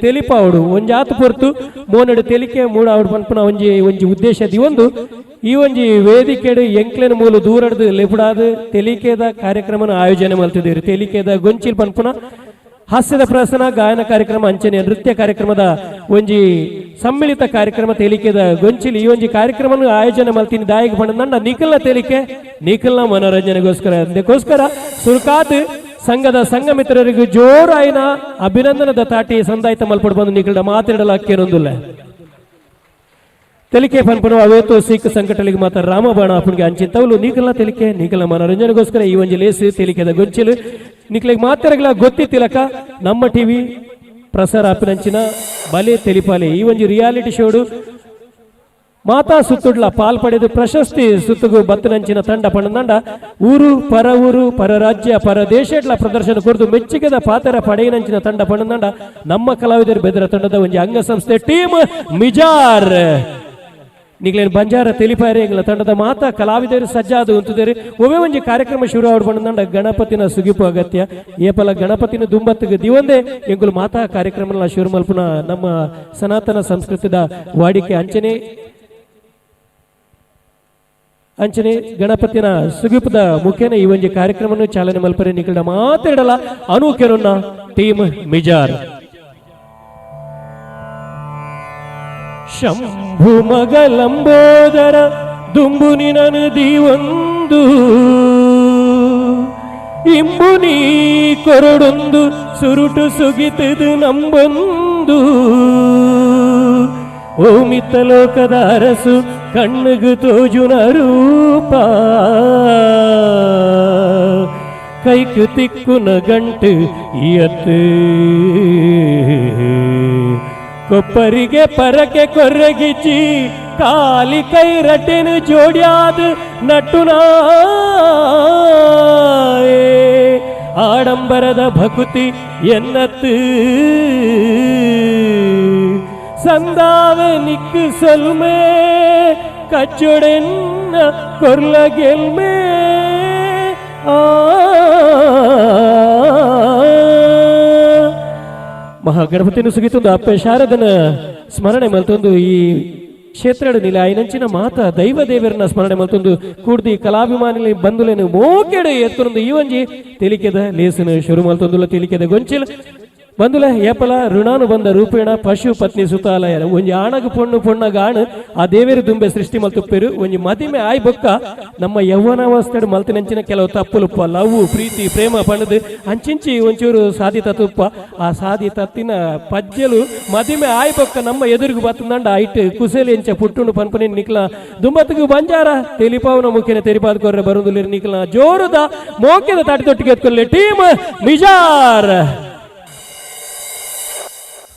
ತೆಲಿಪಾವಡು ಒಂಜಾತ್ ಪೊರ್ತು ಮೋನಡು ತೆಲಿಕೆ ಮೂಡಾವಡು ಪನ್ಪುನ ಒಂಜಿ ಒಂಜಿ ಉದ್ದೇಶ ದಿವೊಂದು ಈ ಒಂಜಿ ವೇದಿಕೆಡು ಎಂಕ್ಲೆನ ಮೂಲು ದೂರಡ್ದು ಲೆಪುಡಾದ್ ತೆಲಿಕೆದ ಕಾರ್ಯಕ್ರಮನ ಆಯೋಜನೆ ಮಲ್ತಿದ್ದೀರಿ. ತೆಲಿಕೆದ ಗೊಂಚಿಲ್ ಪನ್ಪುನ ಹಾಸ್ಯದ ಪ್ರಸನ ಗಾಯನ ಕಾರ್ಯಕ್ರಮ ಅಂಚನೆ ನೃತ್ಯ ಕಾರ್ಯಕ್ರಮದ ಒಂಜಿ ಸಮ್ಮಿಳಿತ ಕಾರ್ಯಕ್ರಮ ತೇಲಿಕೆದ ಗೊಂಚಿಲ್ ಈ ಒಂಜಿ ಕಾರ್ಯಕ್ರಮನ ಆಯೋಜನೆ ಮಲ್ತೀನಿ ದಾಯಿಗೆ ಪಂಡ ನಿಖಲ್ನ ತೇಲಿಕೆ ನಿಖಲ್ನ ಮನೋರಂಜನೆಗೋಸ್ಕರ ಅದಕ್ಕೋಸ್ಕರ ಸುರ್ಕಾತ್ ಸಂಘದ ಸಂಘ ಮಿತ್ರರಿಗೆ ಜೋರಾಯಿನ ಅಭಿನಂದನದ ತಾಟಿ ಸಂದಾಯ್ತ ಮಲ್ಪಡ್ ಬಂದು ನಿಖಲ್ಡ ಮಾತಾಡಲ ಅಕ್ಕೇನೊಂದುಲ್ಲ. ತೆಲಿಕೆ ಪನ್ಪನು ಅವೇತೋ ಸೀಕ್ ಸಂಕಟಲಿಗೆ ಮಾತ್ರ ರಾಮಬಾಣ ಅಪ್ಪನಿಗೆ ಅಂಚಿಂತವಲು ನೀಕಲ್ನ ತೆಲಿಕೆ ನೀಕಲ್ನ ಮನೋರಂಜನೆಗೋಸ್ಕರ ಈ ಒಂಜಿ ಲೇಸು ತೆಲಿಕೆದ ಗೊಂಚಿಲು ನಿಕ್ಲೆಗ್ ಮಾತೆರಗ್ಲ ಗೊತ್ತಿತ್ತಿಲಕ ನಮ್ಮ ಟಿವಿ ಪ್ರಸಾರ ಅಪ್ಪಿನಂಚಿನ ಬಲೆ ತೆಲಿಪಾಲೆ ಈ ಒಂಜಿ ರಿಯಾಲಿಟಿ ಶೋಡು ಮಾತಾ ಸುತ್ತುಡ್ಲ ಪಾಲ್ ಪಡೆದು ಪ್ರಶಸ್ತಿ ಸುತ್ತುಗು ಬತ್ತನಂಚಿನ ತಂಡ ಪಣದಂಡ ಊರು ಪರ ಊರು ಪರ ರಾಜ್ಯ ಪರ ದೇಶಡ್ಲ ಪ್ರದರ್ಶನ ಕೊರದು ಮೆಚ್ಚುಗೆದ ಪಾತರ ಪಡೆಯಿನಂಚಿನ ತಂಡ ಪಣದಂಡ ನಮ್ಮ ಕಲಾವಿದರು ಬೆದರ ತಂಡದ ಒಂಜಿ ಅಂಗಸಂಸ್ಥೆ ಟೀಮ್ ಮಿಜಾರ್. ನಿಗ್ಲೇನ್ ಬಂಜಾರ ತೆಲಿಪಾರೆ ಎಂಗ್ಲ ತಂಡದ ಮಾತಾ ಕಲಾವಿದರು ಸಜ್ಜಾದ ಉಂತುದೇರು. ಒಮ್ಮೆ ಒಂಜಿ ಕಾರ್ಯಕ್ರಮ ಶುರು ಆಡ್ಬಂಡ ಗಣಪತಿನ ಸುಗಿಪು ಅಗತ್ಯ. ಏಪಲ ಗಣಪತಿನ ದುಂಬತ್ತಿಗೆ ದಿವಂದೆ ಎಂಗುಲು ಮಾತಾ ಕಾರ್ಯಕ್ರಮ ಶುರು ಮಲ್ಪುನ ನಮ್ಮ ಸನಾತನ ಸಂಸ್ಕೃತಿದ ವಾಡಿಕೆ. ಅಂಚನೆ ಅಂಚನೆ ಗಣಪತಿನ ಸುಗಿಪದ ಮುಖೇನ ಈ ಒಂಜಿ ಕಾರ್ಯಕ್ರಮವನ್ನು ಚಾಲನೆ ಮಲ್ಪರೆ ನಿಖಿಲ್ಡ ಮಾತಾಡಲ ಅನೂಕೆರುನ್ನ ಟೀಮ್ ಮಿಜಾರ್. ಶಂಭು ಮಗಲಂಬೋದರ ದುಂಬು ನಿನನು ದೀವೊಂದು ಇಂಬು ನೀ ಕೊರಡೊಂದು ಸುರುಟು ಸುಗಿತದು ನಂಬೊಂದು ಓಮಿತ್ತ ಲೋಕದ ಅರಸು ಕಣ್ಣುಗು ತೋಜುನ ರೂಪ ಕೈಕು ತಿಕ್ಕುನ ಗಂಟು ಇಯತ್ತು ಕೊಪ್ಪರಿಗೆ ಪರಕೆ ಕೊರ್ರಗಿಚ್ಚಿ ಕಾಲಿ ಕೈ ರಟ್ಟೆನು ಜೋಡ್ಯಾದ ನಟ್ಟುನಾ ಆಡಂಬರದ ಭಕುತಿ ಎನ್ನತ್ತು ಸಂದಾವೆ ನಿಕ್ಕು ಸೊಲ್ಮೆ ಕಚ್ಚೊಡೆನ್ನ ಕೊರ್ಲ ಗೆಲ್ಮೆ. ಆ ಮಹಾಗಣಪತಿನ ಸುಗಿತೊಂದು ಅಪ್ಪೆ ಶಾರದನ ಸ್ಮರಣೆ ಮಲ್ತೊಂದು ಈ ಕ್ಷೇತ್ರಡ್ ನಿಲೆ ಆಯ್ನಂಚಿನ ಮಾತ ದೈವ ದೇವರನ್ನ ಸ್ಮರಣೆ ಮಲ್ತೊಂದು ಕೂಡ್ದಿ ಕಲಾಭಿಮಾನಿಲಿ ಬಂಧುಲೇನು ಮೋಕೆಡು ಎತ್ತೊಂದು ಈ ಒಂಜಿ ತೆಲಿಕೆದ ಲೇಸನ ಶುರು ಮಲ್ತೊಂದುಲ ತೆಲಿಕೆದ ಗೊಂಚಿಲ್. ಬಂಧುಲ ಏಪಲ ಋಣಾನು ಬಂದ ರೂಪೇಣ ಪಶು ಪತ್ನಿ ಸುತಾಲಯ ಒಂಜಿ ಆಣಗ ಪೊಣ್ಣು ಪೊಣ್ಣಗ ಆಣು ಆ ದೇವೇರು ದುಂಬೆ ಸೃಷ್ಟಿ ಮಲ್ತುಪ್ಪೇರು. ಒಂಜಿ ಮದಿಮೆ ಆಯ್ ಬೊಕ್ಕ ನಮ್ಮ ಯೌವನಾವಸ್ಥೆಡ್ ಮಲ್ತಿನಂಚಿನ ಕೆಲವು ತಪ್ಪುಲುಪ್ಪ ಲವ್ ಪ್ರೀತಿ ಪ್ರೇಮ ಪಣದು ಅಂಚಿಂಚಿ ಒಂಚೂರು ಸಾದಿ ತತ್ತುಪ್ಪ. ಆ ಸಾದಿ ತತ್ತಿನ ಪಜ್ಜಲು ಮದಿಮೆ ಆಯ್ ಬೊಕ್ಕ ನಮ್ಮ ಎದುರುಗು ಬತ್ತಂದಂಡ ಐಟ್ ಕುಸೇಲಿ ಎಂಚ ಪುಟ್ಟುಂಡು ಪನ್ಪನಿ ನಿಕ್ಲ ದುಂಬತ್ತಿಗೆ ಬಂಜಾರ ತೆಲಿಪಾವನ ಮುಖ್ಯನ ತೆರಿಪಾದ ಕೊರ್ರೆ ಬರುದುಲಿರು ನಿಕ್ಲ ಜೋರುದ ಮೋಕೆದ ತಾಟಿ ತೊಟ್ಟಿಗೆ ಎತ್ಕೊಳ್ಳಿ ಟೀಮ್ ಮಿಜಾರ್.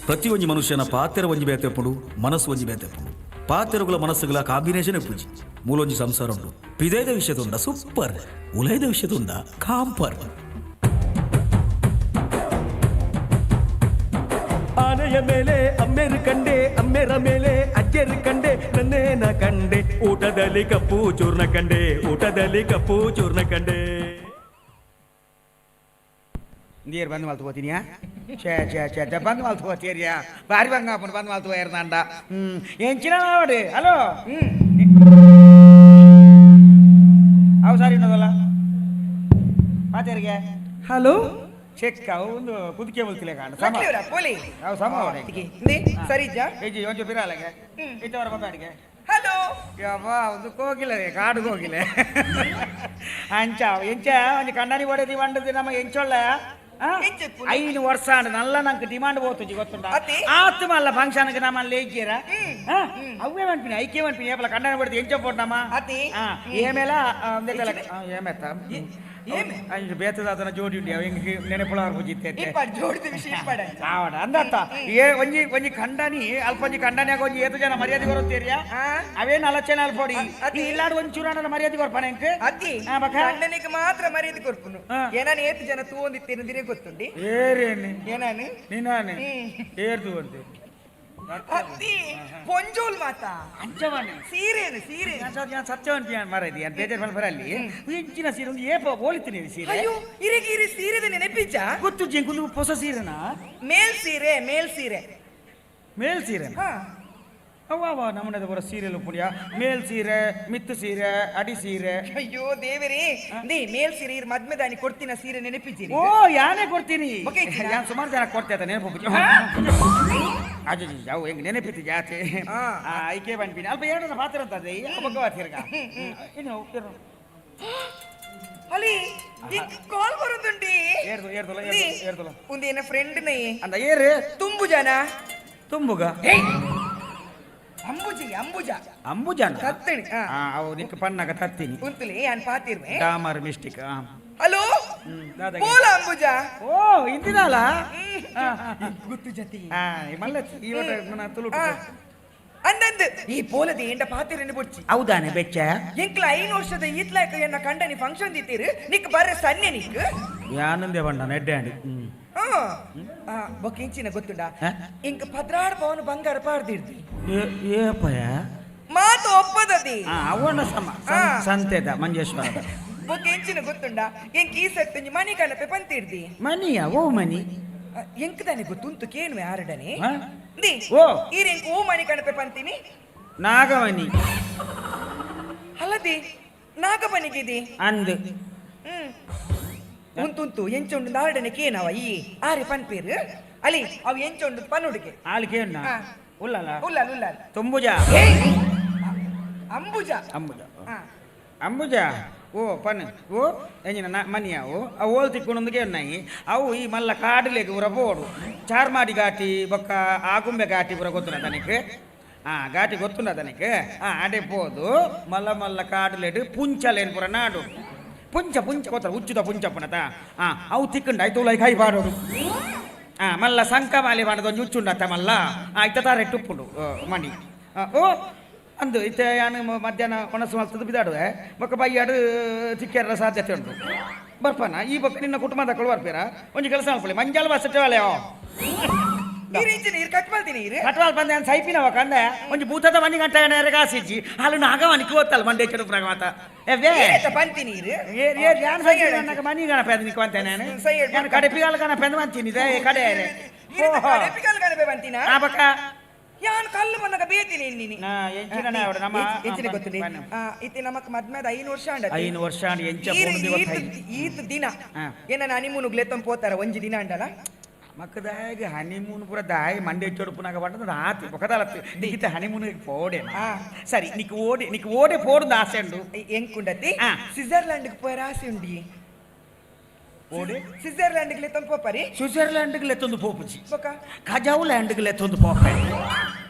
ಪ್ರತಿಯೊಂಜಿ ಮನುಷ್ಯನ ಪಾತೆರ ಒಂಜಿ ಬೇತೆಪ್ಪುಂಡು, ಮನಸ್ಸು ಒಂಜಿ ಬೇತೆಪ್ಪುಂಡು. ಪಾತೆರುಗಳ ಮನಸ್ಸುಗಳ ಕಾಂಬಿನೇಷನ್ ಪೂಜಿ ಮೂಲೊಂಜಿ ಸಂಸಾರ ಉಂಡು. ಪಿದೇದ ವಿಷಯದುಂಡ ಸೂಪರ್, ಉಲೈದ ವಿಷಯದುಂಡ ಕಾಂಪರ್. ಆನೆಯ ಮೇಲೆ ಅಮ್ಮೆರು ಕಂಡೆ, ಅಮ್ಮೆರ ಮೇಲೆ ಅಜ್ಜರು ಕಂಡೆ, ನನ್ನೇನ ಕಂಡೆ, ಊಟದಲ್ಲಿ ಕಪ್ಪು ಚೂರ್ಣ ಕಂಡೆ, ಊಟದಲ್ಲಿ ಕಪ್ಪು ಚೂರ್ಣ ಕಂಡೆ. ನೀರು ಬಂದ್ ಮಲ್ತು ಹೋಗ್ತೀನಿಯಾ? ಛೇ ಛೇ ಛೇ ಛೇ, ಬಂದ್ ಮಲ್ತು ಹೋಗ್ತೀರಿಯಾ? ಬಾರಿ ಬಂಗಾಪುನ ಬಂದ್ ಮಲ್ತು ಏರ್ನಾಂಡ. ಎಂಚಿನ ನೋಡಿ. ಹಲೋ, ಅವು ಸಾರಿ ಉನ್ನದಲ್ಲ ಮಾತೇರಿಗೆ. ಹಲೋ. ಚೆಕ್ ಅವು ಒಂದು ಕುದಿಕೆ ಬಲ್ತಿಲ್ಲ ಕಾಂಡ ಸಮ. ಲಕ್ಲಿವರ ಪೋಲಿ. ಅವು ಸಮ ಅವಡೆ. ಇಂದೆ ಸರಿ ಇಜ್ಜಾ? ಏಜಿ ಒಂಚೂರು ಪಿರಾಲಗೆ ಇತ್ತವರ ಪಪ್ಪಾಡಿಗೆ. ಹಲೋ. ಯವ್ವ, ಒಂದು ಕೋಗಿಲೆ, ಕಾಡು ಕೋಗಿಲೆ. ಅಂಚ ಎಂಚ ಒಂಜಿ ಕಣ್ಣಾಡಿ ಹೊಡೆದಿ వంಡది ನಮ್ಮ ಎಂಚೊಳ್ಳ. ಎಂಚ 5 ವರ್ಷ ಆಂಡ್ ನಲ್ಲ ನಂಗೆ ಡಿಮಾಂಡ್ ಪೋತುಜಿ ಗೊತ್ತುಂಟ. ಅತಿ? ಆತ್ ಮಲ್ಲ ಫಂಕ್ಷನ್ಗೆ ನಮ್ಮ ಲೇಜ್ಜಿರ ಅವೇ ಪನ್ಪಿನಿ, ಐಕೆ ಪನ್ಪಿನಿ. ಏಪಲ ಕಣ್ಣಾಡಿ ಹೊಡೆದು ಎಂಚ ಪೋಟ್ ನಮ್ಮ. ಅತಿ? ಏಮೇಲ ಏಮೆತ್ತ. ಏಮೆ? ಅಂಚ ಬೇತದಾತನ ಜೋಡಿ ಉಂಡಿ ಅವ ಎಂಕ್ ನೆನಪುಳ ಪೂಜಿತ್ತೆ. ಇಪ್ಪಾಡ್ ಜೋಡಿದ ವಿಷಯ ಇಪ್ಪಾಡ. ಆವಡ ಅಂದತ್ತ ಏ ಒಂಜಿ ಒಂಜಿ ಖಂಡನಿ ಅಲ್ಪ ಒಂಜಿ ಖಂಡನ್ಯಾಗ ಒಂಜಿ ಏತು ಜನ ಮರ್ಯಾದೆ ಕೊರತ್ತೇರಿಯಾ? ಅವೇ ನಲಚನ ಅಲ್ಪೋಡಿ. ಅತಿ. ಇಲ್ಲಾಡು ಒಂಚೂರು ಅಣ್ಣ ಮರ್ಯಾದೆ ಕೊರ್ಪಣ ಎಂಕ್. ಅತಿ. ಬಕ. ಅಣ್ಣನಿಗೆ ಮಾತ್ರ ಮರ್ಯಾದೆ ಕೊರ್ಪುನು. ಏನಾನು ಏತು ಜನ ತೂವೊಂದಿತ್ತೇನು ದಿರೇ ಗೊತ್ತುಂಡಿ. ಏರೇನಿ? ಏನಾನು? ನೀನಾನೆ. ಏರ್ದು ಅಂತೆ. ಅತ್ತಿ ಪೊಂಜೋಲ್ ಮಾತಾ. ಅಂಚವನೆ. ಸೀರೆನು ಸೀರೆ. ನಾನು ಸತ್ಯವಂತಿ ಮಾರಾಯ್ತಿ, ನಾನು ಬೇಜಾರು ಮಲ್ಪರ ಅಲ್ಲಿ ಇಂಚಿನ ಸೀರೆ ಒಂದು ಏಪ ಹೋಲಿತೀನಿ ಸೀರೆ. ಅಯ್ಯೋ, ಇರೆಗೆ ಇರಿ ಸೀರೆದ ನೆನಪಿಜ್ಜ? ಗೊತ್ತು ಜಿಂಕುಂದು ಹೊಸ ಸೀರೆನಾ? ಮೇಲ್ ಸೀರೆ, ಮೇಲ್ ಸೀರೆ. ಮೇಲ್ ಸೀರೆ. ಹಾ. ಅವ್ವ ಅವ್ವ, ನಮ್ಮನೆದ ಬರೋ ಸೀರೆಲು ಪುಣ್ಯ, ಮೇಲ್ ಸೀರೆ, ಮಿತ್ತು ಸೀರೆ, ಅಡಿ ಸೀರೆ. ಅಯ್ಯೋ ದೇವರೇ, they ಮೇಲ್ ಸೀರೆ ಇರ್ ಮದ್ಮೆದಾನಿ ಕೊಡ್ತೀನ ಸೀರೆ ನೆನಪಿಜ್ಜಿ? ಓ, ಯಾನೇ ಕೊಡ್ತೀನಿ. ಓಕೆ, ಇಚ್ಚಿನ? ಯಾನ್ ಸುಮಾರು ಜನ ಕೊಡ್ತೇತ ನೆನಪು. ಅಜ್ಜಿ ಯಾವ ಹೆಂಗ್ ನೆನಪಿತ್ತು ಜಾತಿ. ಆ. ಐಕೆ ಬಂದ್ಬಿನಿ ಅಲ್ಪ ಎರಡು ಪಾತ್ರ ಅಂತದೆ ಬಗ್ಗ ತಿರ್ಗ ಇನ್ನು ಇರು. ಅಲ್ಲಿ ಕಾಲ್ ಬರುದುಂಟಿ. ಏರ್ದು, ಏರ್ದುಲ, the, ಏರ್ದು, ಏರ್ದುಲ. ಉಂದೇನ ಫ್ರೆಂಡ್ ನೇ. ಅಂದ ಏರು. ತುಂಬು ಜನ. ತುಂಬುಗ. ಅಂಬುಜಿ, ಅಂಬುಜ. ಅಂಬುಜನ. ತತ್ತಣಿ, ಆ. ಆ, ಅವು ನಿಕ್ ಪನ್ನಾಗ ತತ್ತೀನಿ. ಉಂತುಲಿ ಯಾನ್ ಪಾತಿರ್ವೆ. ಡಾಮರ್ ಮಿಸ್ಟಿಕ್. ಹಲೋ. ದಾದಾಗೆ. ಬೋಲ ಅಂಬುಜ. ಓ, ಇಂದಿನಾಲ. ಗೊತ್ತು ಜತಿ. ಮಲ್ಲ ಇವತ್ತ ನನ್ನ ತುಳು. ಅಂದಂದು ಈ ಪೋಲದ ಎಂಡ ಪಾತಿರನ್ನು ಬೊಡ್ಚಿ. ಹೌದಾನೆ ಬೆಚ್ಚ? ಎಂಕ್ಲ 5 ವರ್ಷದ ಈತ್ಲಾಕ ಎನ್ನ ಕಂಡನಿ ಫಂಕ್ಷನ್ ದಿತ್ತೀರು, ನಿಕ್ ಬರ್ರೆ ಸನ್ನೆ ನಿಕ್. ಯಾನಂದೆ ಬಣ್ಣ ನೆಡ್ಡೆ ಅಂಡಿ. ಬೊಕ್ಕ ಇಂಚಿನ ಗೊತ್ತುಂಡ? ಹ? ಇಂಕ್ 16 ಪವನ್ ಬಂಗಾರ ಪಾಡ್ದಿಡ್ದಿ. ಏಪಯ. ಮಾತು ಒಪ್ಪದದಿ. ಅವನ ಸಮ. ಆ. ಸಂತೆದ ಮಂಜೇಶ್ವರದ. ಬೊಕ್ಕ ಎಂಚಿನ ಗೊತ್ತುಂಡ, ಎಂಕ್ ಈ ಸರ್ತಿ ಮನಿ ಕನಪೆ ಪಂತಿಡ್ದಿ. ಮನಿಯ? ಓ ಮನಿ? ಎಂಕ್ ತಾನೆ ಗೊತ್ತುಂತು ಕೇನುವೆ ಆರಡನೆ. ಹ? The ಓ. ಈರೆಂಕ್ ಓ ಮನಿ ಕನಪೆ ಪಂತೀನಿ. ನಾಗಮಣಿ. ಅಲ್ಲದಿ ನಾಗಮನಿಗಿದಿ. ಅಂದು. ಹ್ಮ್, ಉಂತುಂತು ಎಂಚುಂಡು ನಾರಡನೆ ಕೇನವ ಈ ಆರೆ ಪನ್ಪೇರು ಅಲ್ಲಿ ಅವು ಎಂಚುಂಡು ಪನ್ನುಡುಗೆ. ಆಳ್ಕೇನ. ಆ. ಉಲ್ಲಲ್ಲ. ಉಲ್ಲಾಲ್ ಉಲ್ಲಾಲ್. ತುಂಬುಜ. ಏಯ್! ಅಂಬುಜ. ಅಂಬುಜ. ಆ. ಅಂಬುಜ, ಓ ಪನ್ ಓ ಎಂಜಿನ ಮನಿಯ ಓ ಅವು ಓಲ್ ತಿಕ್ಕೊಂಡೊಂದು ನಾಯಿ ಅವು ಈ ಮಲ್ಲ ಕಾಡಲೆಗ್ ಪೂರ ಪೋಡು, ಚಾರ್ಮಾಡಿ ಘಾಟಿ ಬೊಕ್ಕ ಆಗುಂಬೆ ಘಾಟಿ ಪೂರ ಗೊತ್ತುಂಡ ತನಕ್? ಆ ಘಾಟಿ ಗೊತ್ತುಂಡ ತನಕ್? ಆ ಅಡೆ ಪೋದು ಮಲ್ಲ ಮಲ್ಲ ಕಾಡಲೆಡ್ ಪುಂಚಲೇನ್ ಪೂರ ನಾಡು, ಪುಂಚ ಪುಂಚ ಗೊತ್ತಲ್ಲ, ಉಚ್ಚುದ ಪುಂಚ ಪುನತ. ಆ ಅವು ತಿಕ್ಕಂಡ ಆಯ್ತು ಲೈ ಕೈ ಪಾಡೋಡು. ಆ ಮಲ್ಲ ಸಂಕಮಾಲಿ ಮಾಡದ ಒಂಜಿ ಉಚ್ಚುಂಡತ್ತ ಮಲ್ಲ. ಆ ಇತ್ತ ತಾರೆ ಟುಪ್ಪುಂಡು ಮಣಿ. ಆ, ಓ ಅಂದು ಇತ್ತೆ ಯಾನು ಮಧ್ಯಾಹ್ನ ಒಣಸು ಮಲ್ತದ್ದು ಬಿದಾಡುವೆ, ಬೊಕ್ಕ ಬೈಯಾಡು ತಿಕ್ಕೆರ ಸಾಧ್ಯತೆ ಉಂಟು. ಬರ್ಪಾನ ಈ ಬೊಕ್ಕ ನಿನ್ನ ಕುಟುಂಬದ ಬರ್ಪೇರ? ಒಂಜಿ ಕೆಲಸ ಮಲ್ಪೊಲಿ, ಮಂಜಾಲ ಬಸ್ ವಾಲೆಯೋ. ನೀರು ಇಂಚಿನ ನೀರು ಕಟ್ ಮಾಡ್ತೀನಿ ನೀರು. ಕಟ್ವಾಲ್ ಬಂದೆ ಅಂತ ಸೈಪಿನವ ಕಂದೆ, ಒಂಜಿ ಭೂತದ ಮನಿ ಗಂಟೆ ಕಾಸಿಜ್ಜಿ ಅಲ್ಲಿ ನಾಗವನಿಗೆ ಓತ್ತಲ್ಲ ಮಂಡೆ ಚೆಡು ಮಾತ ಎವ್ವೇ. ಏತ ಪಂತಿ ನೀರು. ಏರ್ ಏರ್ ಯಾನ್ ಸೈ ನನ್ನ ಮನಿ ಗಣಪೆ ಅದು ನಿಕ್ಕು ಅಂತೆ ನಾನು. ಸೈ ಹೇಳ್. ಯಾನ್ ಕಡೆ ಪಿಗಾಲ ಗಣಪೆ ಅಂದ್ ಅಂತೀನಿ ಇದೆ ಕಡೆ. ಈರೆತ ಕಡೆಪಿಗಲ್ ಗಣಪೆ ಬಂತಿನ? ಆ ಬಕ್ಕ. ಯಾನ್ ಕಲ್ಲು ಬಂದಾಗ ಬೇತೀನಿ ನೀನಿ. ನಾ ಎಂಚಿನ ಅವಡು ನಮ್ಮ ಎಂಚಿನ ಗೊತ್ತಿಲ್ಲ. ಇತ್ತೆ ನಮಕ್ ಮದ್ಮೆದ 5 ವರ್ಷ ಅಂಡ. 5 ವರ್ಷ ಅಂಡ್ ಎಂಚ ಪೋಣುಂದು ಗೊತ್ತಾಯಿ. ಈತ್ ದಿನ ಆ. ಏನ ಹನಿಮೂನುಗ್ ಲೆತ್ತೊಂದು ಪೋತಾರ ಒಂಜಿ ದಿನ ಅಂಡಲ. ಮಕ್ಕದಾಗ ಹನಿಮೂನ್ ಪೂರ ದಾಯಿ ಮಂಡೆ ಚೊಡುಪುನಾಗ ಪಂಡದ ಆತಿ ಬೊಕದಾಲತ್ತು ನಿಕ್ಕಿತ ಹನಿಮೂನ್ ಪೋಡೆ. ಆ. ಸರಿ, ನಿಕ್ ಓಡೆ ನಿಕ್ ಓಡೆ ಪೋಡುಂದು ಆಸೆ ಉಂಡು. ಎಂಕುಂಡತಿ ಆ. ಸ್ವಿಟ್ಜರ್ಲ್ಯಾಂಡ್ ಪೋಯರ ಆಸೆ ಉಂಡಿ. ಓಡೆ? ಸ್ವಿಟ್ಜರ್ಲ್ಯಾಂಡ್ ಲೆತ್ತೊಂದು ಪೋಪರಿ. ಸ್ವಿಟ್ಜರ್ಲ್ಯಾಂಡ್ಗೆ ಲೆತ್ತೊಂದು ಪೋಪುಜಿ. ಬೊಕ? ಖಜಾವು ಲ್ಯಾಂಡ್ಗೆ ಲೆತ್ತೊಂದು ಪೋಪೆ.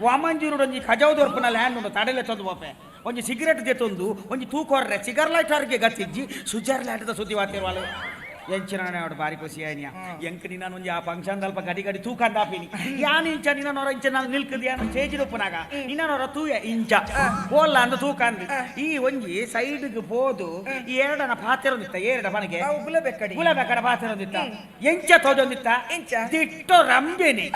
ವಾಮಂಜೂರುಡು ಒಂಜಿ ಖಜಾವು ದೊರ್ಪುನ ಲ್ಯಾಂಡ್ ಉಂಡು, ತಡೆ ಲೆತ್ತೊಂದು ಪೋಪೆ. ಒಂಜಿ ಸಿಗರೆಟ್ ದೆತ್ತೊಂದು ಒಂಜಿ ತೂಕೊರ್ರೆ ಸಿಗರ್ ಲೈಟರ್ಗೆ ಗತ್ತಿಜ್ಜಿ. ಸ್ವಿಟ್ಜರ್ಲ್ಯಾಂಡ್ದ ಸುದ್ದಿ ವಾತಿರ್ವಾಲು ಎಂಚಿನ ಅವಡು ಬಾರಿ ಖುಷಿ ಆಯ್ನಿಯ. ಎಂಕ್ ನಿನ್ನ ಒಂಜಿ ಆ ಫಂಕ್ಷನ್ ಅಲ್ಪ ಗಡಿ ಗಡಿ ತೂಕಂದಾಪಿನಿ ಯಾನ್. ಇಂಚ ನಿನ್ನೊರ ಇಂಚ ನಾನು ನಿಲ್ಕದ್ ಯಾನ್ ಚೇಜ್ ಉಪ್ಪುನಾಗ ನಿನ್ನೊರ ತೂಯ ಇಂಚ ಪೋಲ್ಲ ಅಂದ ತೂಕಂದು ಈ ಒಂಜಿ ಸೈಡ್ಗೆ ಪೋದು ಈ ಎರಡನ ಪಾತಿರೊಂದಿತ್ತ ಎರಡ ಪನಗೆ. ಅವು ಗುಲಬೆಕ್ಕಡಿ. ಗುಲಾಬೆಕ್ಕಡ ಪಾತಿರೊಂದಿತ್ತ ಎಂಚ ತೋಜೊಂದಿತ್ತ. ಎಂಚ? ದಿಟ್ಟೋ ರಂಬೆನಿ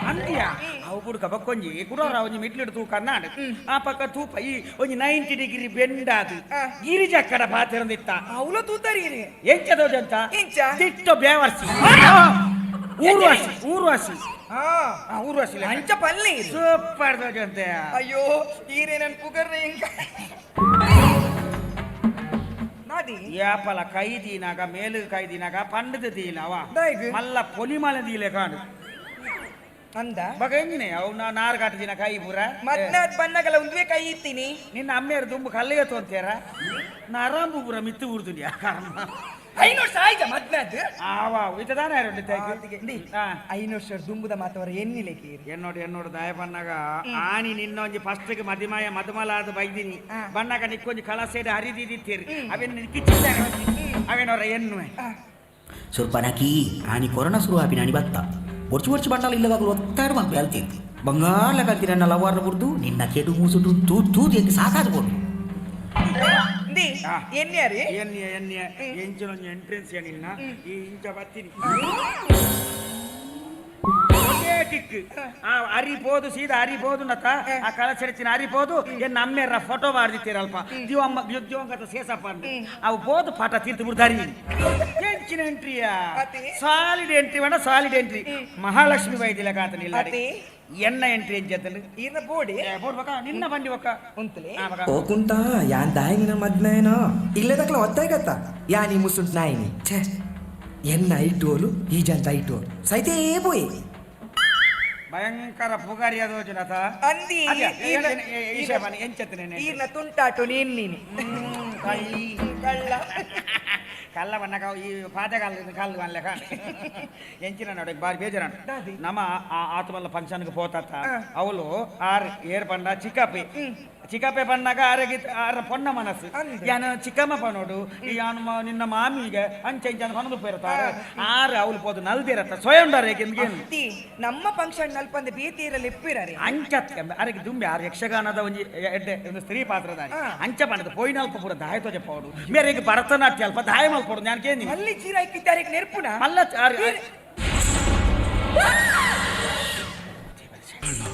ಅಂದಿಯ ಅವು ಬುಡ್ಕ ಬಕ್ಕೊಂಜಿ ಕುಡೋರ ಒಂಜಿ ಮಿಡ್ಲಿಡ್ ತೂಕ ನಾಡು ಆ ಪಕ್ಕ ತೂಪ ಈ ಒಂಜಿ 90 ಡಿಗ್ರಿ ಬೆಂಡಾದು ಆ. ಗಿರಿಜಕ್ಕಡ ಪಾತಿರೊಂದಿತ್ತ. ಅವಲ ತೂತಾರಿ ಎಂಚ ತೋಜಂತ? ಎಂಚ? ದಿಟ್ಟೋ ಬೇವರ್ಸಿ ಊರ್ವಶಿ ಊರ್ವಶಿ. ಹಾ. ಆ, ಊರ್ವಶಿ ಲೆಕ್ಕ. ಅಂಚ ಪಲ್ಲೆ ಇರು. ಸೂಪರ್ ತೋಜಂತೆ. ಅಯ್ಯೋ, ಈರೇ ನನ್ ಪುಗರ್ರೆ ಎಂಕ ನಾದಿ. ಯಾಪಲ ಕೈದೀನಾಗ ಮೇಲು ಕೈದೀನಾಗ ಪಂಡದ ದೀಲವ. ದಾಯ್ಗ್? ಮಲ್ಲ ಪೊಲಿಮಲ ದೀಲೆ ಕಾಡು. ಅಂದ. ಬಗ ಎಂಜಿನೆ ಅವು ನಾರು ಕಾಟದಿನ ಕೈ ಪೂರ. ಮದ್ನಾದ್ ಬನ್ನಗಲ ಉಂದುವೆ ಕೈ ಇತ್ತೀನಿ. ನಿನ್ನ ಅಮ್ಮೇರು ದುಂಬು ಕಲ್ಲಿಗೆ ತೋಂತೀರ ನರಂಬು ಪೂರ ಮಿತ್ತು ಊರ್ದುಂಡಿಯ ಕರ್ಮ. 5 ವರ್ಷ ಆಯ್ತ ಮದ್ನಾದ್. ಆವಾ ಇತ್ತದಾನೆ ದಿ, 5 ವರ್ಷ ದುಂಬುದ ಮಾತವರ ಎನ್ನಿಲೇಕೆ ಇರು. ಎನ್ನೋಡು ಎನ್ನೋಡು ದಾಯ ಬನ್ನಾಗ ಆನಿ ನಿನ್ನ ಒಂಜಿ ಫಸ್ಟ್ಗೆ ಮದಿಮಾಯ ಮದುಮಲಾದ ಬೈದಿನಿ. ಆ. ಬನ್ನಾಗ ನಿಕ್ಕೊಂಜಿ ಕಳಸೇಡು ಹರಿದಿದ್ದೀರಿ ಅವೇನು ನಿಕ್ಕಿಚ್ಚಿದ್ದ ಅವೇನೋರ ಎನ್ನುವೆ. ಸುರ್ಪನಕಿ ಆನಿ ಕೊರೋನಾ ಶುರು ಆಪಿ ನಾನಿ ಬತ್ತ ಒರ್ಚು ಒರ್ಚು ಬಂಡಾಲ ಇಲ್ಲದಾಗಲು ಒತ್ತಾಡು ಮಲ್ಪೆ ಅಲ್ತಿತ್ತು ಬಂಗಾಳ ಕಲ್ತಿ ನನ್ನ ಲವಾರ್ನ ಬುಡ್ದು ನಿನ್ನ ಕೆಡು ಮೂಸುಟು ತೂ ತೂದು ಎಂಕ್ ಸಾಕಾದ ಬೋಡು. The, ಆ. ಎನ್ಯಾರಿ? ಎನ್ನಿಯ ಎನ್ನಿಯ ಎಂಚಿನ ಒಂಜಿ ಎಂಟ್ರೆನ್ಸ್ ನಿನ್ನ ಈ ಇಂಚ ಬತ್ತೀನಿ. ಕಿಕ್ ಆ ಅರಿ ಪೋದು ಸೀದಾ ಅರಿ ಪೋದು ನತ ಆ ಕಳಸೆಡಚಿನ ಅರಿ ಪೋದು ಎನ್ನ ಅಮ್ಮೇರ ಫೋಟೋ ಮಾಡ್ದಿತ್ತೀರಲ್ಪ ದಿವಮ್ಮ ದಿವಂಗತ ಸೇಸಪ್ಪ ಅಂದು ಅವು ಪೋದು ಪಾಠ ತೀರ್ತು ಬಿಡ್ದಾರಿ ಎಂಚಿನ ಎಂಟ್ರಿಯಾ ಅತೆ. ಸಾಲಿಡ್ ಎಂಟ್ರಿ വേണ്ട ಸಾಲಿಡ್ ಎಂಟ್ರಿ ಮಹಾಲಕ್ಷ್ಮಿ ವೈದ್ಯಲ ಕಾತನ ಇಲ್ಲ ಅತೆ. ಎನ್ನ ಎಂಟ್ರಿ ಎಂಚತ್ತಲು ಈರ್ನ ಬೋಡಿ ಬೋಡ್ ಬಕ ನಿನ್ನ ಬಂಡಿ ಬಕ ಉಂತಲೆ ಆ ಬಕ ಓ ಕುಂಟ ಯಾನ್ ದಾಯಿನ ಮದ್ಮೇನೋ ಇಲ್ಲದಕ್ಲ ಒತ್ತಾಯ್ಗತ್ತ ಯಾ ನೀ ಮುಸುಂಟ್ ನಾಯಿನಿ ಛೇ ಎನ್ನ ಐಟೋಲು ಈ ಜಂತ ಐಟೋಲು ಸೈತೇ ಪೋಯಿ ಭಯಂಕರ ಪುಗಾರಿ ಅದು ಜನತ ಅಂದಿ ಅದೇ, ಈರ್ನ- ಈಶಾ ಬನ್ನಿ, ಎಂಚತ್ತು ಈರ್ನ ತುಂಟಾಟು ನೀನ್ ನೀನು ಕಳ್ಳ ಕಲ್ಲ ಬಣ್ಣಕ ಈ ಪಾತೆ ಕಾಲ ಕಾಲು ಬನ್ಲೆಕ ಎಂಚಿನ ನೋಡಿ ಬಾರಿ ಬೇಜಾರ ದಾದಿ. ನಮ್ಮ ಆ ಆತ್ಮಲ್ಲ ಫಂಕ್ಷನ್ಗೆ ಪೋತಾತ ಅವಳು ಆರ್ ಏರ್ ಪಂಡ ಚಿಕ್ಕಪ್ಪಿ ಚಿಕ್ಕಪ್ಪೆ ಪಣ್ಣಾಗ ಆರಗಿ ಆರ ಪೊಣ್ಣ ಮನಸ್ಸು ಅಂದ್. ಯಾನು ಚಿಕ್ಕಮ್ಮ ಪನೋಡು ಈ ಯಾನು ನಿನ್ನ ಮಾಮಿಗೆ ಅಂಚೆ ಇಂಚ ಹೊನದು ಪೇರ್ತಾರೆ ಆರು ಅವಳು ಪೋದು ನಲ್ದಿರತ್ತ ಸ್ವಯಂ ಡಾರೆ ಅತ್ತಿ ನಮ್ಮ ಫಂಕ್ಷನ್ ನಲ್ಪಂದ ಬೀತೀರಲ್ಲಿ ಇಪ್ಪಿರರೆ ಅಂಚತ್ ಅರೆಗೆ ದುಂಬೆ ಆರು ಯಕ್ಷಗಾನದ ಒಂಜಿ ಎಡ್ಡೆ ಒಂದು ಸ್ತ್ರೀ ಪಾತ್ರಧಾರಿ ಅಂಚ ಪಂಡದ ಪೋಯಿನಲ್ಪ ಪೂರ ದಾಯ ತೋಜ ಪೋಡು ಮೇರೆಗೆ ಭರತನಾಟ್ಯ ಅಲ್ಪ ದಾಯ ಮಲ್ಪೋಡು ನಾನು ಕೇಂದಿ ಅಲ್ಲಿ ಚೀರ ಇಕ್ಕಿದ್ದಾರೆ ನೆರ್ಪುನ ಮಲ್ಲ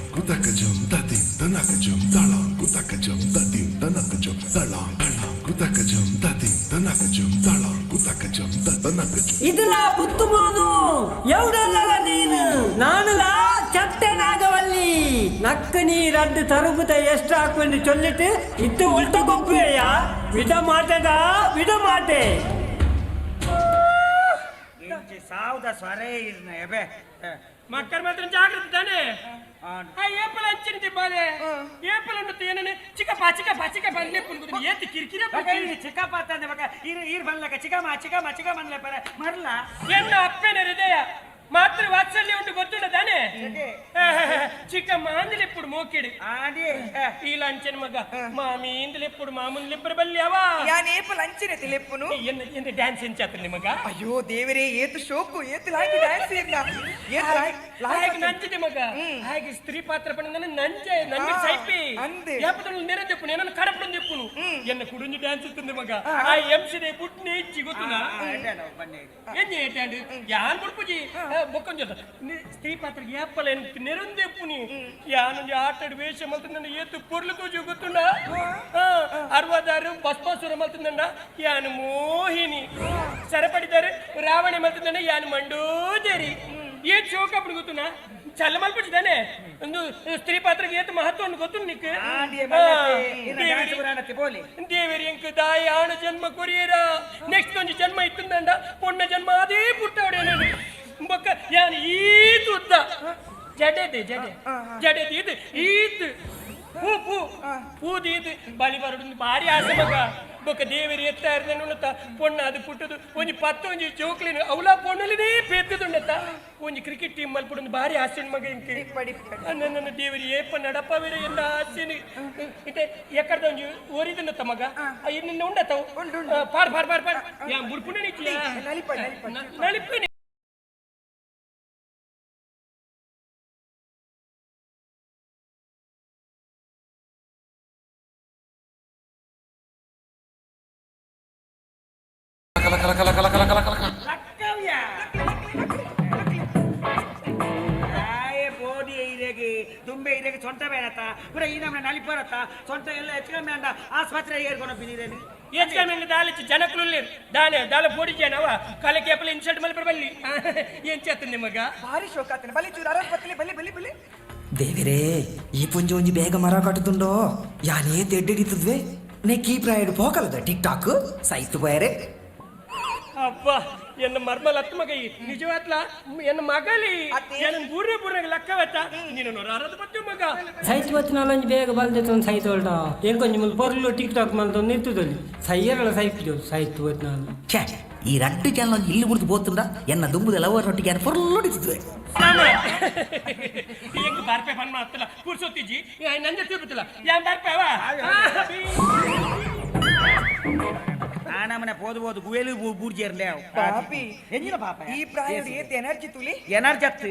Kutakajam tatim tanakajam talang kutakajam tatim tanakajam talang talang kutakajam tatim tanakajam talang kutakajam tatanakajam இதுல புத்துமானு எவ்வளோ நீனு நானுலா சட்ட நாகவல்லி நக்கு நீ ரெண்டு தருப்புத்தை எக்ஸ்ட்ரா ஆக்குன்னு சொல்லிட்டு இத்து உள்ட கொப்புவையா விட மாட்டேடா விட மாட்டேன். ಸಾವುದ ಸ್ವರೇ ಇರ್ನ ಎಬೆ ಮಕ್ಕಳ ಮಾತ್ರ ಜಾಗ್ರತೆ ತಾನೆ. ಆ ಏಪಲ್ ಹಂಚಿನ ತಿಪ್ಪಾಲೆ ಏಪಲ್ ಅನ್ನು ಏನನೆ ಚಿಕ್ಕಪ್ಪ ಚಿಕ್ಕಪ್ಪ ಚಿಕ್ಕಪ್ಪ ಅಲ್ಲೇ ಪುಲ್ಗುದು ಏತಿ ಕಿರಿಕಿರಿ ಚಿಕ್ಕಪ್ಪ ತಂದೆ ಬಕ ಇರ್ ಇರ್ ಬನ್ಲಕ ಚಿಕ್ಕಮ್ಮ ಚಿಕ್ಕಮ್ಮ ಚಿಕ್ಕಮ್ಮ ಅನ್ಲೆ ಪರ ಮರ್ಲ. ಎನ್ನ ಅಪ್ಪನ ಹೃದಯ ಮಾತೃ ವಾತ್ಸಲ್ಯ ಉಂಟು ಗೊತ್ತುಂಡ ತಾನೆ. ಚಿಕ್ಕಮ್ಮ ಅಂದಲೆ ఇప్పుడు ಮೋಕಿಡಿ ಆಡಿ ಈ ಲಾಂಛನ ಮಗ ಮಾಮಿ ಇಂದಲೆ ఇప్పుడు ಮಾಮೂಲಿ ಬಲ್ಯವಾ ಯಾನ್ ಏಪಲ್ ಅಂಚಿನ ತಿಲೆಪ್ಪುನು ಎನ್ನ ಎನ್ನ ಡ್ಯಾನ್ಸ್ ಎಂಚಾತ್ರಿ ಮಗ. ಅಯ್ಯೋ ದೇವರೇ ಏತು ಶೋಕು ಏತು ಲಾಯ್ಕ್ ಡ್ಯಾನ್ಸ್ ಇರ್ನ ಏತು ಲಾಯ್ಕ್ ಹಾಗೆ ನಂಜಿದೆ ಮಗ ಹಾಗೆ ಸ್ತ್ರೀ ಪಾತ್ರ ಪಂಡ ನಂಜೆ ನಂಜೆ ಸೈಪಿ ಅಂದೆ. ಯಾಪದನ್ನು ನೆರ చెప్పును ఎన్న కడపడం చెప్పును ఎన్న కుడుంజి ಡ್ಯಾನ್ಸ್ ಇస్తుంది ಮಗ ಆ ಎಂಸಿದೆ ಬುಟ್ನೆ ಇಚ್ಚಿ ಗೊತ್ತುನಾ ಬನ್ನಿ ಏನ್ ಏಟಾಂಡು ಯಾನ್ ಬುಡ್ಪುಜಿ ಬೊಕ್ಕಂಜ ಸ್ತ್ರೀ ಪಾತ್ರ ಏಪಲ ನೆರಂದೆಪ್ಪುನಿ ಯಾನೊಂಜಿ ಆಟಡ್ ವೇಷ ಮಲ್ತಂದಂಡ ಏತು ಪೊರ್ಲು ತೋಜು ಗೊತ್ತುಂಡ ಅರ್ವದಾರು ಭಸ್ಮಾಸುರ ಮಲ್ತಂದಂಡ ಯಾನು ಮೋಹಿನಿ ಸರಪಡಿದಾರು ರಾವಣೆ ಮಲ್ತಂದಂಡ ಯಾನು ಮಂಡೋದರಿ ಏನ್ ಶೋಕ ಅప్పుడు ಗೊತ್ತುನಾ ಚಲ್ಲ ಮಲ್ಪುಜಿದಾನೆ ಒಂದು ಸ್ತ್ರೀ ಪಾತ್ರಕ್ಕೆ ಏತು ಮಹತ್ವ ಗೊತ್ತು ನಿಕ್ ಆಡಿ ಡ್ಯಾನ್ಸ್ ಪುರಾಣಕ್ಕೆ ಬೋಲಿ ದೇವರಿ ಎಂಕ್ ದಾಯ ಆಣ ಜನ್ಮ ಕೊರಿಯರ ನೆಕ್ಸ್ಟ್ ಒಂಜಿ ಜನ್ಮ ಇತ್ತಂದಂಡ ಪೊಣ್ಣ ಜನ್ಮ ಅದೇ ಪುಟ್ಟವಡೆ ಬೊಕ್ಕ ಯಾನ್ ಈತ್ ಉದ್ದ ಜಡೆದೆ ಜಡೆ ಜಡೆದು ಇದು ಈತ್ ಪೂ ಪೂ ಪೂದು ಈತ್ ಬಲಿ ಬರಡು ಭಾರಿ ಆಸೆ ಮಗ ಬೊಕ್ಕ ದೇವರಿ ಎತ್ತ ಉಣ್ಣತ ಪೊಣ್ಣ ಅದು ಪುಟ್ಟದು ಒಂಜಿ ಪತ್ತೊಂಜಿ ಜೋಕ್ಲಿನ ಅವಲ ಪೊಣ್ಣಲಿನೇ ಪೇತ್ತದುಂಡತ ಒಂಜಿ ಕ್ರಿಕೆಟ್ ಟೀಮ್ ಮಲ್ಪುಡೊಂದು ಭಾರಿ ಆಸೆ ಮಗ ಇಂಕ್ ಇಪ್ಪಡಿ ಇಪ್ಪಡಿ. ನನ್ನ ದೇವರಿ ಏಪ ನಡಪವೇರೆ ಎಲ್ಲ ಆಸೆನಿ ಇತ್ತೆ ಎಕ್ಕಡ್ದ ಒಂಜಿ ಒರಿದನ್ನ ಮಗ ನಿನ್ನ ಉಂಡತವು ಉಂಡು, ಉಂಡು. ಪಾಡ್ ಪಾಡ್ ಪಾಡ್ ಪಾಡ್ ಯಾ ಬುಡ್ಪುಣ ನಲಿಪ ನಲಿಪ ನಲಿಪೇನೆ. ಲಕ್ಕವ್ಯ ಆಯೆ ಬೋಡಿ ಇರೆಗೆ ದುಂಬೆ ಇರೆಗೆ ಸೊಂಟ ಬೇಡತ್ತ ಪುರ ಈ ನಮ್ಮನೆ ನಲಿಪರತ್ತ ಸೊಂಟ ಎಲ್ಲ ಹೆಚ್ಚು ಕಮ್ಮಿ ಅಂಡ ಆಸ್ಪತ್ರೆ ಏರ್ಕೊಂಡು ಬಿದ್ದಿರೇನಿ. ಹೆಚ್ಚು ಕಮ್ಮಿ ದಾಲಿಚ್ಚು ಜನಕ್ಕೂ ದಾನೆ ದಾಲ ಪೊಡಿ ಜನವ ಕಲೆ ಕೇಪಲ ಇನ್ಸಲ್ಟ್ ಮಲ್ಪ ಬಲ್ಲಿ ಏನ್ చేస్తుంది ಮಗ ಭಾರಿ ಶೋಕ ಆತನ ಬಲಿ ಚೂರು ಅರವತ್ತು ಬತ್ತಲೆ ಬಲಿ ಬಲಿ ಬಲಿ. ದೇವಿರೇ ಈ ಪುಂಜ ಒಂಜಿ ಬೇಗ ಮರ ಕಟ್ಟುಂಡೋ ಯಾನೇ ತೆಡ್ಡಿಡಿತದ್ವೆ ನೇ ಕೀಪ್ರಾಯಡ್ ಪೋಕಲದ ಟಿಕ್ ಟಾಕ್ ಸೈತು ಬಯರೆ. ಅಬ್ಬಾ ಎನ್ನ ಮರ್ಮಲ ಅತ್ತ ಮಗ ಈ ನಿಜವಾತ್ಲ ಎನ್ನ ಮಗಲಿ ಅತ್ತೆ. ಎನ್ನ ಬೂರ್ರೆ ಬೂರ್ರೆ ಲಕ್ಕವತ್ತ ನೀನು ಅರದ ಬತ್ತು ಮಗ ಸೈತ್ ಬತ್ತಿನಾಲಂಜಿ ಬೇಗ ಬಲ್ದೆ ಸೈತ್ ಹೊಲ್ಟ ಎಂಕೊಂಜಿ ಮುಲ್ ಪೊರ್ಲು ಟಿಕ್ ಟಾಕ್ ಮಲ್ತೊಂದು ನಿಂತುದಲ್ಲಿ ಸೈಯರಳ ಸೈಪಿಜು ಸೈತ್ ಬತ್ತಿನಾಲು. ಛೇ ಈ ರಡ್ಡು ಜನ ಇಲ್ಲಿ ಬಿಡ್ದು ಬೋತುಂಡ ಎನ್ನ ದುಂಬುದ ಲವರ್ ಒಟ್ಟಿಗೆ ಯಾರು ಫುಲ್ ಸಾಮ ಎಂಕ್ ಬಾರ್ಪೆ ಪನ್ ಮಾತಲ್ಲ ಪುರ್ಸೊತ್ತಿಜಿ ನಂಜೆ ತಿರುಪತಿಲ್ಲ ಯಾನ್ ಬಾರ್ಪೆ ಅವ ಆ ನಮ್ಮನೆ ಪೋದು ಪೋದು ಗುವೇಲು ಬೂರ್ಜೇರ್ಲೆ. ಪಾಪಿ. ಎಂಜಿನ ಪಾಪ. ಈ ಪ್ರಾಯಡ್ ಏತ್ ಎನರ್ಜಿ ತುಲಿ. ಎನರ್ಜಿ ಅತ್ತು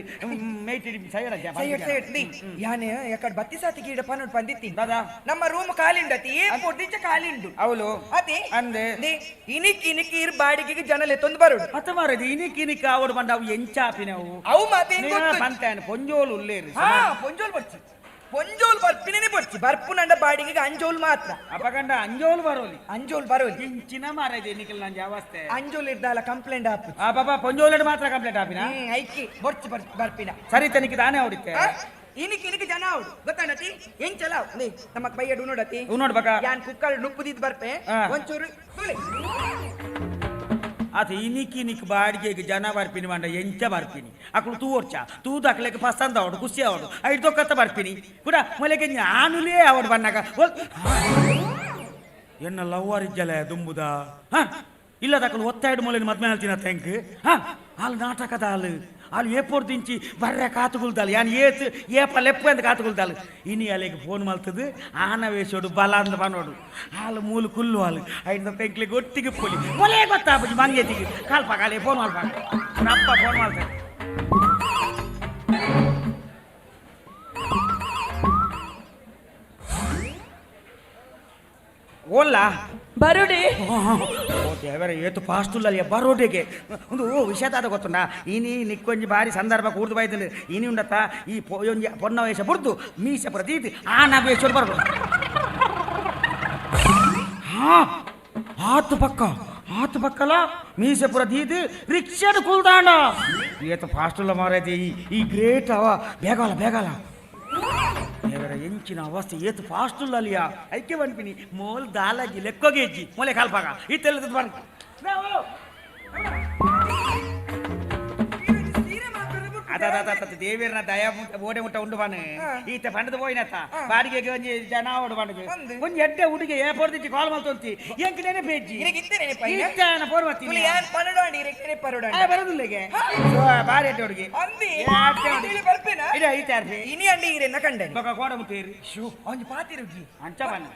ಮೇಯ್ತಿ ಸೈಡ್. ಸೈಡ್ ಸೈಡ್ the ಯಾನೆ ಎಕಡ್ ಬತ್ತಿ ಸಾತಿ ಗೀಡ ಪನ್ನೊಡ್ ಪಂದಿತ್ತಿ. ದಾದಾ? ನಮ್ಮ ರೂಮ್ ಖಾಲಿ ಉಂಡತಿ, ಏ ಪೊರ್ದಿಂಚ ಖಾಲಿ ಉಂಡು. ಅವಳು ಅತಿ ಅಂದೆ. The ಇನಿಕ್ ಇನಿಕ್ ಇರ್ ಬಾಡಿಗೆಗೆ ಜನ ಲೆತ್ತೊಂದು ಬರೋಡು. ಅತ್ತ ಮಾರದು ಇನಿಕ್ ಇನಿಕ್ ಆವಡು ಬಂದ ಅವು ಎಂಚಾಪಿನವು. ಅವು ಮಾತೆ ಏನ್ ಗೊತ್ತು? ಪಂತಾನ ಪೊಂಜೋಲು ಉಲ್ಲೇರು. ಹಾ, ಪೊಂಜೋಲ್ ಬರ್ಚಿ, ಪೊಂಜೋಲ್ ಬರ್ಪಿನೇ ಬರ್ಚಿ, ಬರ್ಪುನಂಡ ಬಾಡಿಗೆಗೆ ಅಂಜೋಲ್ ಮಾತ್ರ. ಅಪಗಂಡ ಅಂಜೋಲು ಬರೋಲಿ. ಅಂಜೋಲ್ ಬರೋಲಿ. ಇಂಚಿನ ಮಾರದು ನಿಖಲ್ ನಂಜಿ ಅವಸ್ಥೆ. ಅಂಜೋಲ್ ಇರ್ದಾಲ ಕಂಪ್ಲೇಂಟ್ ಆಪು. ಆ ಪಾಪ ಪೊಂಜೋಲಡ್ ಮಾತ್ರ ಕಂಪ್ಲೇಂಟ್ ಆಪಿನ. ಐಕಿ ಬೊರ್ಚಿ ಬರ್ಪಿನ. ಸರಿ ತನಿಖೆ ತಾನೇ ಹೊಡಿತೆ. ಆ? ಇನಿಕ್ ಇನಿಕ್ ಜನ ಅವಡು ಗೊತ್ತಾನತಿ ಎಂಚಲ ನೀ ನಮ್ಮ ಬೈಯಡ್ ಉನ್ನೋಡತಿ. ಉನ್ನೋಡ್ ಬಕ. ಯಾನ್ ಕುಕ್ಕಲ್ ನುಪ್ಪುದಿದ್ ಬರ್ಪೆ. ಒಂಚೂರು ತುಲೆ. ಆತ ಇನಿಕ್ ಇನಿಕ್ ಬಾಡಿಗೆಗೆ ಜನ ಬರ್ಪಿನಿ ಮಂಡ ಎಂಚ ಬರ್ಪಿನಿ ಅಕುಲು ತೂ ಒರ್ಚ ತೂ ದಾಖಲೆಗೆ ಪಸಂದ ಅವಡು ಖುಷಿ ಅವಡು ಐದು ದೊಕ್ಕತ್ತ ಬರ್ಪಿನಿ ಕೂಡ ಮೊಲೆಗೆ ಆನುಲೇ ಅವಡು ಬನ್ನಾಗ ಎನ್ನ ಲವ್ವರ್ ಇಜ್ಜಲ ದುಂಬುದ. ಹಾ ಇಲ್ಲ ದಕ್ಕಲು ಒತ್ತಾಯ್ಡು ಮೊಲೆ ಮದ್ಮೆ ಹೇಳ್ತೀನ thank. ಹಾ ಆಲ್ ನಾಟಕದ ಆಲು ಆಲು ಏಪೋರ್ ದಿಂಚಿ ಬರ್ರೆ ಕಾತುಗುಲ್ದಾಲು ಯಾನ್ ಏತ್ ಏಪ ಲೆಪ್ಪ ಅಂತ ಕಾತುಗುಲ್ದಾಲು ಇನಿ ಅಲೆಗೆ ಫೋನ್ ಮಲ್ತದು ಆನ ವೇಷೋಡು ಬಲ ಅಂದ ಬನೋಡು ಹಾಲು ಮೂಲು ಕುಲ್ಲು ಹಾಲು ಐದು ತೆಂಕ್ಲಿಗೆ ಒಟ್ಟಿಗೆ ಪೊಲಿ ಮೊಲೆ ಗೊತ್ತಾಪುಜಿ ಮಂಗೇತಿಗೆ ಕಾಲ್ಪ ಕಾಲೆ ಫೋನ್ ಮಲ್ಪ ಅಪ್ಪ ಫೋನ್ ಮಾಡ್ತಾರೆ. ಓಲ್ಲ ಬರುಡಿ. ಓ ದೇವರ ಏತು ಫಾಸ್ಟ್ ಉಲ್ಲಲ್ಲ ಬರೋಡೆಗೆ ಒಂದು ವಿಷಯದಾದ ಗೊತ್ತುಂಡ ಇನಿ ನಿಕ್ಕೊಂಜಿ ಬಾರಿ ಸಂದರ್ಭ ಕೂರ್ದು ಬಾಯ್ತಂದು ಇನಿ ಉಂಡತ್ತ ಈ ಒಂಜಿ ಪೊನ್ನ ವೇಷ ಬುಡ್ದು ಮೀಸೆ ಪ್ರತೀತಿ ಆನ ವೇಷ ಬರ್ಬೋದು. ಹಾ ಆತು ಪಕ್ಕ ಆತು ಪಕ್ಕಲ ಮೀಸೆ ಪ್ರತೀತಿ ರಿಕ್ಷಾದ ಕುಲ್ದಾಂಡ ಏತು ಫಾಸ್ಟ್ ಉಲ್ಲ ಮಾರೈತಿ ಈ ಗ್ರೇಟ್ ಅವ ಬೇಗಾಲ ಬೇಗಾಲ ದೇವರ ಎಂಚಿನ ಅವಸ್ಥೆ ಏತು ಫಾಸ್ಟ್ ಅಲ್ಲಿಯ ಐಕೆ ಬನ್ಪಿನಿ ಮೋಲ್ ದಾಲಾಜಿ ಲೆಕ್ಕೋಗೇಜಿ ಮೊಲೆ ಕಾಲ್ಪಾಗ ಈ ತೆಲ್ಲದ ಬರ್ ಅದ ದೇವಿಯರ್ನ ದಯ ಓಡೆ ಮುಟ್ಟ ಉಂಡು ಬಾನು ಈತ ಪಂಡದ ಪೋಯಿನತ್ತ ಬಾಡಿಗೆಗೆ ಒಂಜಿ ಜನ ಓಡು ಬಂಡದು ಒಂಜಿ ಎಡ್ಡೆ ಹುಡುಗಿ ಏ ಪೋರ್ದಿಚ್ಚಿ ಕಾಲ್ ಮಲ್ತೊಂತಿ ಎಂಕ್ ನೆನಪೇಜ್ಜಿ. ಇರೆಗ್ ಇತ್ತೆ ನೆನಪಾಯಿನ? ಇತ್ತೆ ಫೋನ್ ಮಾಡ್ತೀನಿ. ತುಲಿ ಯಾನ್ ಪನ್ನೊಡು ಇರೆಗ್ ನೆನಪರೋಡು. ಬರೋದಿಲ್ಲಗೆ ಬಾರಿ ಎಡ್ಡೆ ಹುಡುಗಿ. ಅಂದಿ. ಏ, ಅಡ್ಡೆ ಹುಡುಗಿ. ಇಲ್ಲಿ ಬರ್ಪೇನಾ? ಇಲ್ಲ, ಈತ ಅರ್ಪೆ. ಇನಿ ಅಂಡಿ ಇರೆನ್ನ ಕಂಡನಿ. ಬೊಕ ಕೋಡ ಮುಟ್ಟೇರಿ. ಶೋ ಒಂಜಿ ಪಾತಿರುಗಿ. ಅಂಚ ಬನ್ನ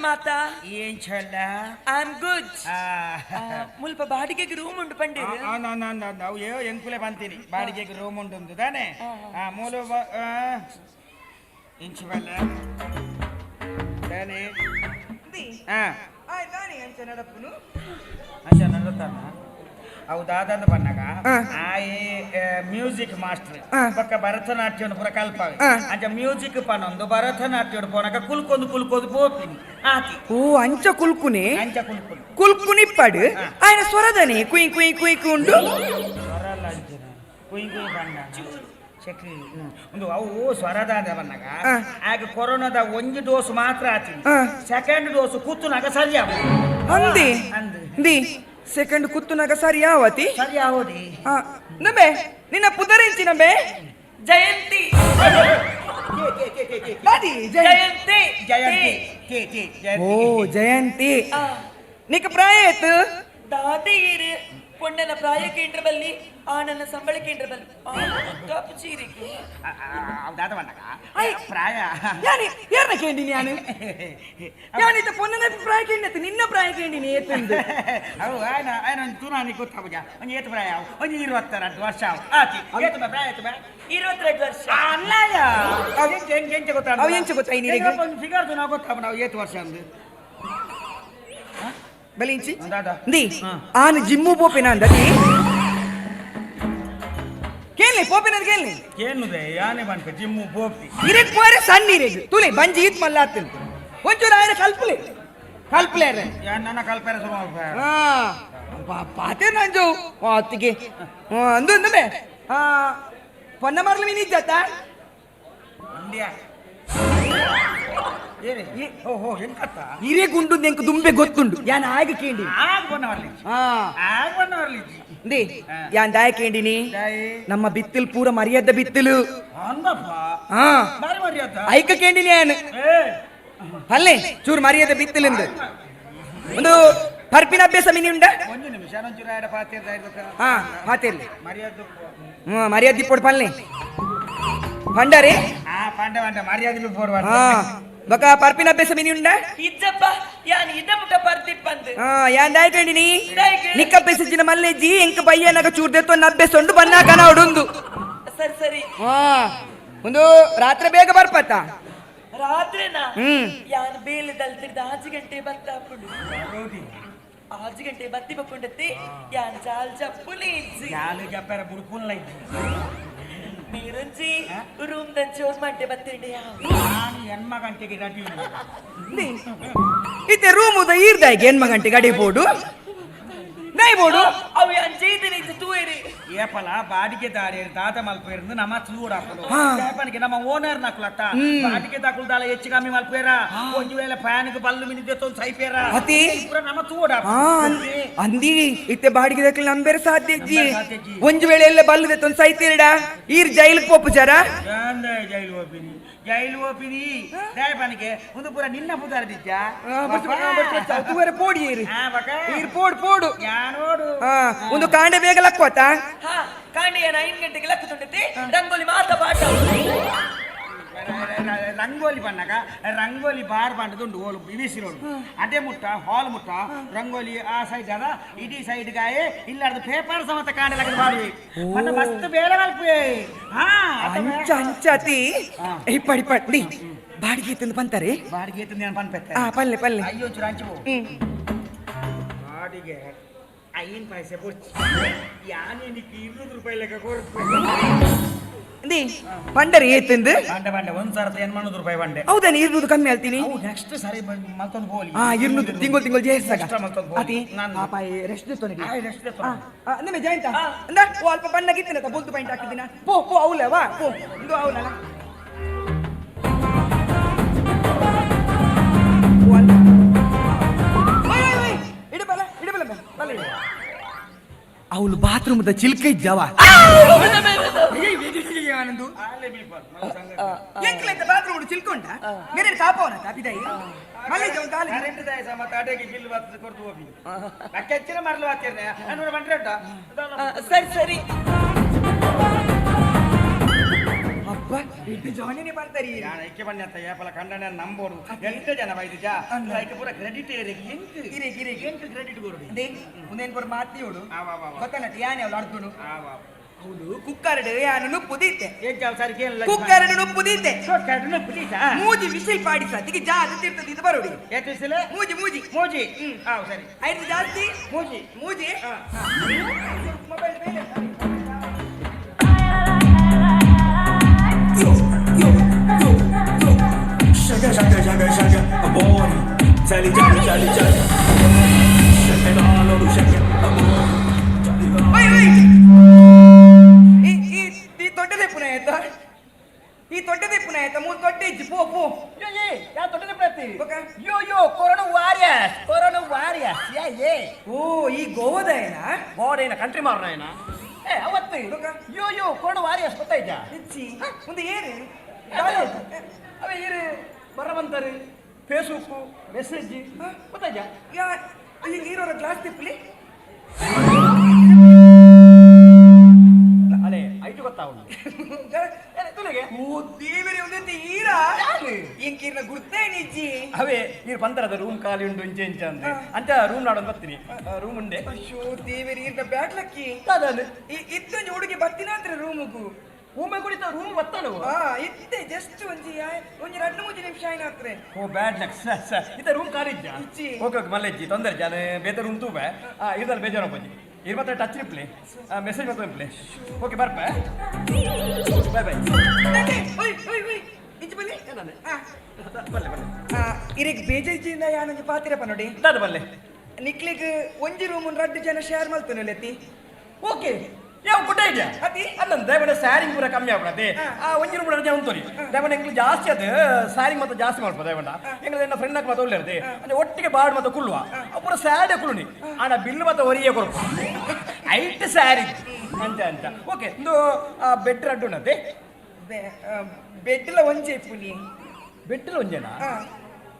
ಮಾತಾ. ಏನ್ ಚಲ್ಲ? I am good. ಮುಲ್ಪ ಬಾಡಿಗೆಗೆ ರೂಮ್ ಉಂಟು ಪಂಡೇರು. ನಾವು ಎಂಕುಲೆ ಬಂತೀನಿ ಬಾಡಿಗೆಗೆ ರೂಮ್ ಉಂಟು ತಾನೆ. ಮೂಲ ಇಂಚು ಬಲ್ಲ ತಾನೆ. ಅಂಚ ನಡತಾನ ಅವು ದಾದಂದ ಬನ್ನಾಗ ಆಯೆ ಮ್ಯೂಸಿಕ್ ಮಾಸ್ಟರ್ ಪಕ್ಕ ಭರತನಾಟ್ಯವನ್ನು ಪೂರ ಕಲ್ಪಾವೆ. ಅಂಚ ಮ್ಯೂಸಿಕ್ ಪನೊಂದು ಭರತನಾಟ್ಯ ಪೋನಾಗ ಕುಲ್ಕೊಂದು ಕುಲ್ಕೊಂದು ಪೋಪಿನಿ ಆತಿ. ಓ ಅಂಚ ಕುಲ್ಕುನೆ. ಅಂಚ ಕುಲ್ಕುನಿ ಕುಲ್ಕುನಿಪ್ಪಡು ಆಯನ ಸ್ವರದನೆ ಕುಯ್ ಕುಯ್ ಕುಯ್ ಉಂಡು. ಸ್ವರಲ್ಲ ಅಂಚನ ಕುಯ್ ಕುಯ್ ಬಣ್ಣ ಚಕ್ರಿ ಒಂದು ಅವು ಸ್ವರದಾದ ಬನ್ನಾಗ ಆಗ ಕೊರೋನಾದ ಒಂಜಿ ಡೋಸ್ ಮಾತ್ರ ಆತಿ, ಸೆಕೆಂಡ್ ಡೋಸ್ ಕೂತುನಾಗ ಸರಿ ಆವು. ಅಂದಿ ಅಂದು the second ಕುತ್ತುನಾಗ ಸರಿ ಯಾವತಿ ಸರಿ ಆವದಿ. ನಬೆ ನಿನ್ನ ಪುದರಿಂಚಿ ನಬೆ. ಜಯಂತಿ. ದಾದಿ ಜಯಂತಿ. ಜಯಂತಿ ಕೆ ಕೆ. ಓ ಜಯಂತಿ ನಿಕ್ ಪ್ರಾಯ ಆಯ್ತು. ದಾದಿ ಇರು ಪೊಣ್ಣನ ಪ್ರಾಯ ಕೇಂದ್ರ ಬಲ್ಲಿ ಆ ನನ್ನ ಸಂಬಳ ಕೇಂದ್ರ ಬಲ್ಲಿ ಚೀರಿಗೆ ದಾದ ಬನ್ನಾಗ ಪ್ರಾಯ ಯಾನಿ ಯಾರನ್ನ ಕೇಂಡಿನಿ ಯಾನು ಯಾನಿತ ಪೊನ್ನನ ಪ್ರಾಯ ಕೇಂಡತ್ತು ನಿನ್ನ ಪ್ರಾಯ ಕೇಂಡಿನಿ ಏತಂದು. ಅವು ಆಯ್ನ ಆಯ್ನ ಒಂದು ತುನಾನಿ ಗೊತ್ತಾಗುಜ ಒಂಜಿ ಏತು ಪ್ರಾಯ ಅವು ಒಂಜಿ 22 ವರ್ಷ ಅವು ಆತಿ ಏತು ಬಾ ಪ್ರಾಯ ಏತು ಬಾ 22 ವರ್ಷ. ಅಲ್ಲಯ್ಯ ಎಂಚ ಎಂಚ ಗೊತ್ತಾ ಅವು ಎಂಚ ಗೊತ್ತಾ ನೀರಿಗೆ? ಒಂದು ಫಿಗರ್ ನಾವು ಗೊತ್ತಾಗ ನಾವು ಏತು ವರ್ಷ ಅಂದು ಬಲಿಂಚಿ ದಾದಾ. The ಆನು ಜಿಮ್ಮು ಪೋಪಿನ ಅಂದತಿ ಕೇಳಿ ಪೋಪಿನ ಕೇಳಿ ಏನುದೆ ಯಾನೆ ಬಂತ ಜಿಮ್ಮು ಪೋಪಿ ಇರೆಗ್ ಪೋರೆ ಸಣ್ಣ ಇರೆಗ್ ತುಲೆ ಬಂಜಿ ಈತ್ ಮಲ್ಲಾತಿನ್ ಒಂಚೂರು ಆಯನ ಕಲ್ಪಲೆ ಕಲ್ಪಲೆ ಯಾನ್ ನನ್ನ ಕಲ್ಪೆರ ಶುರು ಮಲ್ಪೆ. ಪಾತೆ ನಂಜು ಅತ್ತಿಗೆ ಅಂದು ಅಂದಮೆ ಪೊನ್ನ ಮರ್ಲ ಮೀನ್ ಇದ್ದಾತ ಇಂಡಿಯಾ. ಓಹೋ ಎಂಕತ್ತ ಹಿರೇ ಗುಂಡು ಎಂಕ್ ದುಂಬೆ ಗೊತ್ತುಂಡು ಯಾನ್ ಆಗ ಕೇಂಡಿ ಆಗ ಬನ್ನವರ್ಲಿ ಆಗ ಬನ್ನವರ್ಲಿ ದಿ ಯಾನ್ ದಾಯ ಕೇಂಡಿನಿ ನಮ್ಮ ಬಿತ್ತಿಲ್ ಪೂರ ಮರ್ಯಾದ ಬಿತ್ತಿಲು ಅಂದಪ್ಪ ಹಾ ಬಾರಿ ಮರ್ಯಾದ ಐಕ ಕೇಂಡಿನಿ ಯಾನ್ ಅಲ್ಲೇ ಚೂರು ಮರ್ಯಾದ ಬಿತ್ತಿಲಿಂದು ಒಂದು ಪರ್ಪಿನ ಅಭ್ಯಾಸ ಮಿನಿ ಉಂಡ ಒಂದು ನಿಮಿಷ ಒಂಚೂರು ಆಡ ಪಾತೆ ಹಾ ಪಾತಿರ್ಲಿ ಮರ್ಯಾದ ಹ್ಮ್ ಮರ್ಯಾದೆ ಪೋಡು ಪಲ್ಲೆ ಪಂಡರೆ ಆ ಪಂಡ ಪಂಡ ಮರ್ಯಾದೆ ಪೋಡು ಹಾ ಬೊಕ ಪರ್ಪಿನ ಅಭ್ಯಾಸ ಮಿನಿ ಉಂಡ ಇಜ್ಜಪ್ಪ ಯಾನ್ ಇದ ಮುಟ್ಟ ಬರ್ತಿಪ್ಪಂದು ಹಾ ಯಾನ್ ದಾಯ ಕೇಂಡಿನಿ ದಾಯೆ? ನಿಕ್ಕ ಅಭ್ಯಾಸ ಜಿನ ಮಲ್ಲೆಜ್ಜಿ ಎಂಕ ಬಯ್ಯನಗ ಚೂರ್ದೆತ್ತು ಅಭ್ಯಾಸ ಉಂಡು ಬನ್ನ ಕನ ಉಡುಂದು ಸರಿ ಸರಿ ಹಾ ಒಂದು ರಾತ್ರಿ ಬೇಗ ಬರ್ಪತ್ತ ರಾತ್ರಿನಾ ಹ್ಮ್. ಯಾನ್ ಬೇಲೆ ದಲ್ತಿರ್ದ ಆಜು ಗಂಟೆ ಬತ್ತಾಪುಂಡು ಆಜು ಗಂಟೆ ಬತ್ತಿ ಬಕ್ಕೊಂಡತ್ತಿ ಯಾನ್ ಜಾಲ್ ಜಪ್ಪುಲಿ ಇಜ್ಜಿ ಯಾಲು ಜಪ್ಪರ ಬುಡ್ಕುನ್ಲ ಇಜ್ಜಿ ನೀರುಂಜಿ ರೂಮ್ ದಂಚಿ ಮಂಟೆ ಬತ್ತಿಂಡೆ ಯಾವ ನಾನು ಎನ್ಮ ಗಂಟೆಗೆ ರೆಡಿ ಇತ್ತೆ ರೂಮುದ ಈರ್ದಾಯಿಗೆ ಎನ್ಮ ಗಂಟೆ ಗಡಿ ಬೋಡು ನೈ ಬೋಡು ಅವು ಯಾನ್ ಜೈದಿನ ಇಜ್ಜಿ ತೂಯರಿ ಏಪಲ ಬಾಡಿಗೆ ದಾರಿ ದಾದ ಮಲ್ಪೇರಂದು ನಮ್ಮ ಚೂಡಾಪಲು ಪನಿಗೆ ನಮ್ಮ ಓನರ್ ನಕುಲತ್ತ ಬಾಡಿಗೆ ದಾಕುಲ್ ದಾಲ ಹೆಚ್ಚು ಕಮ್ಮಿ ಮಲ್ಪೇರ ಒಂಜಿ ವೇಳೆ ಫ್ಯಾನ್ಗೆ ಬಲ್ಲು ಮಿನಿ ತೊಂದು ಸೈಪೇರ ಅತಿ? ಪೂರ ನಮ್ಮ ಚೂಡ ಹಾ ಅಂದಿ ಇತ್ತೆ ಬಾಡಿಗೆ ದಕ್ಕಲ್ ನಂಬೇರೆ ಸಾಧ್ಯ ಇಜ್ಜಿ ನಂಬೇರೆ ಸಾಧ್ಯ ಇಜ್ಜಿ. ಒಂಜಿ ವೇಳೆ ಎಲ್ಲ ಬಲ್ಲದೆ ತೊಂದು ಸೈತಿರಡ ಈರ್ ಜೈಲ್ಗೆ ಪೋಪು ಜರ ಜೈಲು ಹೋಪಿನಿ ಜೈಲು ಹೋಪಿನಿ ದಾಯ ಪನಿಗೆ ಒಂದು ಪೂರ ನಿನ್ನ ಪುದಾರ ದಿಜ್ಜ ತೂವರೆ ಪೋಡಿ ಈರ್ ಹಾ ಬಕ ಈರ್ ಪೋಡು ಪೋಡು ಯಾನೋಡು ಹಾ ಒಂದು ಕಾಂಡೆ ಬೇಗ ಲಕ್ವತ ಹಾ ಕಾಂಡೆ ಯಾನ್ 5 ಗಂಟೆಗೆ ಲಕ್ಕುಂಡತ್ತಿ ರಂಗೋಲಿ ಮಾತ ಪಾಠ ರಂಗೋಲಿ ಬಣ್ಣಗ ರಂಗೋಲಿ ಬಾರ್ ಬಂಡದುಂಡು ಓಲು ಬಿಸಿರೋಡು ಅದೇ ಮುಟ್ಟ ಹಾಲ್ ಮುಟ್ಟ ರಂಗೋಲಿ ಆ ಸೈಡ್ ಅದ ಇಡೀ ಸೈಡ್ ಗಾಯೆ ಇಲ್ಲಾರ್ದು ಪೇಪರ್ ಸಮತ ಕಾಣಲಾಗದು ಬಾರಿ ಮತ್ತ ಮಸ್ತ್ ಬೇರೆ ಮಲ್ಪೆ ಹಾ ಅಂಚ ಅಂಚ ಅತಿ ಇಪ್ಪಡಿ ಪಡಿ ಬಾಡಿಗೆ ತಂದು ಬಂತಾರೆ ಬಾಡಿಗೆ ತಂದು ನಾನು ಪನ್ಪೆತ್ತೆ ಆ ಪಲ್ಲೆ ಪಲ್ಲೆ ಅಯ್ಯೋ ಚೂರು ಹಂಚು ಹ್ಮ್ ಬಾಡಿಗೆ ಐನ್ ಪೈಸೆ ಬೊಚ್ಚಿ ಯಾನೇನಿಕ್ಕೆ 200 ರೂಪಾಯಿ ಲೆಕ್ಕ ಕೊಡ್ತು ದಿ ಪಂಡರಿ ಏತಂದು ಬಂಡೆ ಬಂಡೆ ಒಂದ್ ಸಾವಿರದ 800 ರೂಪಾಯಿ ಬಂಡೆ ಹೌದಾನೆ 200 ಕಮ್ಮಿ ಆಲ್ತೀನಿ ಅವು ನೆಕ್ಸ್ಟ್ ಸರಿ ಮತ್ತೊಂದು ಬೋಲಿ ಆ 200 ತಿಂಗಳು ತಿಂಗಳು ಜೇರ್ಸಾಗ ಎಕ್ಸ್ಟ್ರಾ ಮತ್ತೊಂದು ಬೋಲಿ. ಅತಿ ನಾನು ಪಾಪಾಯಿ ರೆಸ್ಟ್ ತೊನಗಿ ಆ, rest ತೊನಗಿ. ನಿಮ್ಮ ಜಯಂತ ಅಂದ ಓ ಅಲ್ಪ ಬಣ್ಣಗಿತ್ತಿನ ಬೊಲ್ತು ಪಾಯಿಂಟ್ ಹಾಕಿದ್ದೀನ ಪೋ ಪೋ ಅವಲ ವಾ ಪೋ ಇಂದು ಅವಲಲ್ಲ ಓ ಅಲ್ಪ ಓಯ್, ಓಯ್, ಓಯ್, ಇಡು ಬಲ ಇಡು ಬಲ ಬಲ ಇಡು. ಅವಳು ಬಾತ್ರೂಮ್ದ ಚಿಲ್ಕ ಇದ್ದಾವ ಎಂಕ್ಲೈತ ಬಾತ್ರೂಮ್ ಚಿಲ್ಕೊಂಡ ಮೇರೆ ಕಾಪವನ ತಾಪಿದಾಯಿ ಮಲ್ಲೆ ಜವನ್ ತಾಲೆ ಕರೆಂಟ್ ದಾಯ ಸಮ ತಾಟೆಗೆ ಬಿಲ್ ಬರ್ತದೆ ಕೊಡ್ತು ಹೋಗಿ ಅಕ್ಕೆಚ್ಚಿನ ಮರಲು ಹಾಕ್ತಿರ್ನೆ ಅನ್ನೂರ ಬಂಡ್ರೆ ಉಂಟಾ ಸರಿ ಸರಿ ಅಬ್ಬ ಇಟ್ಟು ಜಾನಿನೇ ಬರ್ತಾರೆ ನಾನು ಐಕ್ಯ ಬಣ್ಣ ಅಂತ ಏಪಲ ಕಂಡನೆ ನಂಬೋಡು ಎಂತ ಜನ ಬೈದು ಜಾ ಐಕೆ ಪೂರ ಕ್ರೆಡಿಟ್ ಏರಿಗೆ ಎಂಕ್ ಇರೇಗ್ ಇರೇಗ್ ಎಂಕ್ ಕ್ರೆಡಿಟ್ ಕೊಡು ಅದೇ ಮುಂದೇನು ಪೂರ ಮಾತಿಯೋಡು ಆ, ವಾ, ವಾ, ವಾ. ಗೊತ್ತಲ್ಲ ಯಾನೆ ಅವಳು ಅರ್ದುನು ಆ ವಾ ಅವಳು ಕುಕ್ಕರಡು ಯಾನು ನುಪ್ಪುದೀತೆ ಎಂಕ್ ಅವ್ ಸರಿ ಕೇಳಲ್ಲ ಕುಕ್ಕರಡು ನುಪ್ಪುದೀತೆ ಕರಡು ಪುದೀತಾ ಮೂಜಿ ವಿಸಿಲ್ ಪಾಡಿಸ ತಿಗೆ ಜಾದು ತಿರ್ತದೆ ಇದು ಬರೋಡಿ ಏತ್ ವಿಸಿಲ್ ಮೂಜಿ ಮೂಜಿ ಮೂಜಿ ಹಾ ಸರಿ ಐದು ಜಾಸ್ತಿ ಮೂಜಿ ಮೂಜಿ ಹಾ. ಮೊಬೈಲ್ ಮೇಲೆ Shaka shaka shaka shaka a body. Jolly jolly jolly jolly. Shaka all over shaka a body. ಓಯ್ ಓಯ್ ಈ ಈ ಈ ತೊಟ್ಟದೆ ಪುನಃ ಆಯ್ತಾ ಈ ತೊಟ್ಟದೆ ಪುನಃ ಆಯ್ತಾ ಮೂರು ತೊಟ್ಟೆ ಇಜ್ಜಿ ಪೋ ಪೋ ಯಾ ತೊಟ್ಟದೆ ಪ್ರತಿ ಬೊಕ? ಯೋ ಯೋ ಕೊರೋನಾ ವಾರಿಯರ್ಸ್ ಕೊರೋನಾ ವಾರಿಯರ್ಸ್ ಯಾ ಯೇ ಓ ಈ ಗೋವಾದ ಏನ ಗೋಡೇನ ಕಂಟ್ರಿ ಮಾರ್ನ ಏ ಅವತ್ತು ಬೊಕ? ಯೋ ಯೋ ಕೊರೋನಾ ವಾರಿಯರ್ಸ್ ಗೊತ್ತಾಯ್ತಾ ಇಜ್ಜಿ ಒಂದು ಏರು ಅವೇ ಇರು ಬರ ಬಂತಾರೆ ಫೇಸ್ಬುಕ್ ಮೆಸೇಜ್ ಗೊತ್ತಾಯ್ತಾ ಯಾ ಈಗ ಈರೋರ ಗ್ಲಾಸ್ ತಿಪ್ಪಲಿ ಅಲೆ ಐಟು ಗೊತ್ತಾವಲ್ಲ ತುಲಿಗೆ ಓ ದೇವರೇ ಒಂದಂತೆ ಈರ ಇಂಕೀರ್ನ ಗುರ್ತೇ ನಿಜ್ಜಿ ಅವೇ ನೀರು ಬಂತಾರದ ರೂಮ್ ಖಾಲಿ ಉಂಟು ಇಂಚೆ ಇಂಚೆ ಅಂತ ಅಂತ ರೂಮ್ ನಾಡೊಂದು ಬರ್ತೀನಿ ರೂಮ್ ಉಂಡೆ ಅಯ್ಯೋ ದೇವರೇ ಈರ್ನ ಬ್ಯಾಟ್ಲಕ್ಕಿ ಇತ್ತೊಂಜಿ ಹುಡುಗಿ ಬತ್ತಿನಾತ್ರ ರೂಮುಗು ಒಮ್ಮೆ ಕುಡಿತ ರೂಮ್ ಬರ್ತಾನು ಆ ಇತ್ತೆ ಜಸ್ಟ್ ಒಂಜಿ ಒಂಜಿ ಎರಡು ಮೂಜಿ ನಿಮಿಷ ಆಯ್ನಾತ್ರೆ ಓ ಬ್ಯಾಡ್ ಲಕ್ ಸರ್ ಸರ್ ಇತ್ತ ರೂಮ್ ಖಾಲಿ ಇಜ್ಜಾ ಇಜ್ಜಿ. ಓಕೆ ಓಕೆ ಮಲ್ಲೆಜ್ಜಿ ತೊಂದರೆ ಜಾನೆ ಬೇತೆ ರೂಮ್ ತೂಬೆ ಆ ಇರ್ದಲ್ಲಿ ಬೇಜಾರು ಅಪ್ಪಾಜಿ ಇರ್ ಮಾತ್ರ ಟಚ್ ರಿಪ್ಲೆ ಮೆಸೇಜ್ ಮಾತ್ರ ರಿಪ್ಲೆ ಓಕೆ ಬರ್ಪ ಬಾಯ್ ಬಾಯ್ ಓಯ್ ಓಯ್ ಓಯ್ ಇಂಚಿ ಬಲ್ಲಿ ಆ, ಬಲ್ಲೆ ಬಲ್ಲೆ ಆ, ಇರೆಗ್ ಬೇಜಾರ್ಜಿಂದ ಯಾನೊಂಜಿ ಪಾತಿರಪ್ಪ ನೋಡಿ ದಾದ ಬಲ್ಲೆ ನಿಕ್ಲಿಗ್ ಒಂಜಿ ರೂಮ್ ರಡ್ಡು ಜನ ಶೇರ್ ಮಲ್ತುನು ಲೆತ್ತಿ ಓಕೆ ಯಾವ ಗುಡ್ ಐಡಿಯಾ ಅತಿ ಅಲ್ಲ ದಯಮಾಡಿ ಸ್ಯಾರಿಂಗ್ ಪೂರ ಕಮ್ಮಿ ಆಗ್ಬಿಡತ್ತೆ. ಆ ಒಂಜಿ ರೂಪಾಯಿ ರಜೆ ಉಂಟು ದಯಮಾಡಿ. ಎಂಗ್ಲು ಜಾಸ್ತಿ ಅದು ಸ್ಯಾರಿಂಗ್ ಮತ್ತೆ ಜಾಸ್ತಿ ಮಾಡ್ಬೋದು ದಯಮಾಡ. ಎಂಗ್ಲು ಎನ್ನ ಫ್ರೆಂಡ್ ಮತ್ತೆ ಒಳ್ಳೆ ಅಂದ್ರೆ ಒಟ್ಟಿಗೆ ಬಾಡ್ ಮತ್ತೆ ಕುಳ್ಳುವ ಪೂರ ಸ್ಯಾಡೆ ಕುಳ್ಳುನಿ ಆಣ ಬಿಲ್ ಮತ್ತೆ ಒರಿಯೇ ಕೊಡ್ಪ ಐಟ್ ಸ್ಯಾರಿ ಅಂಚ ಅಂಚ. ಓಕೆ, ಒಂದು ಬೆಡ್ ರಡ್ಡು ಉಂಡತೆ. ಬೆಡ್ಲ ಒಂಜೆ ಪುನಿ. ಬೆಡ್ಲ ಒಂಜೇನಾ?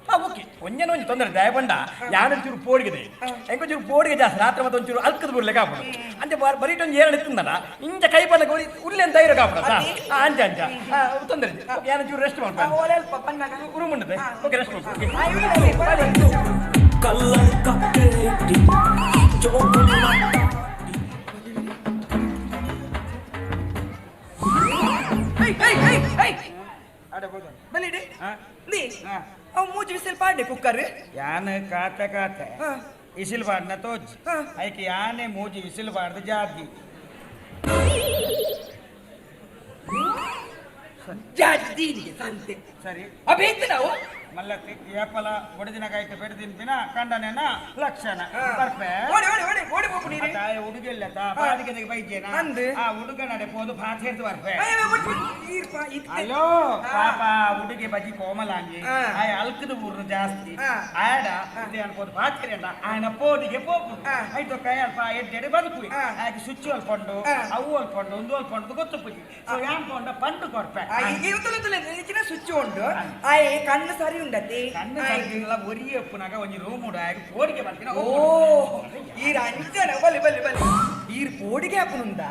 ಹಾ, ಓಕೆ, ಒಂಜೇನ ಒಂಜಿ ತೊಂದರೆ. ದಯಪಂಡ ಯಾನ ಚೂರು ಪೋಡಿಗೆ, ಎಂಕ ಚೂರು ಪೋಡಿಗೆ ಜಾಸ್ತಿ ರಾತ್ರಿ ಮತ್ತೆ ಒಂಚೂರು ಅಲ್ಕದ ಬುರ್ಲೆ ಕಾಪುಡು ಅಂಚೆ ಬರೀಟ್ ಒಂಜಿ ಏರಣ ಇತ್ತಂದಲ್ಲ ಇಂಚ ಕೈ ಪಲ್ಲ ಉಲ್ಲೆ ಅಂತ ಧೈರ್ಯ ಕಾಪುಡ. ಅಂಚ ಅಂಚ ತೊಂದರೆ. ಯಾನ ಚೂರು ರೆಸ್ಟ್ ಮಾಡ್ತಾರೆ, ರೂಮ್ ಉಂಟದೆ. ಓಕೆ, ರೆಸ್ಟ್ ಮಾಡ್ತಾರೆ. ಅವು ಮೂಜಿ ವಿಸಿಲ್ ಪಾಡ್ಡೆ ಕುಕ್ಕರ್. ಯಾನ್ ಕಾತೆ ಕಾತೆ ಇಸಿಲ್ ಪಾಡ್ನ ತೋಜ್ ಐಕೆ ಯಾನೆ ಮೂಜಿ ವಿಸಿಲ್ ಪಾಡ್ದು ಜಾತಿ ಜಾತಿ ದೀನಿಗೆ ಸಂತೆ. ಸರಿ. ಅಬೇತ್ ನಾವು ಮಲ್ಲತ್ತಿ ಏಪಲ ಒಡದಿನ ಕಾಯ್ತು ಬೆಡ್ ತಿನ್ಪಿನ ಕಂಡನೇನ ಲಕ್ಷಣ ಬರ್ಪೆ. ಓಡಿ ಓಡಿ ಓಡಿ ಓಡಿ ಹೋಗು ನೀರು. ತಾಯ ಹುಡುಗಿಲ್ಲ ತಾ ಬಾಡಿಗೆ ಬೈಜೇನ ಅಂದ್. ಆ ಹುಡುಗ ನಡೆ ಪೋದು ಭಾತ ಹಿಡ್ದು ಬರ್ಪೆ. ಈರ್ಪ ಇತ್ತೆ. ಅಲೋ ಪಾಪ ಹುಡುಗಿ ಬಜಿ ಕೋಮಲಾಂಗಿ ಆಯ ಅಲ್ಕದ ಊರ್ನು ಜಾಸ್ತಿ ಆಯಡ ಇದೆ ಅನ್ಬೋದು ಬಾತ್ಕರೆಂಡ ಆಯನ ಪೋದಿಗೆ ಪೋಪು ಐತು ಕೈ ಅಲ್ಪ ಎಡ್ಡೆಡೆ ಬದುಕು ಆಯ್ಕೆ ಸ್ವಿಚ್ ಅಲ್ಕೊಂಡು ಅವು ಅಲ್ಕೊಂಡು ಒಂದು ಅಲ್ಕೊಂಡು ಗೊತ್ತು ಪುಜಿ. ಸೊ ಯಾನ್ ಪೋಂಡ ಪಂಡು ಕೊರ್ಪೆ. ತುಲೆ ಸ್ವಿಚ್ ಉಂಡು ಆಯೆ ಕಣ್ಣು ಸರಿ ಉಂಡತಿ. ಕಣ್ಣು ಸರಿ ಒರಿಯ ಉಪ್ಪುನಾಗ ಒಂಜಿ ರೂಮ್ ಉಂಡು ಆಯ್ಕೆ ಪೋಡಿಗೆ ಬರ್ತೀನಿ. ಓ ಈರ್ ಅಂಚನ ಬಲಿ ಬಲಿ ಬಲಿ ಈರ್ ಪೋಡಿಗೆ ಆಪುನುಂದ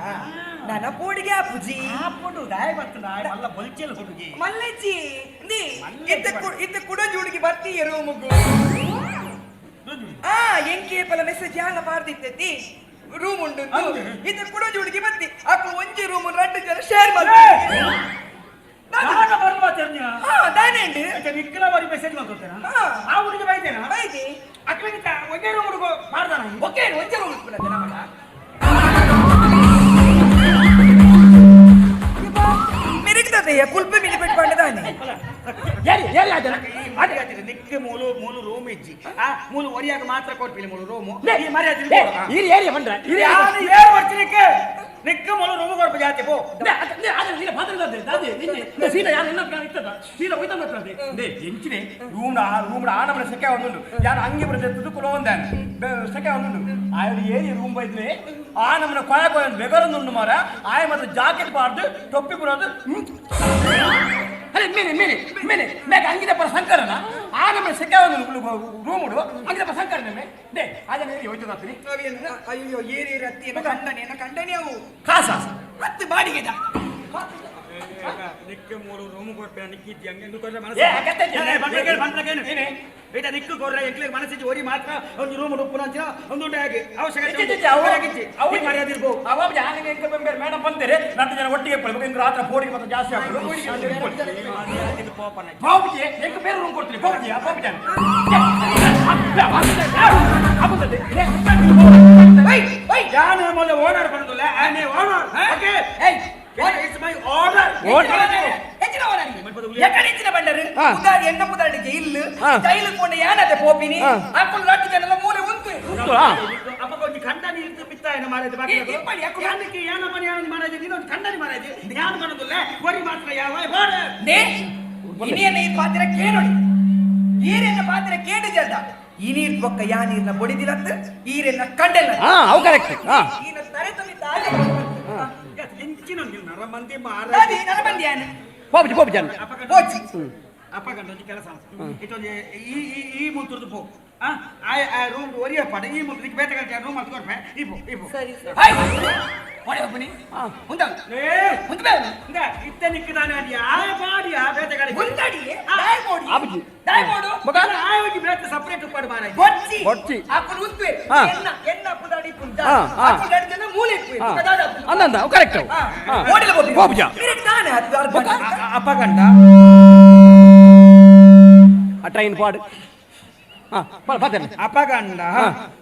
ನನ ಪೋಡಿಗೆ ಆಪುಜಿ ಆಪುಂಡು ದಾಯ ಬರ್ತುಂಡ ಆಯ್ ಮಲ್ಲ ಬೊಲ್ಚೆಲ್ ಹುಡುಗಿ ಮಲ್ಲಜ್ಜಿ ನೀ ಇತ್ತ ಕುಡೊಂಜಿ ಹುಡುಗಿ ಬರ್ತೀಯ ರೂಮುಗು. ಆ ಎಂಕೇಪಲ ಮೆಸೇಜ್ ಯಾನ ಪಾರ್ದಿತ್ತೆತಿ ರೂಮ್ ಉಂಡು ಇತ್ತ ಕುಡೊಂಜಿ ಹುಡುಗಿ ಬರ್ತಿ ಅಕ್ಕು ಒಂಜಿ ರೂಮ್ ರಡ್ಡು ಜನ ಶೇರ್ ಮಾಡ್ತಾರೆ. ಕುಲ್ಪೆ ಮಿನಿ ಪೆಟ್ಟು ಪಂಡದಾನೆ. ನಿಕ್ಕೆ ಮೂಲು ಮೂಲು ರೂಮ್ ಇಜ್ಜಿ ಆ ಮೂಲು ಒರಿಯಾಗ ಮಾತ್ರ ಕೊಡ್ಪಿಲಿ ಮೂಲು ರೂಮು ಈ ಮರ್ಯಾದೆ ಏರು ಬರ್ತೀನಿ ನಿಕ್ಕ ಮೂಲು ರೂಮ್ ಕೊಡ್ಪ ಜಾತಿ ಪೋ. ಎಂಚಿನೆ ರೂಮ್ ರೂಮ್ ಆನಮನೆ ಸೆಕೆ ಒಂದುಂಡು ಯಾರು ಅಂಗಿ ಬರ್ತದೆ ಕುಲವಂದಾನೆ ಸೆಕೆ ಒಂದುಂಡು ಆಯ್ ಏರಿ ರೂಮ್ ಬೈದ್ನೆ ಆ ನಮ್ಮನೆ ಕೊಯ ಕೊಯ ಬೆಗರೊಂದುಂಡು ಮಾರ ಆಯ ಮಾತ್ರ ಜಾಕೆಟ್ ಪಾಡ್ದು ಟೊಪ್ಪಿ ಬರೋದು. ಅರೆ ಮೇನೆ ಮೇನೆ ಮೇನೆ ಮೇಕ ಅಂಗಿದಪ್ಪ ಸಂಕರನ ಆ ನಮ್ಮನೆ ಸೆಕೆ ಒಂದುಂಡು ರೂಮ್ ಉಡು ಅಂಗಿದಪ್ಪ ಸಂಕರನ ಮೇ they ಆಜನ ಏರಿ ಹೋಯ್ತು ನಾತ್ರಿ. ಅಯ್ಯೋ ಏರಿ ರತ್ತಿ ಕಂಡನೆ ಕಂಡನೆ ಅವು ಕಾಸ ಹತ್ತು ಬಾಡಿಗೆ ನಿಕ್ಕೆ ಮೂರು ರೂಮ್ ಕೊಡ್ಪೆ ನಿಕ್ಕಿದ್ದಿ ಹಂಗೆ ಏ ನಿಕ್ಕು ಕೊರ್ರೆ ಎಂಕ್ಲೆಗ್ ಮನಸ್ಸಿಜ್ಜಿ ಒರಿ ಮಾತ್ರ ಒಂದು ರೂಮ್ ಉಪ್ಪುನ ಅಂಚಿನ ಒಂದು ಉಂಡೆ ಆಗಿ ಅವಶ್ಯಕತೆ ಅವು ಮರ್ಯಾದೆ ಇರ್ಬೋ. ಅವ ಜಾನಿಗೆ ಎಂಕ ಬೆಂಬೇರು ಮೇಡಮ್ ಬಂದರೆ ರಟ್ಟು ಜನ ಒಟ್ಟಿಗೆ ಪಡ್ಬೇಕು ಇಂದು ರಾತ್ರಿ ಪೋಡಿಗೆ ಮತ್ತೆ ಜಾಸ್ತಿ ಆಗ್ಬೋದು. ಬಾಬುಜಿ ಎಂಕ ಬೇರೆ ರೂಮ್ ಕೊಡ್ತೀನಿ ಬಾಬುಜಿ ಬಾಬುಜಿ ಯಾನು ಮೊದಲು ಓನರ್ ಬಂದಿಲ್ಲ ಆನೆ owner. Okay, it's my order. ಎಕಡೆ ಬಂಡರು ಉದಾರಿ ಎನ್ನ ಪುದಾಡಿ ಜೈಲು ಜೈಲು ಕೊಂಡ ಯಾನದೆ ಪೋಪಿನಿ ಅಕ್ಕುಲು ರಟ್ಟು ಜನಲ ಮೂಲೆ ಉಂತು ಅಪ್ಪ ಕೊಂಚ ಕಂಡನಿ ಇರ್ತು ಬಿತ್ತಾಯನ ಮಾರಾಯ್ತು ಬಾಕಿ ಯಾನಕ್ಕೆ ಯಾನ ಮನೆ ಯಾನ ಮಾರಾಯ್ತು ನೀನೊಂದು ಕಂಡನಿ ಮಾರಾಯ್ತು ಯಾನು ಬರೋದಿಲ್ಲ ಒರಿ ಮಾತ್ರ ಯಾವ ಬೋಡ ನೇ ಇನಿಯನ್ನ ಈ ಪಾತ್ರ ಕೇಳೋಡಿ ಈರೆನ್ನ ಪಾತ್ರ ಕೇಡು ಜಲ್ದ ಈ ನೀರ್ ಬೊಕ್ಕ ಯಾ ನೀರ್ನ ಬೊಡಿದಿಲತ್ತು ಈರೆನ್ನ ಕಂಡೆಲ್ಲ. ಅವು ಕರೆಕ್ಟ್. ಈನ ತರೆ ತುಂಬಿ ತಾಲೆ ಇಂಚಿನ ನರಮಂದಿ ಮಾರಾಯ್ತು ನರಮಂದಿ ಯಾನು ಬಾಬುಜಿ ಬಾಬುಜಿ ಹೋಚಿ ಅಪ್ಪ ಗಂಡ ಒಂಜಿ ಕೆಲಸ ಇಟ್ಟೊಂಜಿ ಈ ಈ ಈ ಮುತ್ತುರ್ದು ಪೋ ಆ ಆ ರೂಮ್ ಒರಿಯ ಪಾಡ ಈ ಮುತ್ತು ಬೇತೆ ಗಂಟೆ ರೂಮ್ ಅಂತ ಕೊಡ್ಪೆ ಇಪು ಇಪು. ಸರಿ ಸರಿ ಹೈ ಓಡಿ ಹೋಗ್ಬನಿ ಮುಂದ ಮುಂದೆ ಬೇ ಇಂದ ಇತ್ತ ನಿಕ್ಕದಾನೆ ಅಡಿ ಆ ಬಾಡಿ ಆ ಬೇತೆ ಗಡೆ ಮುಂದಡಿ ದಾಯ್ ಮೋಡಿ ಆಬುಜಿ ದಾಯ್ ಮೋಡು ಆ ಒಂಜಿ ಬೇತೆ ಸಪರೇಟ್ ಉಪ್ಪಾಡು ಮಾರಾಯ್ತು ಬೊಚ್ಚಿ ಬೊಚ್ಚಿ. ಅಕ್ಕುಲು ಉಂತುವೆ ಎನ್ನ ಎನ್ನ ಪುದಾಡಿ ಪುಂಜ ಅಕ್ಕುಲು ಗಡಿ ಜನ ಮೂಲೆ ಇಪ್ಪು ಕದಾದ ಅಂದಂದ ಅವು ಕರೆಕ್ಟ್. ಓಡಿಲ ಬೋಪಿ ಬಾಬುಜ ಮಿರಿಕ್ ತಾನೆ ಅದು ಅರ್ಧ ಅಪ್ಪ ಗಂಡ ಆ ಟ್ರೈನ್ ಪಾಡು ಅಪಗಂಡ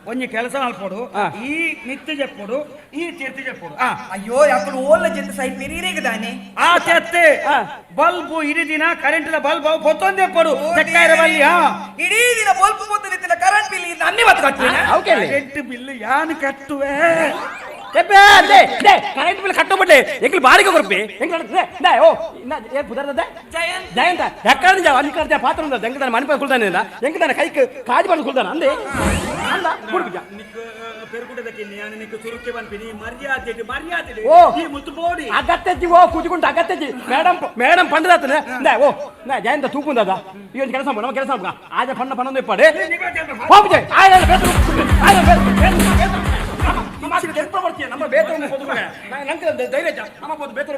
ಒಂಜಿ ಕೆಲಸ ಮಲ್ಪೊಡು ಈ ನಿತ್ಯ ಜಪ್ಪೊಡು ಈ ತೀರ್ಥ ಜಪ್ಪೊಡು. ಅಯ್ಯೋ ಅಕ್ಕುಲು ಓಲ್ಲ ಜೊತೆ ಸೈ ಪಿರಿರೇಗದಾನೆ ಆ ತೆತ್ತೆ ಬಲ್ಬ್ ಇಡೀ ದಿನ ಕರೆಂಟ್ ಬಲ್ಬ್ ಅವು ಪೊತ್ತೊಂದೇ ಪೊಡು ತೆಕ್ಕಾಯಿರ ಬಲ್ಲಿ. ಇಡೀ ದಿನ ಬಲ್ಬ್ ಪೊತ್ತೊಂದಿತ್ತಿನ ಕರೆಂಟ್ ಬಿಲ್ ಅನ್ನೇ ಮತ್ತೆ ಕಟ್ಟುವೆ. ಕರೆಂಟ್ ಬಿಲ್ ಯಾನು ಕಟ್ಟುವೆ? ಎಬ್ಬೆ they they current bill ಕಟ್ಟೋಬಿಡ್ಲಿ ಎಂಗ್ಲು ಬಾಡಿಗೆ ಕೊರ್ಪಿ ಎಂಗ್ಲ they they ಓ ಇನ್ನ ಏ ಪುದರ್ದ ಜಯಂತ್. ಜಯಂತ ಎಕ್ಕಡ ಜಾವ ಅಲ್ಲಿ ಕರ್ದ ಪಾತ್ರ ಉಂದ ಎಂಗ್ ಮಣಿಪ ಕುಲ್ದಾನೆ ಎಂಗ್ ದಾನೆ ಕೈಕ್ ಕಾಜು ಬಂದು ಕುಲ್ದಾನ ಅಂದೆ ಅಂದ ಕುಡ್ಬಿಜ ಓ ಅಗತ್ಯಜ್ಜಿ ಓ ಕೂತಿಕೊಂಡು ಅಗತ್ಯಜ್ಜಿ ಮೇಡಮ್ ಮೇಡಮ್ ಪಂಡದಾತನೆ ಇಂದ ಓ ನಾ ಜಯಂತ ತೂಪುಂದದ ಈ ಒಂದು ಕೆಲಸ ನಮ್ಮ ಕೆಲಸ ಆಜ ಪಣ್ಣ ಪಣ್ಣೊಂದು ಇಪ್ಪಾಡೆ ಹೋಗ್ಬಿಜೆ ಆಯ್ನ ಬೇತ್ರ ಆಯ್ನ ಬೇತ್ರ ನಮ್ಮ ಕೆಂಪ ಬರ್ತೀಯ ನಮ್ಮ ಬೇತ್ರ ನಂಗೆ ಧೈರ್ಯ ನಮ್ಮ ಬೋದು ಬೇತ್ರ.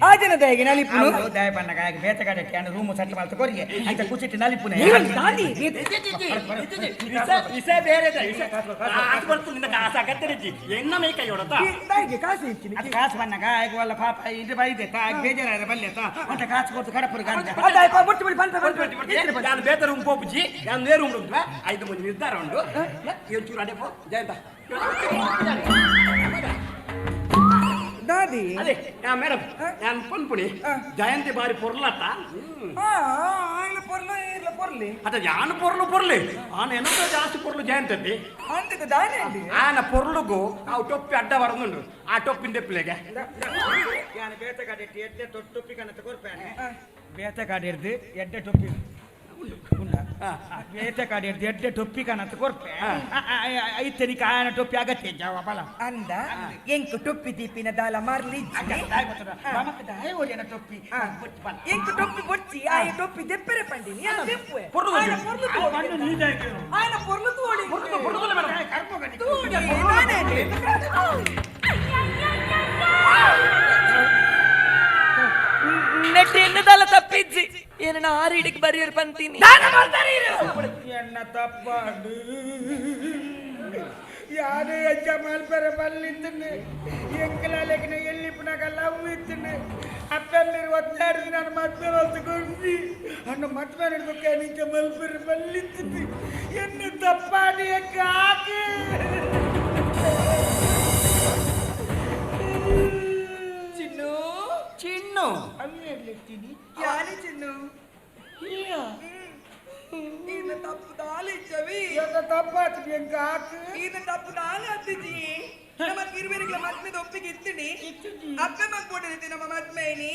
ಆಜನದಾಯಿಗೆ ನಲಿಪುನು ದಾಯ ಪನ್ನಗ ಬೇತೆ ಕಡೆ ರೂಮ್ ಸೆಟ್ಲ್ ಮಾಡ್ತಾ ಕೊರಿಗೆ ಅಂತ ಕುಚಿಟ್ಟು ನಲಿಪುನೆ. ವಿಷಯ ಬೇರೆ ಇದೆ, ವಿಷಯ ಕಾಸು ಬರ್ತದೆ ನಿನ್ನ ಕಾಸು ಅಗತ್ಯ ರೀತಿ ಎನ್ನ ಮೈ ಕೈ ಹೊಡತಾ ದಾಯಿಗೆ ಕಾಸು ಇಚ್ಚಿನಿ. ಅದು ಕಾಸು ಬನ್ನಗ ಆಗ ವಲ್ಲ ಪಾಪ ಇದು ಬೈದೆ ತಾ ಬೇಜಾರ ಬಲ್ಲೆ ತಾ ಅಂತ ಕಾಸು ಕೊಟ್ಟು ಕಡಪುರಿ ಗಂಜ. ಅದಾಯ್ ಬುಟ್ಟು ಬಿಡಿ ಪನ್ಪ ಪನ್ಪ. ನಾನು ಬೇತ ರೂಮ್ ಪೋಪುಜಿ ನಾನು ನೇ ರೂಮ್ ಉಂಟು ಐದು ಮಂದಿ ನಿರ್ಧಾರ ಉಂಟು ಏಳು ಚೂರು ಅಡೆ ಪೋ ಜಯಂತ. ದಾದಿ. ಅದೇ ಮೇಡಮ್ ನಾನು ಪನ್ಪುಣಿ ಜಯಂತಿ ಬಾರಿ ಪೊರ್ಲತ್ತ. ಆ ಆಗ್ಲ ಪೊರ್ಲು ಇರ್ಲ ಪೊರ್ಲಿ. ಅದ ಯಾನು ಪೊರ್ಲು ಪೊರ್ಲಿ ಆನ ಏನಂತ ಜಾಸ್ತಿ ಪೊರ್ಲು ಜಯಂತಿ. ಅಂತದ ದಾನೆ ಅಂಡಿ. ಆನ ಪೊರ್ಲುಗು ಆ ಟೊಪ್ಪಿ ಅಡ್ಡ ಬರದುಂಡು ಆ ಟೊಪ್ಪಿನ ತೆಪ್ಪಲೆಗೆ. ಯಾನು ಬೇತೆ ಕಡೆ ಎಡ್ಡೆ ಟೊಪ್ಪಿ ಕಣತ ಕೊರ್ಪೇನೆ ಬೇತೆ ಕಾಡಿರ್ದು ಎಡ್ಡೆ ಟೊಪ್ಪಿ ಉಂಡ ಬೇತೆ ಕಾಡಿರ್ದು ಎಡ್ಡೆ ಟೊಪ್ಪಿ ಕಣತ ಕೊರ್ಪೆ ಐತನಿಕ ಆಯನ ಟೊಪ್ಪಿ ಅಗತ್ಯ ಜಾವ ಬಲ. ಅಂದ ಎಂಕ್ ಟೊಪ್ಪಿ ದೀಪಿನ ದಾಲ ಮಾರ್ಲಿ. ಓರಿಯನ ಟೊಪ್ಪಿ. ಎಂಕ್ ಟೊಪ್ಪಿ ಬೊಚ್ಚಿ ಆಯ ಟೊಪ್ಪಿ ದೆಪ್ಪರೆ ಪಂಡಿನಿ ಆ ದೆಪ್ಪುವೆ. ಪೊರ್ಲು ಆಯನ ಪೊರ್ಲು ತೋಡಿ ಆಯನ ಪೊರ್ಲು ತೋಡಿ ತೋಡಿ ದಾನೆ ಅಂಡಿ. ನೆಟ್ಟಿ ಎನ್ನದಲ್ಲ ತಪ್ಪಿಜ್ಜಿ ಏನನ್ನ ಆರು ಇಡಕ್ಕೆ ಬರಿಯರ್ ಬಂತೀನಿ. ಎನ್ನ ತಪ್ಪಾಡು ಯಾರು ಅಜ್ಜ ಮಲ್ಪರ ಬಲ್ಲಿತ್ತನೆ ಎಂಕಲಾಲೆಗಿನ ಎಲ್ಲಿ ಪುನಗ ಲವ್ ಇತ್ತನೆ ಅಪ್ಪೆಲ್ಲರು ಒತ್ತಾಡಿದ ನಾನು ಮದ್ವೆ ಹೊಲ್ತುಕೊಂಡಿ ಅಣ್ಣ ಮದ್ವೆ ನಡ್ಬೇಕ ನಿಂಚ ಮಲ್ಪರ ಬಲ್ಲಿತ್ತನೆ ಎನ್ನ ತಪ್ಪಾಡಿ ಕಾಕಿ. ಚಿನ್ನು. ಚಿನ್ನು. ಯಾನೆ ಚಿನ್ನು ಈನ ತಪ್ಪು ದಾಲ ಇಚ್ಚವಿ. ಎನ್ನ ತಪ್ಪಾತು ಎಂಕ ಹಾಕು. ಈನ ತಪ್ಪು ದಾಲ ಹತ್ತಿಜಿ ನಮ್ಮ ಕಿರುಬೇರಿಗಳ ಮದ್ಮೆದ ಒಪ್ಪಿಗೆ ಇತ್ತಿನಿ ಅಪ್ಪೆ ಮಗ್ಬೋಡಿರುತ್ತೆ ನಮ್ಮ ಮದ್ಮೆನಿ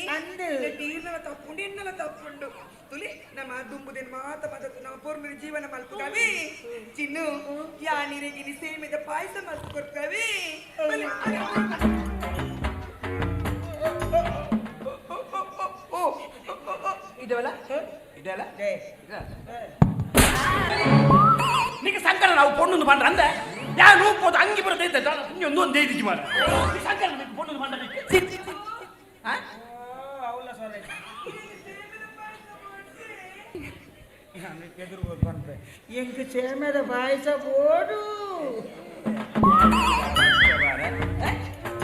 ಈರ್ನಲ ತಪ್ಪುಂಡು ಎನ್ನಲ ತಪ್ಪುಂಡು ತುಲಿ ನಮ್ಮ ದುಂಬುದೇನು ಮಾತ ಮಾತ ನಮ್ಮ ಪೊರ್ಲು ಜೀವನ ಮಲ್ಪುಗವಿ ಚಿನ್ನು ಯಾನಿರೆಗಿನಿ ಸೇಮಿದ ಪಾಯಸ ಮಲ್ಪು ಕೊಡ್ಕವಿ. ಓ ಇದವಲ್ಲ ಇದೆಲ್ಲ ನಿಮಗೆ ಸಂಕಟ ನಾವು ಪೊಣ್ಣೊಂದು ಪಂಡ್ರ ಅಂದೆ ಯಾರು ಹೋದ ಅಂಗಿ ಬರುತ್ತೆ ಒಂದು ಒಂದು ಐದು ಮಾಡ ಸಂಕಟ ನಿಮಗೆ ಪೊಣ್ಣೊಂದು ಪಂಡ್ರ. ಅವಲ್ಲ ಸೊರೆ ಎದುರು ಬಂದ್ರೆ ಎಂಕ್ ಸೇಮೆದ ಪಾಯಸ ಬೋಡು.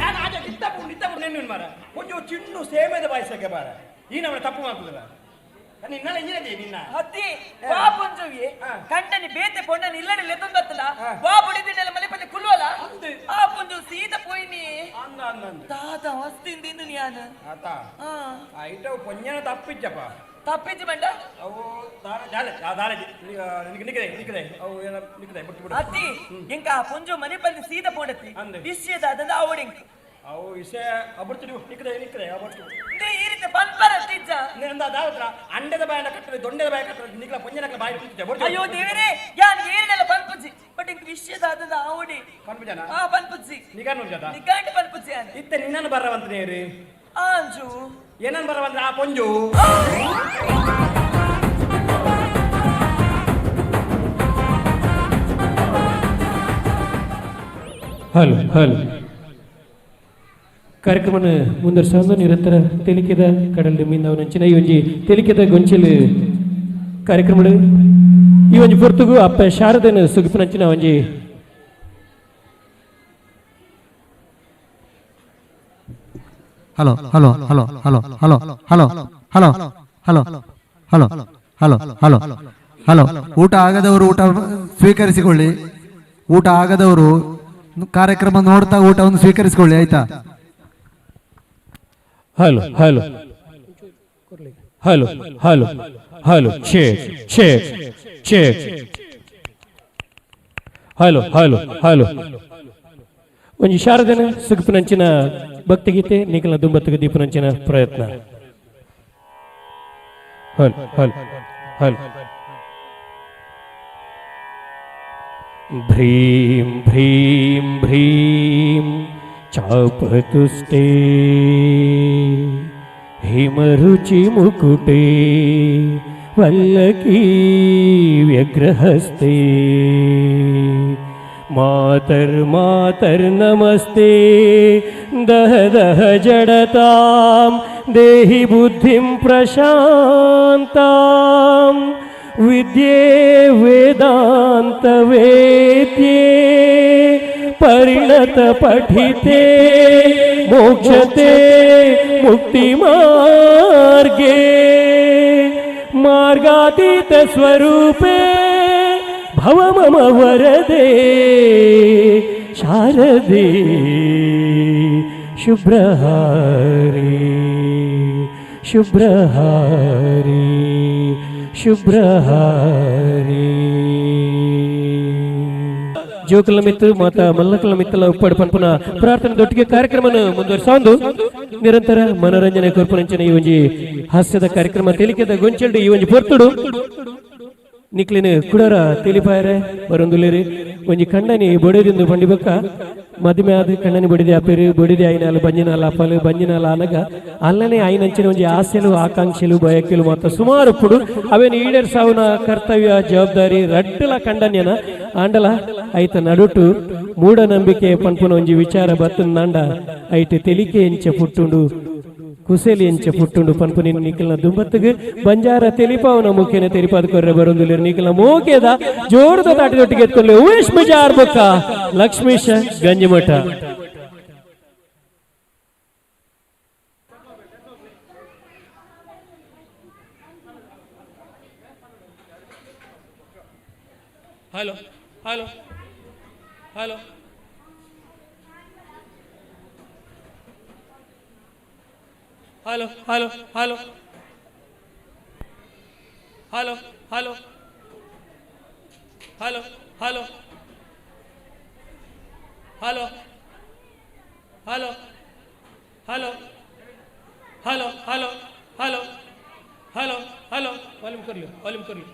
ನಾನು ಆಜ ಇತ್ತ ಪುಂಡು ಇತ್ತ ಪುಂಡು ನೆನ್ನುನ್ ಮಾರ ಕೊಂಚ ಚಿನ್ನು ಸೇಮೆದ ಪಾಯಸಕ್ಕೆ ಬಾರ ಈ ನಮ್ಮನೆ ತಪ್ಪು ಮಾಡ್ತದಲ್ಲ ನಿನ್ನಲ್ಲ ಇಂಜಿನ ನಿನ್ನ ಅತ್ತಿ ಪಾಪೊಂಜುವಿ ಕಂಡನಿ ಬೇತೆ ಪೊಣ್ಣನಿ ಇಲ್ಲಡೆ ಲೆತ್ತೊಂದು ಬತ್ತಲ ವಾ ಬುಡಿದಿನೆಲ್ಲ ಮಲೆ ಪಲ್ಲೆ ಕುಲ್ಲುವಲ ಆ ಪೊಂಜು ಸೀದ ಪೋಯಿನಿ. ಅಂದ ಅಂದ ಅಂದ. ತಾತ ವಸ್ತಿಂದ ಯಾನ. ಆತ. ಆ. ಐಟವು ಪೊഞ്ഞನ ತಪ್ಪಿಚ್ಚಪ್ಪ. ತಪ್ಪಿಜ್ಜಿ ಮಂಡ. ಅವು ದಾರ ಜಾಲೆ ದಾರೆ ನಿಕ್ಕದೆ ನಿಕ್ಕದೆ ಅವು ಏನ ನಿಕ್ಕದೆ ಬಿಟ್ಟು ಬಿಡು. ಅತ್ತಿ ಇಂಕ ಆ ಪೊಂಜು ಮನೆ ಪಲ್ಲೆ ಸೀದ ಪೋಂಡತಿ. ಅಂದೆ. ವಿಷಯದಾದ ಆವಡಿಂಕ್. ಅವು ವಿಷಯ ಅಬರ್ತಿಡು ನಿಕ್ಕದೆ ನಿಕ್ಕದೆ ಅಬರ್ತು. ಇಂದೇ ಈ ರೀತಿ ಪನ್ಪರ ಅತ್ತಿಜ್ಜ. ನಿಂದ ದಾವತ್ರ ಅಂಡದ ಬಾಯನ ಕಟ್ಟರೆ ದೊಂಡೆದ ಬಾಯ ಕಟ್ಟರೆ ನಿಕ್ಲ ಪೊഞ്ഞನಕ್ಲ ಬಾಯಿ ಕುಂತಿದ್ದೆ ಬೊರ್ಚು. ಅಯ್ಯೋ ದೇವರೇ ಯಾನ್ ಏರಿನೆಲ್ಲ ಪನ್ಪುಜಿ ಬಟ್ ಇಂಕ ವಿಷಯದಾದ ಆವಡಿ. ಪನ್ಪುಜನ? ಆ ಪನ್ಪುಜಿ. ನಿಗಾನು ಜಾತ ನಿಗಾಂಟ ಪನ್ಪುಜಿ ಅನ್. ಇತ್ತೆ ನಿನ್ನನ್ನು ಬರ್ರವಂತ ನೇರಿ. ಆಂಜು. ಏನನ್ನು ಬರ್ರವಂತ ಆ ಪೊಂಜು. Hello hello. ಕಾರ್ಯಕ್ರಮನ ಮುಂದುವರಿಸೋದು ನಿರಂತರ ತೆಲಿಕೆದ ಕಡಲ್ ಮೀನವನಂಚಿನ ಈ ಒಂಜಿ ತೆಲಿಕೆದ ಗೊಂಚಲು ಕಾರ್ಯಕ್ರಮ ಈ ಒಂಜಿ ಪೊರ್ತುಗು ಅಪ್ಪ ಶಾರದನ ಸುಗಿಪಿನಂಚಿನ ಒಂಜಿ Hello hello hello hello hello hello hello hello hello hello hello hello. ಊಟ ಆಗದವರು ಊಟ ಸ್ವೀಕರಿಸಿಕೊಳ್ಳಿ. ಊಟ ಆಗದವರು ಕಾರ್ಯಕ್ರಮ ನೋಡ್ತಾ ಊಟವನ್ನು ಸ್ವೀಕರಿಸಿಕೊಳ್ಳಿ, ಆಯ್ತಾ? Hello hello hello hello hello, check check check, hello hello hello. ಒಂಜಿ ಶಾರದನ ಸುಗಿಪಿನಂಚಿನ ಭಕ್ತಿಗೀತೆ ನಿಖಲ ದುಂಬತ್ತಿಗೆ ದೀಪನಂಚಿನ ಪ್ರಯತ್ನ. Hello hello hello. ಭ್ರೀಂ ಭ್ರೀಂ ಭ್ರೀಂ ಚಾಪತುಷ್ಟೇ ಹಿಮರುಚಿ ಮುಕುಟೇ ವಲ್ಲಕೀ ವ್ಯಗ್ರಹಸ್ತೆ ಮಾತರ್ ನಮಸ್ತೆ ದಹ ದಹ ಜಡತಾಂ ದೇಹಿ ಬುದ್ಧಿಂ ಪ್ರಶಾಂತಾಂ ವಿದ್ಯೆ ವೇದಾಂತ ವೇದ್ಯೆ ಪರಿಣತ ಪಠಿತೆ ಮೋಕ್ಷತೆ ಮುಕ್ತಿ ಮಾರ್ಗೆ ಮಾರ್ಗಾತೀತ ಸ್ವರೂಪೇ ಭವ ಮಮ ವರದೆ ಶಾರದೆ ಶುಭ್ರಹಾರಿ ಶುಭ್ರಹಾರಿ ಶುಭ್ರಹಾರಿ. ಜೋಕುಲ ಮಿತ್ತು ಮಾತಾ ಮಲ್ಲಕಲ ಮಿತ್ತಲ ಉಪ್ಪಡು ಪನ್ಪುನ ಪ್ರಾರ್ಥನೆ ದೊಟ್ಟಿಗೆ ಕಾರ್ಯಕ್ರಮವನ್ನು ಮುಂದುವರಿಸೊಂದು ನಿರಂತರ ಮನೋರಂಜನೆ ಕೊರ್ಪುನಂಚಿನ ಈ ಒಂಜಿ ಹಾಸ್ಯದ ಕಾರ್ಯಕ್ರಮ ತೆಲಿಕೆದ ಗೊಂಚಲ್ಡು ಈ ಒಂಜಿ ಪೊರ್ತುಡು ನಿಕ್ಲಿನ ಕುಡರ ತಿಳಿಪಾಯರೆ ಬರೊಂದುಲೇರಿ. ಒಂಜಿ ಕಂಡನಿ ಬೊಡೆದಿಂದು ಬಂಡಿ ಬೊಕ್ಕ ಮದಿಮೆ ಆದ್ ಕಣ್ಣನಿ ಬೊಡಿದೆ ಅಪೇರು ಬೊಡಿದೆ ಆಯ್ನಾಲು ಬಂಜಿನಾಲ ಅಪ್ಪಲು ಬಂಜಿನಾಲ ಆನಗ ಅಲ್ಲನೆ ಆಯ್ನಂಚಿನ ಒಂಜಿ ಆಸೆಲು ಆಕಾಂಕ್ಷೆಲು ಬಯಕೆಲು ಮಾತ ಸುಮಾರು ಪುಡು ಅವೇನು ಈಡೇರ್ಸಾವುನ ಕರ್ತವ್ಯ ಜವಾಬ್ದಾರಿ ರಡ್ಡಲ ಕಂಡನ್ಯನ ಆಂಡಲ ಐತ ನಡುಟು ಮೂಢನಂಬಿಕೆ ಪನ್ಪುನ ಒಂಜಿ ವಿಚಾರ ಬತ್ತಂದಾಂಡ ಐಟ್ ತೆಲಿಕೆ ಎಂಚ ಪುಟ್ಟುಂಡು ಕುಸೇಲಿ ಎಂಚ ಪುಟ್ಟುಂಡು ಪನ್ಪುನಿ ನಿಖಲ್ನ ದುಂಬತ್ತಿಗೆ ಬಂಜಾರ ತೆಲಿಪಾವನ ಮುಖೇನ ತೆಲಿಪಾದ ಕೊರ್ರೆ ಬರೊಂದುಲ್ಲೆರ್. ನಿಖಲ್ನ ಮೋಕೆದ ಜೋರದ ತಾಟಿದೊಟ್ಟಿಗೆ ಎತ್ಕೊಳ್ಳಿ ಉಮೇಶ್ ಮಿಜಾರ್ ಬೊಕ್ಕ Lakshmisha Ganjimath. Hello hello hello hello hello hello hello hello hello hello hello hello hello hello hello hello hello hello. Volume कर लियो, वॉल्यूम कर लियो।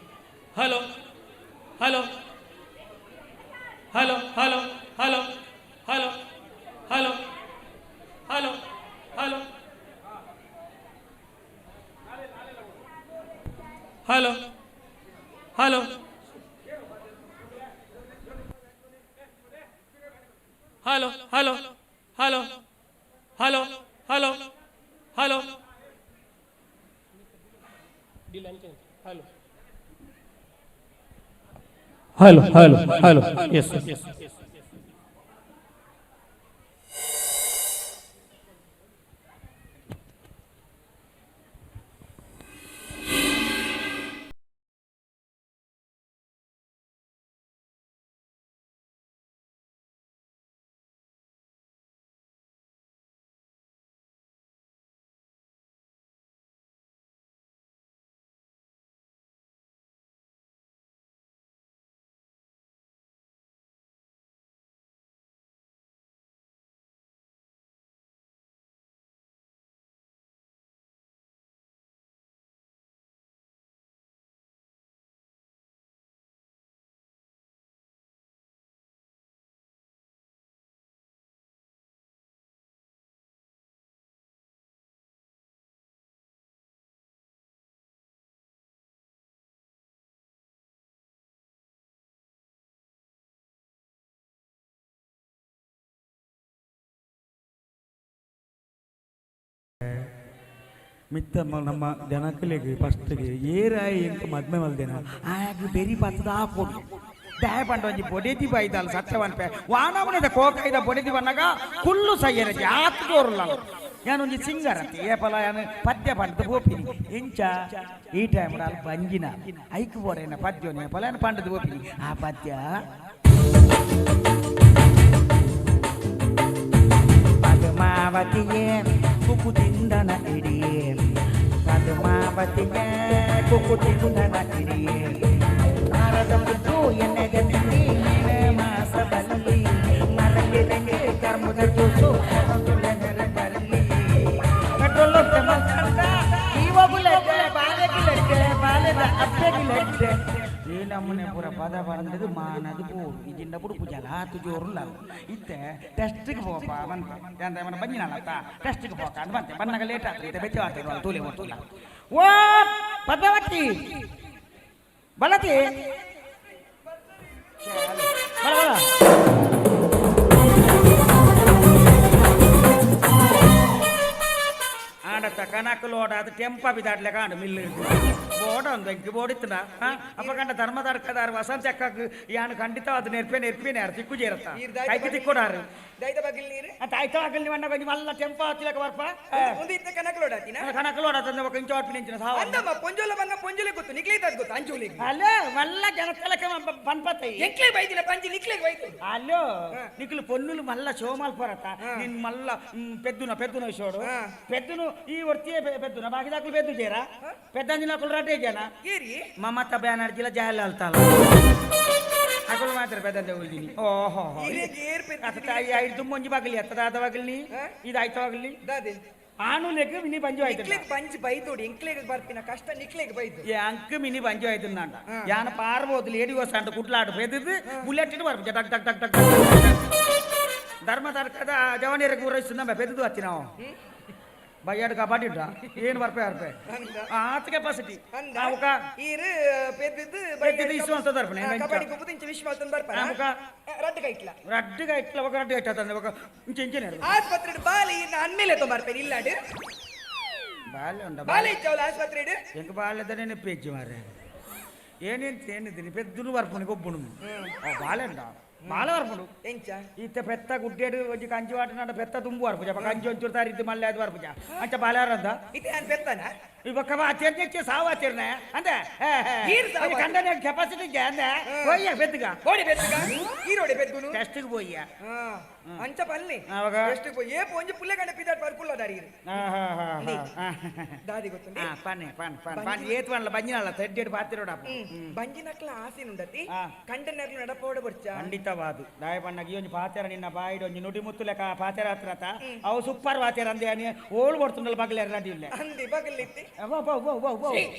Hello hello hello hello hello hello hello hello hello hello hello hello hello hello hello hello hello hello hello hello yes. ಮಿತ್ತ ನಮ್ಮ ಜನಕ್ಕಲಿಗೆ ಫಸ್ಟ್ಗೆ ಏರಾಯಿ ಎಂಕ ಮದ್ಮೆ ಮಲ್ದೇನ ಆಗ ಬೆರಿ ಪತ್ತದ ಹಾಕೋಡು ದಾಯ ಪಂಡ ಒಂಜಿ ಬೊಡೆದಿ ಬೈದಾಲ್ ಸತ್ಯವನ್ಪೆ ವಾನಮನೆದ ಕೋಕೈದ ಬೊಡೆದಿ ಬನ್ನಗ ಕುಲ್ಲು ಸಯ್ಯರಜಿ ಆತ್ ಜೋರುಲ್ಲ ಯಾನೊಂಜಿ ಸಿಂಗರ್ ಅಂತ ಏಪಲ ಯಾನು ಪದ್ಯ ಪಂಡದ ಪೋಪಿನಿ ಇಂಚ ಈ ಟೈಮ್ ಅಲ್ ಬಂಜಿನ ಐಕ್ ಬೋಡೇನ ಪದ್ಯೋನೆ ಏಪಲ ಯಾನು ಪಂಡದ ಪೋಪಿನಿ ಆ ಪದ್ಯ ಪದ್ಮಾವತಿಯೇ ಕುಕುತಿಂದನ ಇಡಿಯೇ ಪದ್ಮಾವತಿಯೇ ಕುಕುತಿಂದನ ಇಡಿಯೇ ಭಾರತ ಪುಟ್ಟು ಎಣ್ಣೆಗೆ ತಿಂಡಿ ಮಾಸ ಬಲ್ಲಿ ಮಲಗಿದಂಗೆ ಕರ್ಮದ ಜ್ಯೂಸು ಈ ನಮ್ಮನೆ ಪೂರ ಪದ ಬಂದದ್ದು ಮಾನದು ಪೋ ಇಜಿಂದ ಪುಡು ಪೂಜಾಲ ಆತು ಜೋರುಲ್ಲ ಇತ್ತೆ ಟೆಸ್ಟಿಗೆ ಪೋಪ ಬಂತೆ ಅಂತ ಮನ ಬಂಜಿನಲ್ಲ ಟೆಸ್ಟಿಗೆ ಪೋಕ ಅಂತ ಬಂತೆ ಬನ್ನಾಗ ಲೇಟ್ ಆಗ್ತದೆ ಇತ್ತೆ ಬೆಚ್ಚ ಆಗ್ತದೆ ತೂಲೆ ತೂಲ ಓ ಪದ್ಮಾವತಿ ಬಲತಿ ಬಲ ಬಲ ಆಡತ್ತ ಕನಕ ಲೋಡ ಅದು ಟೆಂಪ ಬಿದಾಡ್ಲೆ ಕಾಂಡು ಮಿಲ್ಲು ಬೋಡ ಒಂದು ಎಂಕ್ ಬೋಡಿತ್ತನ ಅಪ್ಪ ಕಂಡ ಧರ್ಮದರ್ಕದಾರ ವಸಂತ ಚಕ್ಕಕ್ ಯಾನು ಖಂಡಿತ ಅದು ನೆರ್ಪೆ ನೆರ್ಪಿನೇ ಯಾರು ತಿಕ್ಕು ಜೇರತ್ತ ಕೈಗೆ ತಿಕ್ಕೊಡಾರು ದೈದ ಬಗಿಲ್ ನೀರು ಅಂತ ಆಯ್ತು ಆಗಲಿ ನೀವು ಅಣ್ಣ ಕೊಂಚ ಮಲ್ಲ ಟೆಂಪ ಹತ್ತಿಲಕ ಬರ್ಪ ಒಂದು ಇತ್ತ ಕನಕ ಲೋಡ ಆತಿನ ಕನಕ ಲೋಡ ತಂದೆ ఒక ಇಂಚು ಆಟ್ಪಿನ ಇಂಚಿನ ಸಾವ ಅಂದಮ್ಮ ಪೊಂಜೋಲ ಬಂಗ ಪೊಂಜೋಲೆ ಗೊತ್ತು ನಿಕ್ಲೇತ ಗೊತ್ತು ಅಂಜೋಲಿಗೆ ಅಲ್ಲೋ ಮಲ್ಲ ಜನತಲಕ ಪನ್ಪತ್ತೈ ಎಂಕ್ಲೆ ಬೈದಿನ ಪಂಜಿ ನಿಕ್ಲೆಗ್ ಬೈದು ಅಲ್ಲೋ ನಿಕ್ಲು ಪೊನ್ನುಲು ಮಲ್ಲ ಶೋಮಾಲ್ ಪರತ ನಿನ್ ಮಲ್ಲ ಪೆದ್ದುನ ಪೆದ್ದುನ ವಿಷೋಡು ಪೆದ್ದುನು ಈ ವರ್ತಿಯೇ ಪೆದ್ದುನ ಬಾಕಿದಾಕ್ಲು ಪೆದ್ದು ಜೇರ ಪೆದ್ದಂಜಿನ ರಟೇ ಜನ ಮಮತಾ ಬ್ಯಾನರ್ಜಿಲ ಜಯಲಲಿತಾಲ ಅಕಲು ಮಾತ್ರ ಪೆದ್ದಂದೆ ಉಳ್ದಿನಿ ಓಹೋ ತಾಯಿ ಐದು ತುಂಬೊಂಜಿ ಬಾಗಿಲಿ ಎತ್ತದಾದ ಬಾಗಿಲಿ ಇದಾಯ್ತು ಬಾಗಿಲಿ ಆನು ಲೆಕ್ಕ ಮಿನಿ ಬಂಜು ಆಯ್ತು ನಿಕ್ಲೆಗ್ ಬಂಜಿ ಬೈದೋಡಿ ಎಂಕ್ಲೆಗ್ ಬರ್ಪಿನ ಕಷ್ಟ ನಿಕ್ಲೆಗ್ ಬೈದು ಏ ಅಂಕ್ ಮಿನಿ ಬಂಜು ಆಯ್ತು ಯಾನ ಪಾರ್ಬೋದು ಲೇಡಿ ಹೊಸ ಅಂಟ ಕುಟ್ಲಾಡು ಪೆದ್ದು ಬುಲೆಟ್ ಇಟ್ಟು ಬರ್ಪು ಟಕ್ ಟಕ್ ಟಕ್ ಟಕ್ ಧರ್ಮ ತರ್ಕದ ಜವನಿಯರ ಪೂರೈಸ್ತಂದ ಪೆದ್ದು ಹತ್ತಿ ನಾವು ಬಯ್ಯಾಡು ಕಬಡ್ಡಿ ಏನು ಬರ್ಪೆ ಬರ್ಪೆ ಆತ ಕೆಪಾಸಿಟಿ ರಡ್ಡು ಕೈಟ್ಲ ఒక ರಡ್ಡು ಕೈಟ್ಲ ఒక ಇಂಚೆ ಇಂಚೆ ಆಸ್ಪತ್ರೆ ಬಾಲೆ ಅನ್ಮೇಲೆ ತೊಂಬರ್ಪೇನೆ ಇಲ್ಲಾಡು ಬಾಲೆ ಉಂಡ ಬಾಲೆ ಇಚ್ಚಾವಲ್ಲ ಆಸ್ಪತ್ರೆ ಎಂಕ ಬಾಲೆದನೆ ಪೇಜಿ ಮಾರೆ ಏನೇನು ಏನಿದ್ದೀನಿ ಪೆದ್ದುನು ಬರ್ಪುನಿ ಗೊಬ್ಬುನು ಬಾಲೆ ಉಂಡ ಬಾಲ ಬರ್ಪುಂಡು ಎಂಚ ಇತ್ತ ಪೆತ್ತ ಗುಡ್ಡೇಡು ಒಂಜಿ ಕಂಚಿ ವಾಟನಾಡ ಪೆತ್ತ ತುಂಬು ಬರ್ಪುಜ ಕಂಚಿ ಒಂಚೂರು ತಾರಿದ್ದು ಮಲ್ಲೆ ಅದು ಬರ್ಪುಜ ಅಂಚ ಬಾಲೆ ಅಂದ ಇತ್ತೆ ನಾನು ಪೆತ್ತನ ಈ ಬೊಕ್ಕ ಆಚರಣೆ ಸಾವು ಆಚರಣೆ ಅಂದೆ ಕಂಡನೆ ಕೆಪಾಸಿಟಿ ಅಂದೆ ಹೋಯ್ಯ ಪೆದ್ದುಗ ಓಡಿ ಪೆದ್ದುಗ ಈರೋಡೆ ಪೆದ್ಗುನು ಟೆಸ್ಟಿಗೆ ಪೋಯ್ಯ ಅಂಚ ಪಲ್ಲೆ ಟೆಸ್ಟಿಗೆ ಪೋಯ್ ಏ ಪೊಂಜಿ ಪುಲ್ಲೆ ಗಂಡ ಪಿದಾಟ್ ಬರ್ಪುಲ್ಲ ದಾರಿ ದಾದಿ ಗೊತ್ತುಂಡಿ ಪನ್ನೆ ಪನ್ ಪನ್ ಪನ್ ಏತ್ ಪನ್ಲ ಬಂಜಿನಲ್ಲ ತೆಡ್ಡೆಡ್ ಪಾತಿರೋಡ ಬಂಜಿನಕ್ಲ ಆಸೆ ಉಂಡತಿ ಕಂಡನರ್ಲು ನಡಪೋಡ ಬರ್ಚ ಖಂಡಿತವಾದು ದಾಯ ಪಣ್ಣಗೆ ಒಂಜಿ ಪಾತೆರ ನಿನ್ನ ಬಾಯಿಡ್ ಒಂಜಿ ನುಡಿ ಮುತ್ತು ಲೆಕ್ಕ ಪಾತೆರ ಹತ್ರತ ಅವು ಸೂಪರ್ ಪಾತೆರ ಅಂದೆ ಅನಿ ಓಳು ಕೊಡ್ತುಂಡಲ್ಲ ಬಗಲೆ ನಡಿಯಿಲ್ಲ ಅಂದಿ ಬಗಲಿತ್ತಿ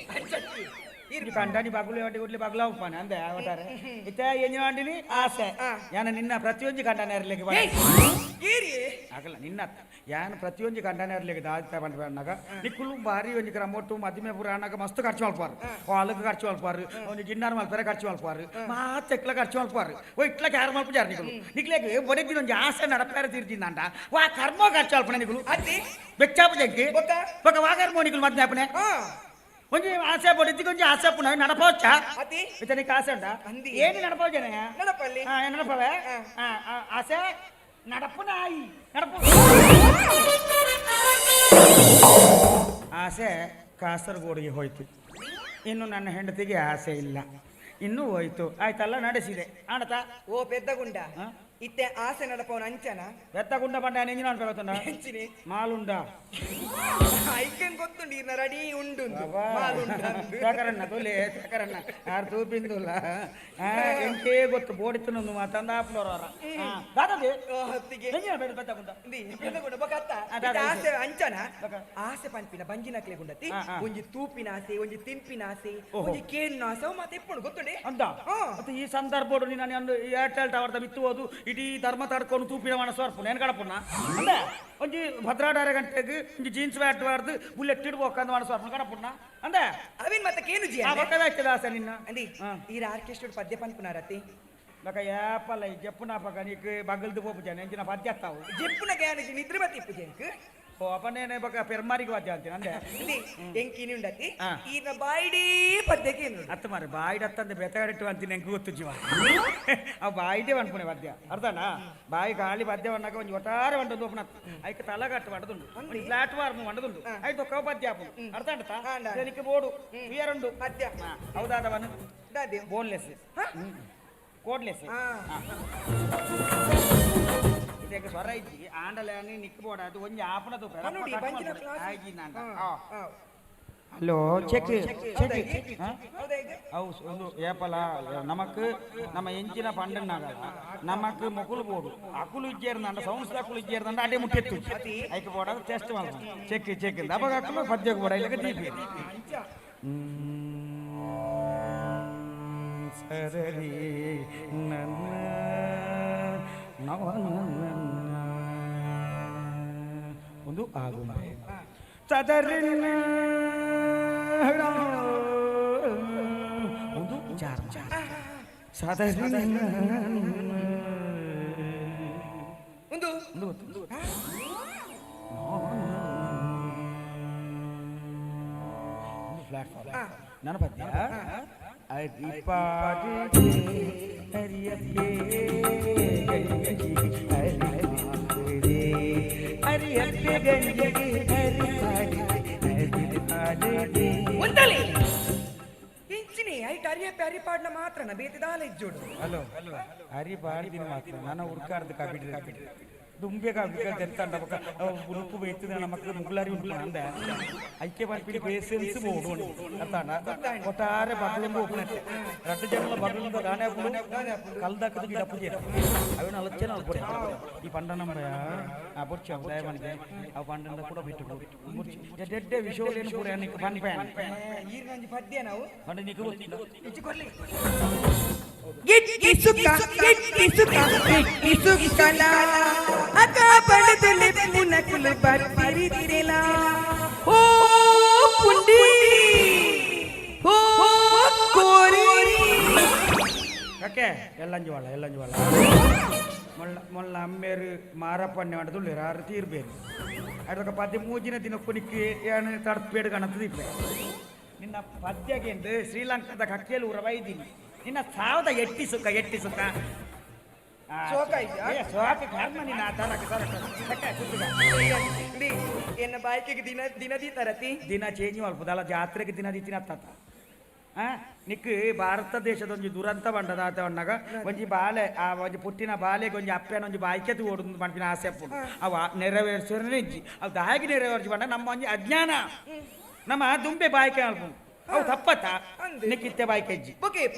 ಕಂಡನಿ ಬಗಲು వంటి గుడ్లు బగలు పని అందే అవతారే ఇతే ಎಂಜಿನ ಆಸೆ ಯಾನ ನಿನ್ನ ಪ್ರತಿಯೊಂಜಿ ಕಂಡನೇರ್ಲಿಕ್ಕೆ ಆಗಲ್ಲ ನಿನ್ನ ಯಾನ ಪ್ರತಿಯೊಂಜಿ ಕಂಡನೇರ್ಲಿಕ್ಕೆ ದಾದ ಪಂಡ ನಿಕ್ಕುಲು ಭಾರಿ ಒಂಜಿ ಕ್ರಮೊಟ್ಟು ಮದಿಮೆ ಪೂರ ಅನ್ನಾಗ ಮಸ್ತ್ ಖರ್ಚು ಮಲ್ಪಾರು ಹಾಲಕ್ಕೆ ಖರ್ಚು ಮಲ್ಪಾರು ಒಂಜಿ ಗಿಣ್ಣಾರ್ ಮಲ್ಪಾರೆ ಖರ್ಚು ಮಲ್ಪಾರು ಮಾತ್ ಎಕ್ಲ ಖರ್ಚು ಮಲ್ಪಾರು ಓ ಇಟ್ಲ ಕ್ಯಾರ ಮಲ್ಪುಜಾರು ನಿಕ್ಕುಲು ನಿಕ್ಲೇಗೆ ಬೊಡೆದಿನ ಒಂಜಿ ಆಸೆ ನಡಪಾರ ತೀರ್ಜಿಂದ ವಾ ಕರ್ಮ ಖರ್ಚು ಮಲ್ಪನೆ ನಿಕ್ಕುಲು ಬೆಚ್ಚಾಪು ಜಗ್ಗಿ ఒక ವಾ ಕರ್ಮೋ ನಿಕ್ಕುಲು ಮದ್ನೆ ಅಪ್ಪನೆ ಒಂಜಿ ಆಸೆ ಬಡಿತಿ ಒಂಜಿ ಆಸೆ ಪುನಃ ನಡಪೋಚ ಇತನಿಗೆ ಆಸೆ ಉಂಟಾ ಏನು ನಡಪೋಜನೆ ನಡಪಲ್ಲಿ ನಡಪವೇ ಆಸೆ ನಡಪು ನಾಯಿ ನಡಪು ಆಸೆ ಕಾಸರಗೋಡಿಗೆ ಹೋಯ್ತು. ಇನ್ನು ನನ್ನ ಹೆಂಡತಿಗೆ ಆಸೆ ಇಲ್ಲ, ಇನ್ನೂ ಹೋಯ್ತು. ಆಯ್ತಲ್ಲ ನಡೆಸಿದೆ ಆಡತ ಓ ಪೆದ್ದಗುಂಡ ಇತ್ತೆ ಆಸೆ ನಡಪವನ ಅಂಚನ ಪೆದ್ದಗುಂಡ ಪಂಡ ಎಂಜಿನ ಅನ್ಪೆ ಮಾಲುಂಡ ಐಕನ್ ಗೊತ್ತುಂಡು ಇರ್ನ ರೆಡಿ ಉಂಡು ತಕರಣ್ಣ ತೊಲೆ ತಕರಣ್ಣ ಯಾರು ತೂಪಿಂದುಲ್ಲ ಎಂಕೇ ಗೊತ್ತು ಬೋಡಿತ್ತು ಮಾತಂದ ಆಪ್ಲೋರ ದಾದದೆ ಹೊತ್ತಿಗೆ ಪೆದ್ದಗುಂಡ ಪೆದ್ದಗುಂಡ ಬೊಕತ್ತ ಆಸೆ ಅಂಚನ ಆಸೆ ಪನ್ಪಿನ ಬಂಜಿನಕ್ಲೆ ಗುಂಡತಿ ಒಂಜಿ ತೂಪಿನ ಆಸೆ ಒಂಜಿ ತಿನ್ಪಿನ ಆಸೆ ಒಂಜಿ ಕೇಳಿನ ಆಸೆ ಅವು ಮಾತ ಎಪ್ಪುಂಡು ಗೊತ್ತುಂಡೆ ಅಂತ ಮತ್ತೆ ಈ ಸಂದರ್ಭ ನೀನು ಏರ್ಟೆಲ್ ಟವರ್ದ ಬಿತ್ತುವುದು ಇಡೀ ಧರ್ಮ ತಡ್ಕೊಂಡು ತೂಪಿನ ಮನಸ್ಸು ಅರ್ಪುನ ಏನು ಕಡಪುನ ಅಂದೆ ಒಂಜಿ ಭದ್ರಾಡಾರ ಗಂಟೆಗೆ ಒಂಜಿ ಜೀನ್ಸ್ ಬ್ಯಾಟ್ ವಾರ್ದು ಬುಲೆಟ್ ಇಡ್ಬೇಕಂತ ಮನಸ್ಸು ಅರ್ಪುನ ಕಡಪುನ ಅಂದೆ ಅವೇನ್ ಮತ್ತೆ ಕೇನು ಜಿ ಪಕ್ಕದ ಆಸೆ ನಿನ್ನ ಅಂದಿ ಈ ಆರ್ಕೆಸ್ಟ್ರಾ ಪದ್ಯ ಪನ್ಪುನಾರತಿ ಬಕ ಏಪಲ್ಲ ಈ ಜಪ್ಪುನ ಪಕ್ಕ ನೀಕ್ ಬಗಲ್ದು ಪೋಪು ಜನ ಎಂಚಿನ ಪದ್ಯ ಅತ್ತಾವು ಜಪ್ಪುನ ಗ್ಯಾನ ನಿದ್ರೆ ಬತ್ತಿ ಇಪ್ಪು ಜಂಕ್ ಓ ಅಪನೇನೆ ಬಕ ಪೆರ್ಮಾರಿಗೆ ವಾದ್ಯ ಅಂತೀನಿ ಅಂದೆ ಎಂಕಿನಿ ಉಂಡತಿ ಈನ ಬಾಯಿಡೀ ಪದ್ಯಕ್ಕೆ ಅತ್ತ ಮಾರೆ ಬಾಯಿಡ್ ಅತ್ತಂದೆ ಬೆತಗಡಿಟ್ಟು ಅಂತೀನಿ ಎಂಕ್ ಗೊತ್ತು ಜೀವ ಆ ಬಾಯಿಡೇ ಅನ್ಪುಣೆ ವಾದ್ಯ ಅರ್ಧನಾ ಬಾಯಿ ಖಾಲಿ ಪದ್ಯವನ್ನಾಗ ಒಂಜಿ ಒಟ್ಟಾರೆ వంటದು ಓಪನ್ ಐಕ್ ತಲಗಟ್ಟು వంటದುಂಡು ಒಂಜಿ ಪ್ಲಾಟ್ಫಾರ್ಮ್ వంటದುಂಡು ಐತ ಒಕ್ಕ ಪದ್ಯ ಆಪುಂಡು ಅರ್ಥ ಅಂಡತಾ ಇದಕ್ಕೆ ಬೋಡು ವಿಯರುಂಡು ಪದ್ಯ ಹೌದಾದವನು ಬೋನ್ಲೆಸ್ ಕೋಡ್ಲೆಸ್ ಇದಕ್ಕೆ ಸ್ವರ ಇಜ್ಜಿ ಆಂಡಲೆ ನಿಕ್ ಬೋಡ ಅದು ಒಂಜಿ ಆಪನ ತೂಪೆ ಹಲೋ ಚೆಕ್ ಚೆಕ್ ಅವು ಒಂದು ಏಪಲ ನಮಕ್ ನಮ್ಮ ಎಂಚಿನ ಪಂಡನ್ನಾಗಲ್ಲ ನಮಕ್ ಮೊಕುಲು ಬೋಡು ಅಕುಲು ಇಜ್ಜೇರ್ದಂಡ ಸೌಂಡ್ಸ್ ಅಕುಲು ಇಜ್ಜೇರ್ದಂಡ ಅದೇ ಮುಟ್ಟೆತ್ತು ಐಕ್ ಬೋಡ ಟೆಸ್ಟ್ ಮಾಡ್ಬೋದು ಚೆಕ್ ಚೆಕ್ ಅವಾಗ ಅಕುಲು ಪದ್ಯಕ್ಕೆ ಬೋಡ ಇಲ್ಲಕ ದೀಪಿ ಸರಿ ನನ್ನ ನವ ಒಂದು ಆಗುಂಬೆ ಚದರಿನ ಒಂದು ಚಾರ್ ಸದರಿನ ಒಂದು ಒಂದು ಪ್ಲಾಟ್ಫಾರ್ಮ್ ನನ್ನ ಪದ್ಯ ಅರಿಪಾಡಿ ಹರಿಯಕ್ಕೆ ಹರಿಯಕ್ಕೆ ಗಂಜಿ ಹರಿಪಾಡಿ ಹರಿಪಾಡಿ ಉಂಟಲಿ ಇಂಚಿನಿ ಐಟ್ ಅರಿಯಪ್ಪೆ ಅರಿಪಾಡ್ನ ಮಾತ್ರ ಬೇತೆ ದಾಲ ಇಜ್ಜೋಡು ಹಲೋ ಹರಿ ಪಾಡ್ದಿನ ಮಾತ್ರ ನಾನು ಹುಡ್ಕಾಡ್ದು ಕಾಪಿಟ್ರೆ ದುಂಬೆ ಕಾಪಿಟ್ರೆ ದೆತ್ತಂಡ ಬೊಕ ಉಡುಪು ಬೇಯ್ತದೆ ನಮಕ್ ಮುಗುಲಾರಿ ಉಂಟು ಅಂದೆ ಐಕೆ ಬರ್ಪಿಡಿ ಪೇಸೆನ್ಸ್ ಬೋಡು ಅರ್ಥಾಂಡ ಒಟ್ಟಾರೆ ಬಗ್ಲೊಂದು ಒಪ್ಪುನಟ್ಟೆ ರಡ್ಡು ಜನಲ ಬಗ್ಲೊಂದು ದಾನೆ ಹಾಕುಡು ಕಲ್ದಾಕದ ಗಿಡ ಪೂಜೆ ಅವೇನು ಅಲಚ್ಚೆ ಅಲ್ಪುಡೆ ಈ ಪಂಡನಂಬ ಆ ಬೊರ್ಚು ಅವು ದಯಮಾನಿಗೆ ಅವು ಪಂಡನ ಕೂಡ ಬಿಟ್ಟು ಬೊರ್ಚು ಡೆಡ್ಡೆ ವಿಷಯಲೇನು ಪೂರ ನಿಕ್ ಪನ್ಪೆ ಈರ್ನೊಂಜಿ ಪದ್ಯ ನಾವು ಪಂಡ ನಿಕ್ ಗೊತ್ತಿಲ್ಲ ಇಚ್ಚು ಕೊರ್ಲಿ ಗಿಟ್ಟಿ ಸುಖ ಗಿಟ್ಟಿ ಸುಖ ಗಿಟ್ಟಿ ಸುಖಲ ಅಕ ಪಡೆದಲೆ ಪುನಕುಲು ಬರ್ತಿರಿತಿರಲ ಓ ಪುಂಡಿ ಓ ಕೋರಿ ಕಕ್ಕೆ ಎಲ್ಲಂಜಿ ವಾಳ ಎಲ್ಲಂಜಿ ವಾಳ ಮೊಲ್ಲ ಮೊಲ್ಲ ಅಮ್ಮೇರು ಮಾರಪ್ಪಣ್ಣೆ వంటదుಳ್ಳೇರು ಆರು ತೀರ್ಬೇರು ಅಡಕ ಪದಿಮೂಜಿನ ದಿನ ಕುಣಿಕ್ಕೆ ಏನು ತಡಪೇಡು ಕಾಣುತ್ತದೆ ಇಪ್ಪೆ ನಿನ್ನ ಪದ್ಯಗೆಂದು ಶ್ರೀಲಂಕಾದ ಕಕ್ಕೆಲು ಊರ ಬೈದೀನಿ ನಿನ್ನ ಸಾವದ ಎಟ್ಟಿ ಸುಖ ಎಟ್ಟಿ ಸುಖ ಶೋಕ ಇದೆಯಾ? ಶೋಕ ಕರ್ಮ ನಿನ್ನ ತರಕ ತರಕ ಕಕ್ಕೆ ಕುತ್ತುಗ. ಎನ್ನ ಬಾಯ್ಕೆಗೆ ದಿನ ದಿನದಿ ತರತಿ ದಿನ ಚೇಂಜ್ ಮಲ್ಪದಲ್ಲ ಜಾತ್ರೆಗೆ ದಿನ ದಿನ ತಾತ ನಿಕ್ ಭಾರತ ದೇಶದ ಒಂಜಿ ದುರಂತ ಬಂಡದ ಆತ ಅಣ್ಣಗ ಒಂಜಿ ಬಾಲೆ ಆ ಒಂಜಿ ಪುಟ್ಟಿನ ಬಾಲೆಗೆ ಒಂಜಿ ಅಪ್ಪನ ಒಂಜಿ ಬಾಯ್ಕೆತು ಓಡುದು ಪನ್ಪಿನ ಆಸೆ ಅಪ್ಪುಂಡು ಅವ ನೆರವೇರಿಸೋನೇ ಇಜ್ಜಿ ಅವು ದಾಗಿ ನೆರವೇರಿಸಿ ಬಂಡ ನಮ್ಮ ಒಂಜಿ ಅಜ್ಞಾನ ನಮ್ಮ ದುಂಬೆ ಬಾಯ್ಕೆ ಅಲ್ಪುಂಡು ಅವು ತಪ್ಪತ್ತ ನಿಕ್ಕಿತ್ತೆ ಬಾಯ್ಕೆ ಇಜ್ಜಿ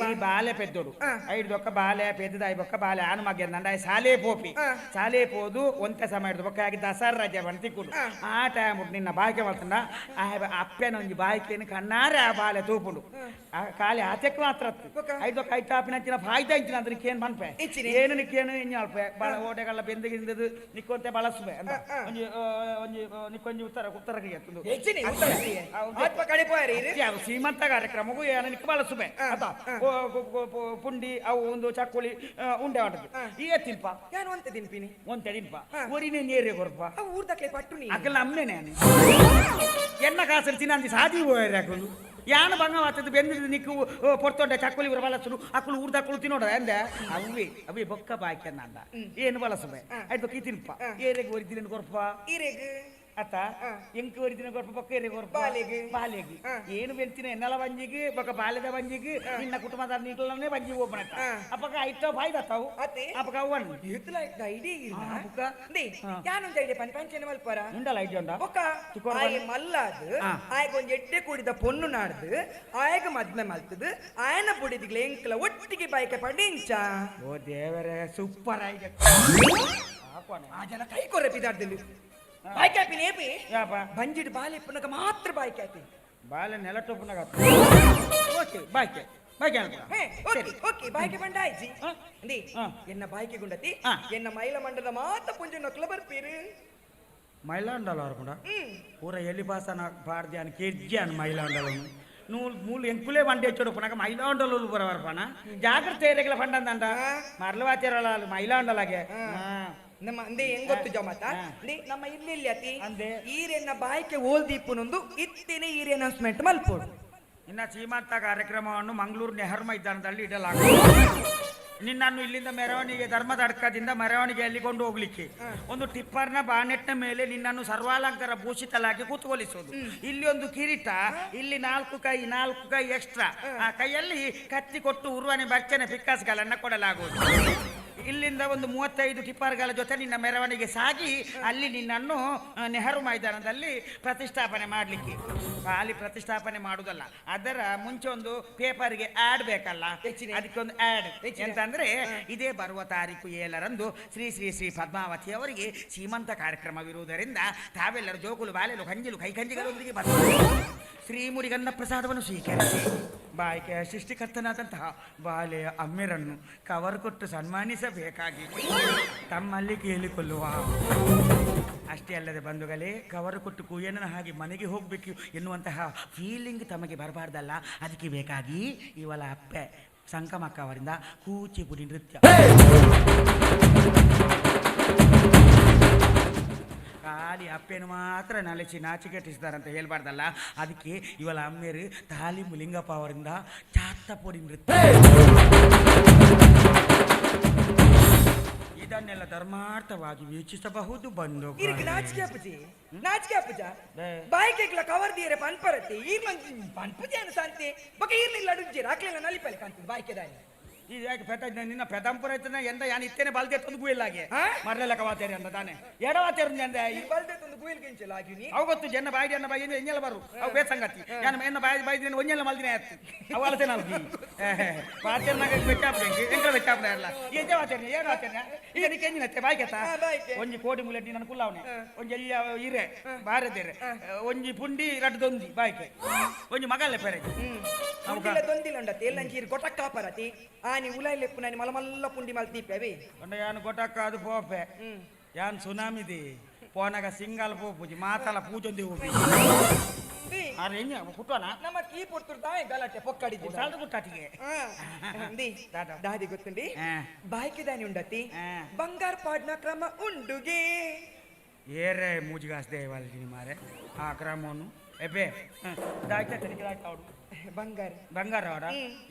ಈ ಬಾಲೆ ಪೆದ್ದೋಡು ಐದು ಬೊಕ್ಕ ಬಾಲೆ ಪೆದ್ದದ I ಬೊಕ್ಕ ಬಾಲೆ ಆನು ಮಗ್ಯಂದಂಡ I ಸಾಲೆ ಪೋಪಿ ಸಾಲೆ ಪೋದು ಒಂತೆ ಸಮಯ ಹಿಡ್ದು ಬೊಕ್ಕ ಆಗಿ ದಸರಾ ರಜೆ ಬಂದು ತಿಕ್ಕುಡು ಆ ಟೈಮ್ ನಿನ್ನ ಬಾಯ್ಕೆ ಮಾಡ್ತಂಡ ಆ ಅಪ್ಪನ ಒಂಜಿ ಬಾಯ್ಕೆನು ಕಣ್ಣಾರೆ ಆ ಬಾಲೆ ತೂಪುಂಡು ಆ ಖಾಲಿ ಆಚೆಕ್ ಮಾತ್ರ ಐದು ಕೈ ಟಾಪಿನ ಹಚ್ಚಿನ ಫಾಯ್ದ ಇಂಚಿನ ಅಂದ್ರೆ ನಿಕ್ಕೇನು ಪನ್ಪೆ ಏನು ನಿಕ್ಕೇನು ಇಂಜ ಅಲ್ಪೆ ಬಾಳ ಓಟೆಗಲ್ಲ ಬೆಂದಿಗಿಂದದು ನಿಕ್ಕೊಂತೆ ಬಳಸುವೆ ಅಂದ ಒಂಜಿ ಒಂಜಿ ನಿಕ್ಕೊಂಜಿ ಉತ್ತರ ಉತ್ತರ ಹೆಚ್ಚಿನಿ ಉತ್ತರ ಕ್ರಿಯೆ. ಆತ್ಮ ಕಡೆ ಪೋಯರೆ ಇರು. ಸೀಮಂತ ಕಾರ್ಯಕ್ರಮಗೂ ಏನು ನಿಕ್ಕ ಬಳಸುವೆ ಅತ ಪುಂಡಿ ಅವು ಒಂದು ಚಕ್ಕುಳಿ ಉಂಡೆ ಆಟದ್ದು ಈ ತಿಲ್ಪ ಯಾನು ಅಂತ ತಿನ್ಪಿನಿ ಒಂತೆ ತಿನ್ಪ ಒರಿನೇ ನೇರೆ ಕೊರ್ಪ ಅವು ಊರ್ದಕ್ಲೆ ಪಟ್ಟು ನೀ ಅಕಲ್ ಅಮ್ಮೇನೆ ಎನ್ನ ಕಾಸರು ತಿನ್ನಂದಿ ಸಾದಿ ಹೋಯರ್ ಅಕಲು ಯಾನು ಬಂಗ ಮಾತದ್ದು ಬೆಂದಿದ್ದು ನಿಕ್ಕು ಪೊರ್ತೊಂಡೆ ಚಕ್ಕುಲಿ ಊರ ಬಳಸುಡು ಅಕ್ಕಳು ಊರ್ದಕ್ಕಳು ತಿನ್ನೋಡ ಅಂದೆ ಅವೇ ಅವೇ ಬೊಕ್ಕ ಬಾಕಿ ಅಂದ ಏನು ಬಳಸುವೆ ಆಯ್ತು ಬೊಕ್ಕ ಈ ತಿನ್ಪ ಏರೆಗೆ ಒರಿ ತಿನ್ನ ಕೊರ್ಪ ಈರೆಗ್ ಅತ್ತ ಎಂಕ್ ಒರಿ ದಿನ ಕೊರ್ಪ ಬೊಕ್ಕ ಏರೆಗೆ ಕೊರ್ಪ ಬಾಲೆಗ್. ಬಾಲೆಗ್ ಏನು ಬೆಂತಿನ ಎನ್ನಲ ಬಂಜಿಗೆ ಬೊಕ್ಕ ಬಾಲೆದ ಬಂಜಿಗೆ ನಿನ್ನ ಕುಟುಂಬದ ನೀಟಲನೆ ಬಂಜಿ ಓಪನ್ ಅಪ್ಪಕ ಐಟೋ ಬಾಯ್ದತ್ತಾವು ಅತ್ತೆ ಅಪ್ಪಕ ಅವ್ವನ್ ಯೂತ್ಲ ಐಡಿ ಬುಕ್ಕ ಯಾನೊಂದು ಐಡಿಯಾ ಪನ್ ಪಂಚನ ಮಲ್ಪರ ಉಂಡಲ್ಲ ಐಡಿಯಾ ಉಂಡ ಬೊಕ್ಕ ಆಯೆ ಮಲ್ಲಾದ್ ಆಯಗ್ ಒಂಜಿ ಎಡ್ಡೆ ಕೂಡಿದ ಪೊಣ್ಣು ನಾಡ್ದು ಆಯಗ ಮದ್ಮೆ ಮಲ್ತದು ಆಯನ ಬುಡಿದಿಗ್ಲೆ ಎಂಕ್ಲ ಒಟ್ಟಿಗೆ ಬೈಕ ಪಂಡಿಂಚ ಓ ದೇವರೇ ಸೂಪರ್ ಐಡಿಯಾ ಆ ಜನ ಕೈ ಕೊರೆ ಪಿದಾಡ್ದಲ್ಲಿ ಬಾಯ್ಕೆ ಆಪಿನ ಏಪಿ ಯಾಪ ಬಂಜಿಡ್ ಬಾಲೆ ಪುನಕ ಮಾತ್ರ ಬಾಯ್ಕೆ ಆಪಿ ಬಾಲೆ ನೆಲ ಟೊಪ್ಪನಾಗ ಓಕೆ ಬಾಯ್ಕೆ ಬಾಯ್ಕೆ ಅನ್ಕೊ. ಹೇ ಓಕೆ ಓಕೆ ಬಾಯ್ಕೆ ಬಂಡ ಆಯ್ಜಿ ಅಂದಿ ಎನ್ನ ಬಾಯ್ಕೆ ಗುಂಡತಿ ಎನ್ನ ಮೈಲ ಮಂಡಲ ಮಾತ ಪುಂಜ ನೊಕ್ಲ ಬರ್ಪೀರು ಮೈಲಾಂಡಲ ಅರ್ಕೊಂಡ ಪೂರ ಎಲ್ಲಿ ಪಾಸನ ಪಾಡ್ದ್ಯಾನ ಕೆಜ್ಜಾನ ಮೈಲಾಂಡಲನು ನೂಲ್ ಮೂಲು ಎಂಕುಲೇ ಬಂಡಿ ಹೆಚ್ಚೋಡು ಪುನಕ ಮೈಲಾಂಡಲು ಬರವರ್ಪಣ ಜಾಗ್ರತೆ ಏರಿಯಗಳ ಫಂಡಂದಂಡ ಮರಳು ವಾತಿರಲ್ಲ ಮೈಲಾಂಡಲಾಗೆ. ನಮ್ಮ ಅಂದೆ ಹೆಂಗ್ ಗೊತ್ತು ಜಮಾತ ನಮ್ಮ ಇಲ್ಲಿ ಇಲ್ಲಿ ಅತಿ ಈರೆನ್ನ ಬಾಯಿಕೆ ಓಲ್ ದೀಪುನೊಂದು ಇತ್ತೇನೆ ಈರೆ ಅನೌನ್ಸ್ಮೆಂಟ್ ಮಲ್ಪೋಡು. ಇನ್ನ ಸೀಮಾಂತ ಕಾರ್ಯಕ್ರಮವನ್ನು ಮಂಗಳೂರು ನೆಹರು ಮೈದಾನದಲ್ಲಿ ಇಡಲಾಗುತ್ತದೆ. ನಿನ್ನನ್ನು ಇಲ್ಲಿಂದ ಮೆರವಣಿಗೆ ಧರ್ಮದ ಅಡ್ಕದಿಂದ ಮೆರವಣಿಗೆಯಲ್ಲಿ ಕೊಂಡು ಹೋಗ್ಲಿಕ್ಕೆ ಒಂದು ಟಿಪ್ಪರ್ನ ಬಾನೆಟ್ನ ಮೇಲೆ ನಿನ್ನನ್ನು ಸರ್ವಾಲಂಕಾರ ಭೂಷಿತಲಾಗಿ ಕೂತ್ಕೊಳ್ಳಿಸೋದು. ಇಲ್ಲಿ ಒಂದು ಕಿರೀಟ, ಇಲ್ಲಿ ನಾಲ್ಕು ಕೈ, ನಾಲ್ಕು ಕೈ ಎಕ್ಸ್ಟ್ರಾ, ಆ ಕೈಯಲ್ಲಿ ಕತ್ತಿ ಕೊಟ್ಟು ಉರುವನೆ ಬರ್ಚನೆ ಪಿಕ್ಕಾಸ್ಗಳನ್ನು ಕೊಡಲಾಗುವುದು. ಇಲ್ಲಿಂದ ಒಂದು 35 ಟಿಪ್ಪರ್ಗಳ ಜೊತೆ ನಿನ್ನ ಮೆರವಣಿಗೆ ಸಾಗಿ ಅಲ್ಲಿ ನಿನ್ನನ್ನು ನೆಹರು ಮೈದಾನದಲ್ಲಿ ಪ್ರತಿಷ್ಠಾಪನೆ ಮಾಡಲಿಕ್ಕೆ. ಅಲ್ಲಿ ಪ್ರತಿಷ್ಠಾಪನೆ ಮಾಡುವುದಲ್ಲ, ಅದರ ಮುಂಚೆ ಒಂದು ಪೇಪರ್ಗೆ ಆ್ಯಡ್ ಬೇಕಲ್ಲ, ಅದಕ್ಕೆ ಒಂದು ಆ್ಯಡ್ ಎಂತಂದ್ರೆ ಇದೇ ಬರುವ ತಾರೀಕು 7ರಂದು ಶ್ರೀ ಶ್ರೀ ಶ್ರೀ ಪದ್ಮಾವತಿ ಅವರಿಗೆ ಸೀಮಂತ ಕಾರ್ಯಕ್ರಮವಿರುವುದರಿಂದ ತಾವೆಲ್ಲರೂ ಜೋಕುಲು ಬಾಲೆಲು ಕಂಜಿಲು ಕೈಕಂಜಿಗಳೊಂದಿಗೆ ಬರ್ತಾರೆ. ಶ್ರೀಮುರಿಗನ್ನ ಪ್ರಸಾದವನ್ನು ಸ್ವೀಕರಿಸಿ ಬಾಯಿಕೆಯ ಸೃಷ್ಟಿಕರ್ತನಾದಂತಹ ಬಾಲೆಯ ಅಮ್ಮಿರನ್ನು ಕವರ್ ಕೊಟ್ಟು ಸನ್ಮಾನಿಸಬೇಕಾಗಿ ತಮ್ಮಲ್ಲಿ ಕೇಳಿಕೊಳ್ಳುವ. ಅಷ್ಟೇ ಅಲ್ಲದೆ ಬಂಧುಗಳೇ, ಕವರು ಕೊಟ್ಟು ಕೂಯನ ಹಾಗೆ ಮನೆಗೆ ಹೋಗಬೇಕು ಎನ್ನುವಂತಹ ಫೀಲಿಂಗ್ ತಮಗೆ ಬರಬಾರ್ದಲ್ಲ, ಅದಕ್ಕೆ ಬೇಕಾಗಿ ಇವಳ ಅಪ್ಪೆ ಸಂಕಮಕ್ಕ ಅವರಿಂದ ಕೂಚಿಪುಡಿ ನೃತ್ಯ. ಖಾಲಿ ಅಪ್ಪೆಯನ್ನು ಮಾತ್ರ ನಲಿಸಿ ನಾಚಿಕೆಟ್ಟಿಸ್ತಾರಂತ ಹೇಳ್ಬಾರ್ದಲ್ಲ, ಅದಕ್ಕೆ ಇವಳ ಅಮ್ಮೇರು ತಾಲಿಂಬು ಲಿಂಗಪ್ಪ ಅವರಿಂದ ಚಾತ್ತಪೊಡಿ ನೃತ್ಯ. ಇದನ್ನೆಲ್ಲ ಧರ್ಮಾರ್ಥವಾಗಿ ವೀಕ್ಷಿಸಬಹುದು ಬಂದು. ನಾಚಿಕೆ ಅಪ್ಪಜಿ, ನಾಚಿಕೆ ಅಪ್ಪಜ, ಬಾಯಿಗೆ ಕವರ್ ದಿಯರೆ ಪನ್ಪರತ್ತೆ ಈರ್ಲ ಪನ್ಪುಜಿ ಅನ್ಸಂತೆ ಬೊಕ ಈರ್ಲಿಲ್ಲ ಅಡುಜಿ ರಾಕ್ಲೆಲ್ಲ ನಲಿಪಲೆ ಕಾಣ್ತದೆ ಬಾಯಿಕೆ ದಾನಿ. ಇದು ಯಾಕೆ ಪೆತ ನಿನ್ನ ಪೆದಂಪುರ ಐತನ ಎಂದ ಯಾನ್ ಇತ್ತೇನೆ ಬಲ್ದೆ ತಂದು ಗುಯಿಲ್ಲಾಗೆ ಮರಲೆಲ್ಲ ಕವಾತೇರಿ ಅಂತ ತಾನೆ ಎಡವಾತೇರು ಅಂದ ಬಲ್ದೆ ತಂದು ಗುಯಿಲ್ ಗಿಂಚಲ ಆಗಿನಿ ಅವು ಗೊತ್ತು ಜನ ಬಾಯಿ ಜನ ಬಾಯಿ ಎಂಜಲ ಬರು ಅವು ಬೇರೆ ಸಂಗತಿ ಯಾನ್ ಎನ್ನ ಬಾಯಿ ಬಾಯಿ ಒಂಜೆಲ್ಲ ಮಲ್ದಿನ ಆಯ್ತು ಅವು ಅಲಸೆ ನಾಲ್ಕು ವಾತೇರ್ನಾಗ ಬೆಚ್ಚಾಪಡೆ ಎಂಕಲ ಬೆಚ್ಚಾಪಡೆ ಅಲ್ಲ ಎಂಜ ವಾತೇರ್ನ ಏನು ವಾತೇರ್ನ ಈಗ ನಿಕ್ಕೆ ಎಂಜಿನತ್ತೆ ಬಾಯ್ಕೆತ್ತ ಒಂಜಿ ಕೋಡಿ ಮುಲೆಟ್ಟಿ ನನ್ನ ಕುಲ್ಲಾವನೆ ಒಂಜಿ ಎಲ್ಲಿ ಇರೆ ಬಾರದೇರೆ ಒಂಜಿ ಪುಂಡಿ ರಡ್ಡು ದೊಂದಿ ಬಾಯ್ಕೆ ಒಂಜಿ ಮಗಲ್ಲೇ ಪೆರೆ ದೊಂದಿಲ್ಲ ಉಂಡತ್ತೆ ಎಲ್ಲಂಜಿ ಗೊಟಕ್ಕ ಪರತಿ ಆನಿ ಉಲಾಯಿಲೆಪ್ಪು ನಾನು ಮಲಮಲ್ಲ ಪುಂಡಿ ಮಲ್ತೀಪೆ ಯಾನು ಗೊಟಕ್ಕ ಅದು ಪೋಪೆ ಯಾನ್ ಸುನಾಮಿದಿ ಪೋನಾಗ ಸಿಂಗಲ್ ಪೋಪುಜಿ ಮಾತಲ ಪೂಜೊಂದಿ ಹೋಗಿ ಅರೆ ಎಂಜ ಕುಟ್ಟೋಣ ನಮ್ಮ ಕೀ ಪೊರ್ತುರು ತಾಯಿ ಗಲಾಟೆ ಪೊಕ್ಕಡಿ ಸಾಲ್ದು ಕುಟ್ಟಾಟಿಗೆ ದಾದಿ ಗೊತ್ತುಂಡಿ ಬಾಯ್ಕೆ ದಾನಿ ಉಂಡತಿ ಬಂಗಾರ ಪಾಡ್ನ ಕ್ರಮ ಉಂಡುಗೆ ಏರೆ ಮೂಜಿಗಾಸ್ ದೇವಾಲಯ ಮಾರೆ ಆ ಕ್ರಮವನ್ನು ಎಬೆ ದಾಯ್ತ ತನಿಖೆ ದಾಯ್ತಾವಡು ಬಂಗಾರ ಬಂಗಾರ ಅವಡ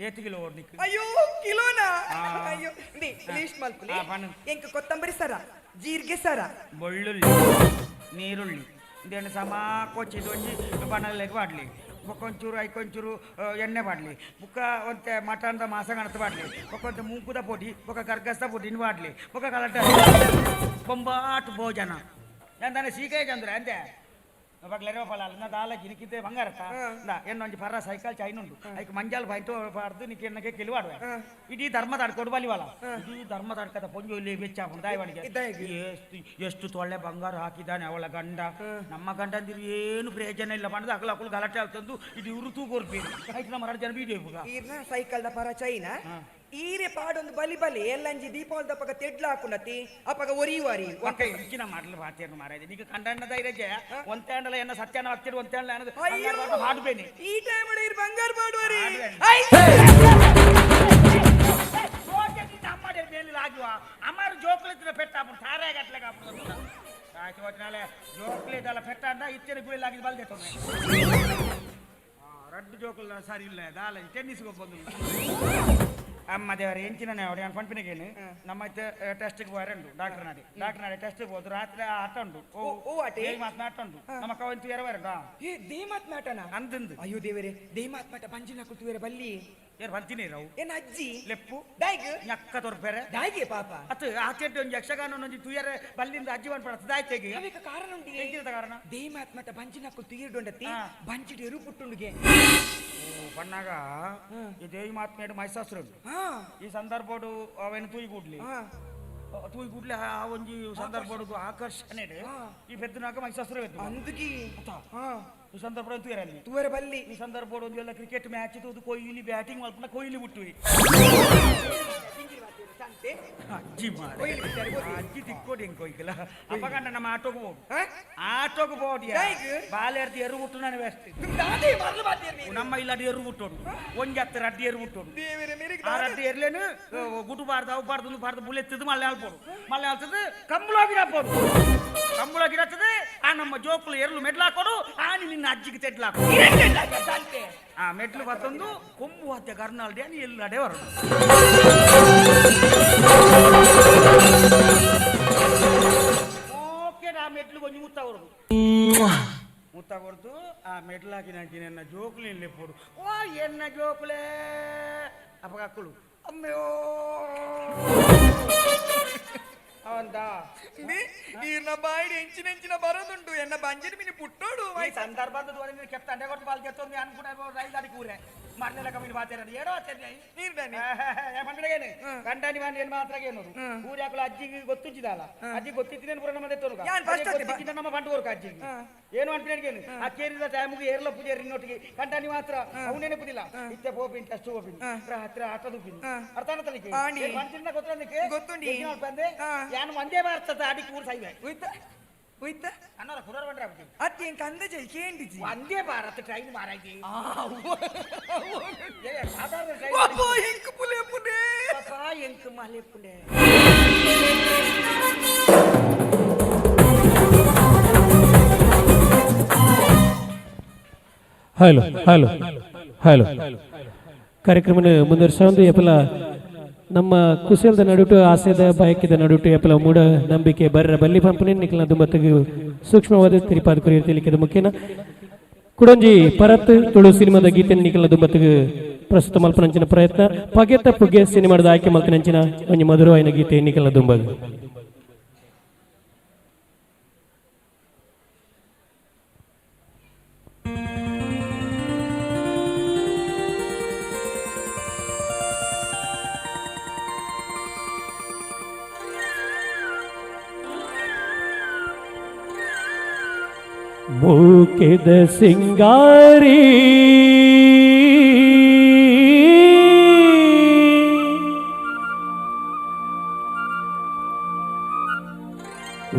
ಏತು ಕಿಲೋ ಓಡ್ನಿಕ್ ಅಯ್ಯೋ ಕಿಲೋನಾ ಅಯ್ಯೋ ಲಿಸ್ಟ್ ಮಲ್ಪುಲಿ ಎಂಕ ಕೊತ್ತಂಬರಿ ಸರ ಜೀರಿಗೆ ಸರ ಬೆಳ್ಳುಳ್ಳಿ ನೀರುಳ್ಳಿ ಇದನ್ನು ಸಮ ಕೊಚ್ಚಿ ದೊಂಜಿ ಬಣ್ಣಲೆಗ್ ಬಾಡ್ಲಿ ಬೊಕ್ಕೊಂಚೂರು ಐಕೊಂಚೂರು ಎಣ್ಣೆ ಬಾಡ್ಲಿ ಬುಕ್ಕ ಒಂತೆ ಮಟನ್ದ ಮಾಸಗಣತ ಬಾಡ್ಲಿ ಬೊಕ್ಕೊಂತೆ ಮೂಕುದ ಪೊಡಿ ಬೊಕ್ಕ ಗರ್ಗಸ್ದ ಪೊಡಿನ ಬಾಡ್ಲಿ ಬೊಕ್ಕ ಕಲಟ ಬೊಂಬಾಟ್ ಭೋಜನ ಎಂತಾನೆ ಸೀಕೆ ಚಂದ್ರ ಅಂತೆ ಬಗ್ಲೆರೋ ಫಲ ಅಲ್ಲ ದಾಲ ಗಿನಿಕಿದ್ದೆ ಬಂಗಾರತ್ತ ಎನ್ನೊಂಜಿ ಪರ ಸೈಕಲ್ ಚೈನ್ ಉಂಟು ಐಕ್ ಮಂಜಾಲ್ ಬಾಯ್ತು ಪಾಡ್ದು ನಿಕ್ಕೆ ಎನ್ನಕ್ಕೆ ಕೆಲುವಾಡುವೆ ಇಡೀ ಧರ್ಮದ ಅಡ್ಕೊಡು ಬಲಿವಲ್ಲ ಇಡೀ ಧರ್ಮದ ಅಡ್ಕದ ಪೊಂಜು ಇಲ್ಲಿ ಬೆಚ್ಚಾಪುಂಡು ದಾಯಿವಣಿಗೆ ಎಷ್ಟು ಎಷ್ಟು ತೊಳ್ಳೆ ಬಂಗಾರ ಹಾಕಿದ್ದಾನೆ ಅವಳ ಗಂಡ. ನಮ್ಮ ಗಂಡಂದಿರು ಏನು ಪ್ರಯೋಜನ ಇಲ್ಲ ಪಂಡದ ಅಕಲ ಅಕಲು ಗಲಾಟೆ ಆಗ್ತಂದು ಇಡೀ ಇವರು ತೂಕೊರ್ಪಿ ಆಯ್ತು ನಮ್ಮ ಎರಡು ಜನ ಬೀಡಿ ಈರ್ನ ಸೈಕಲ್ದ ಪರ ಚೈನಾ ಈರೆ ಪಾಡೊಂದು ಬಲಿ ಬಲಿ ಎಲ್ಲಂಜಿ ದೀಪಾವಳಿ ದಪ್ಪಗ ತೆಡ್ಲ ಹಾಕುನತಿ ಅಪ್ಪಗ ಒರಿವಾರಿ ಒಕ್ಕ ಇಂಚಿನ ಮಾಡಲು ಬಾತೇನು ಮಾರಾಯ ನೀಗ ಕಂಡಣ್ಣ ಧೈರ್ಯ ಒಂತೇಂಡಲ ಎನ್ನ ಸತ್ಯಾನ ಆಗ್ತಿರು ಒಂತೇಂಡಲ ಅನ್ನೋದು ಹಾಡುಬೇನಿ ಈ ಟೈಮ್ ಇರ್ ಬಂಗಾರ ಪಾಡುವರಿ ಮೇಲೆ ಅಮ್ಮಾರು ಜೋಕುಲಿತ್ತಿನ ಪೆಟ್ಟ ಹಾಪುಡು ತಾರೇ ಗಟ್ಲೆ ಕಾಪುಡು ಆಯ್ತು ಹೋದ್ನಾಳೆ ಜೋಕುಲಿ ಇದೆಲ್ಲ ಪೆಟ್ಟ ಅಂಡ ಇತ್ತಿನ ಗುಯಿಲಾಗಿ ಬಲ್ದೆ ತೊಂದರೆ ರಡ್ಡು ಜೋಕುಲ ಸರಿ ಇಲ್ಲ ದಾಲ ಟೆನ್ನಿಸ್ಗೆ ಬಂದು ಅಮ್ಮ ದೇವರ ಎಂಚಿನ ಅವಡು ನಾನು ಪಂಪಿನಗೇನು ನಮ್ಮ ಟೆಸ್ಟ್ಗೆ ಹೋರಂಡು ಡಾಕ್ಟರ್ ನಾಡಿ ಡಾಕ್ಟರ್ ನಾಡಿ ಟೆಸ್ಟ್ಗೆ ಹೋದ್ರು ರಾತ್ರಿ ಆಟ ಉಂಟು ಓ ಆಟ ಮಾತು ಆಟ ಉಂಟು ನಮ್ಮ ಕವಂತು ಎರವರಂಡು ಏ ದೇಮಾತ್ ಮಾಟನ ಅಂದಂದು ಅಯ್ಯೋ ದೇವರೇ ದೇಮಾತ್ ಮಾಟ ಪಂಜಿನ ಕುತುವೇರ ಬಲ್ಲಿ ಏರ್ ಬಂತೀನಿ ರಾವು ಏನ ಅಜ್ಜಿ ಲೆಪ್ಪು ದಾಯ್ಗ್ ನಕ್ಕ ತೊರ್ಪೆರೆ ದಾಯ್ಗೆ ಪಾಪ ಅತ್ತು ಆಚೆಟ್ಟು ಒಂಜಿ ಯಕ್ಷಗಾನ ಒಂಜಿ ತುಯರೆ ಬಲ್ಲಿಂದ ಅಜ್ಜಿ ಪಡ್ತದೆ ದಾಯ್ತೆಗೆ ಅವೇಕ ಕಾರಣ ಉಂಟು ಎಂಚಿನದ ಕಾರಣ ದೇಮಾತ್ ಮಾಟ ಬಂಜಿನ ಕುತು ಬಂಚಿಡು ಎರು ಪುಟ್ಟುಂಡುಗೆ ಬಣ್ಣಾಗ ಈ ದೇವಿ ಮಾತ್ಮೇಡು ಮೈಸಾಸುರು ಉಂಟು ಈ ಸಂದರ್ಭಡು ಅವೇನು ತೂಯಿ ಕೂಡ್ಲಿ ತೂಯಿ ಕೂಡ್ಲಿ ಆ ಒಂಜಿ ಸಂದರ್ಭಡು ಆಕರ್ಷಣೆ ಈ ಪೆದ್ದನಾಗ ಮೈಸಾಸುರ ಅಂದುಗಿ ಈ ಸಂದರ್ಭ ತೂಯರಲ್ಲಿ ತೂಯರ ಬಲ್ಲಿ ಈ ಸಂದರ್ಭ ಒಂದು ಎಲ್ಲ ಕ್ರಿಕೆಟ್ ಮ್ಯಾಚ್ ತೂದು ಕೊಹ್ಲಿ ಬ್ಯಾಟಿಂಗ್ ಮಲ್ಪನ ಕೊಹ್ಲಿ ಬಿಟ್ಟು ಅಜ್ಜಿ ಮಾರೆ ಅಜ್ಜಿ ತಿಕ್ಕೋಡಿ ಹೆಂಗ್ ಕೊಯ್ಕಲ್ಲ ಅಪ್ಪಗಂಡ ನಮ್ಮ ಆಟೋಗೆ ಹೋಗು ಆಟೋಗೆ ಬೋಡಿ ಬಾಲೆರ್ದು ಎರು ಬಿಟ್ಟು ನಾನು ವ್ಯಸ್ತ ನಮ್ಮ ಇಲ್ಲಡಿ ಎರು ಹುಟ್ಟೋಡು ಒಂಜಿ ಹತ್ತು ರಡ್ಡಿ ಎರು ಹುಟ್ಟೋಡು. ದೇವರೇ ಮೇರೆಗೆ. ಆ ರಡ್ಡಿ ಎರ್ಲೇನು ಗುಟು ಬಾರ್ದು ಅವು ಬಾರ್ದು ಒಂದು ಬಾರ್ದು ಬುಲೆತ್ತದು ಮಲ್ಲೆ ಆಲ್ಪೋಡು ಮಲ್ಲೆ ಆಲ್ತದು ಕಂಬಳ ಗಿಡಪೋಡು ಕಂಬಳ ಗಿಡತ್ತದು. ಆ ನಮ್ಮ ಜೋಕುಲು ಎರ್ಲು ಮೆಡ್ಲಾಕೋಡು ಆನಿ ನಿನ್ನ ಅಜ್ಜಿಗೆ ತೆಡ್ಲಾಕೋಡು. ಆ ಮೆಟ್ಲು ಬತ್ತೊಂದು ಕೊಂಬು ಹತ್ತೆ ಕರ್ನಾಲ್ಡಿ అని ಎಲ್ಲಡೆ ಬರೋದು. ಓಕೆ, ಆ ಮೆಟ್ಲು ಕೊಂಚ ಮುತ್ತ ಬರೋದು ಮುತ್ತ ಕೊಡ್ತು. ಆ ಮೆಟ್ಲು ಹಾಕಿ ನಂಚಿ ನನ್ನ ಜೋಕುಲು ಎಲ್ಲಿ ಪೋಡು. ಓ ಎನ್ನ ಜೋಕುಲೇ ಅಪ್ಪಗಕ್ಕಳು ಅಮ್ಮಯೋ ಅವಂದ. ಈರ್ನ ಬಾಯಿಡ್ ಎಂಚಿನ ಎಂಚಿನ ಬರೋದುಂಟು ಎನ್ನ ಬಂಜಿನ ಮಿನಿ ಪುಟ್ಟೋಡು. ಈ ಸಂದರ್ಭದ ద్వారా ನೀನು ಕೆಪ್ತ ಅಂಡೆ ಕೊಟ್ಟು ಬಾಲ್ ಕೆತ್ತೊಂದು ಅನ್ಕುಡ ರೈಲ್ ಗಾಡಿ ಕೂರೆ ಮರ್ನೆಲ್ಲ ಕಮ್ಮಿ ಬಾತೇರ ಏನೋ ಆಚರಣೆ. ನೀರ್ದಾನೆ. ಪಂಪಿಡಗೇನೆ ಕಂಟಾನಿ ಮಾಡಿ ಏನು ಮಾತ್ರ ಏನೋದು ಊರ್ಯಾಕುಲ ಅಜ್ಜಿಗೆ ಗೊತ್ತುಜ್ಜಿದಲ್ಲ. ಅಜ್ಜಿ ಗೊತ್ತಿದ್ದೇನೆ ಪೂರ ನಮ್ಮ ತೆತ್ತೋನು. ಯಾನ್ first ಅತ್ತೆ ಬಾ. ನಮ್ಮ ಬಂಟು ಕೊರ್ಕ ಅಜ್ಜಿಗೆ ಏನು ಅನ್ಪಿನ ಆ ಕೇರಿದ ಟೈಮ್ಗೆ ಏರ್ಲ ಪೂಜೆ ಇನ್ನೊಟ್ಟಿಗೆ ಕಂಟಾನಿ ಮಾತ್ರ ಅವನೇನೆ ಪುದಿಲ್ಲ ಇತ್ತೆ ಪೋಪಿನ್ ಟಸ್ಟ್ ಪೋಪಿನ್ ರಾತ್ರಿ ಆಟ ದುಪ್ಪಿನ ಅರ್ಥ ತನಿಖೆ. ಆಂಡಿ. ಮನ್ಸಿನ ಗೊತ್ತನಿಗೆ. ಗೊತ್ತುಂಡಿ. ಬಂದೆ. ಯಾನು ಒಂದೇ ಭಾರತದ ಅಡಿ ಕೂರ್ ಸೈವೆ. ಉಯ್ತ ಉಯ್ತ. ಅನ್ನಾರ ಕುರರ್ ಬಂದ್ರೆ ಆಗ್ಬಿಟ್ಟು. ಅತ್ತೆ ಎಂಕ್ ಅಂದಾಜೆ ಕೇಂಡಿಜಿ. ವಂದೇ ಭಾರತ್ ಟ್ರೈನ್ ಮಾರಾಯ್ತಿ. ಏ, ಸಾಧಾರಣ ಟ್ರೈನ್. ಅಬ್ಬೋ, ಎಂಕ್ ಪುಲೆ ಪುಲೆ. ಪಾಪ, ಎಂಕ್ ಮಲೆಪುಲೆ. Hello hello hello. ಕಾರ್ಯಕ್ರಮನ ಮುಂದುವರಿಸೋದು ಎಪಲ ನಮ್ಮ ಕುಶಲದ ನಡುಟು ಆಸೆದ ಬಯಕೆದ ನಡುಟು ಎಪಲ ಮೂಢ ನಂಬಿಕೆ ಬರ್ರ ಬಲ್ಲಿ ಪಂಪನೆ ನಿಖಲ ದುಂಬತ್ತಿಗೆ ಸೂಕ್ಷ್ಮವಾದ ತಿರಿಪಾದ ಕುರಿಯ ತಿಳಿಕೆದ ಮುಖೇನ ಕುಡಂಜಿ ಪರತ್ ತುಳು ಸಿನಿಮಾದ ಗೀತೆ ನಿಖಲ ದುಂಬತ್ತಿಗೆ ಪ್ರಸ್ತುತ ಮಲ್ಪನಂಚಿನ ಪ್ರಯತ್ನ. ಪಗೆತ ಪುಗೆ ಸಿನಿಮಾದ ಆಯ್ಕೆ ಮಲ್ಪನಂಚಿನ ಒಂಜಿ ಮಧುರವಾಯಿನ ಗೀತೆ ನಿಖಲ ದುಂಬಗ್. ಮೂಕಿದ ಸಿಂಗಾರಿ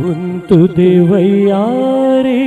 ಉಂತು ದೇವಯ್ಯಾರಿ.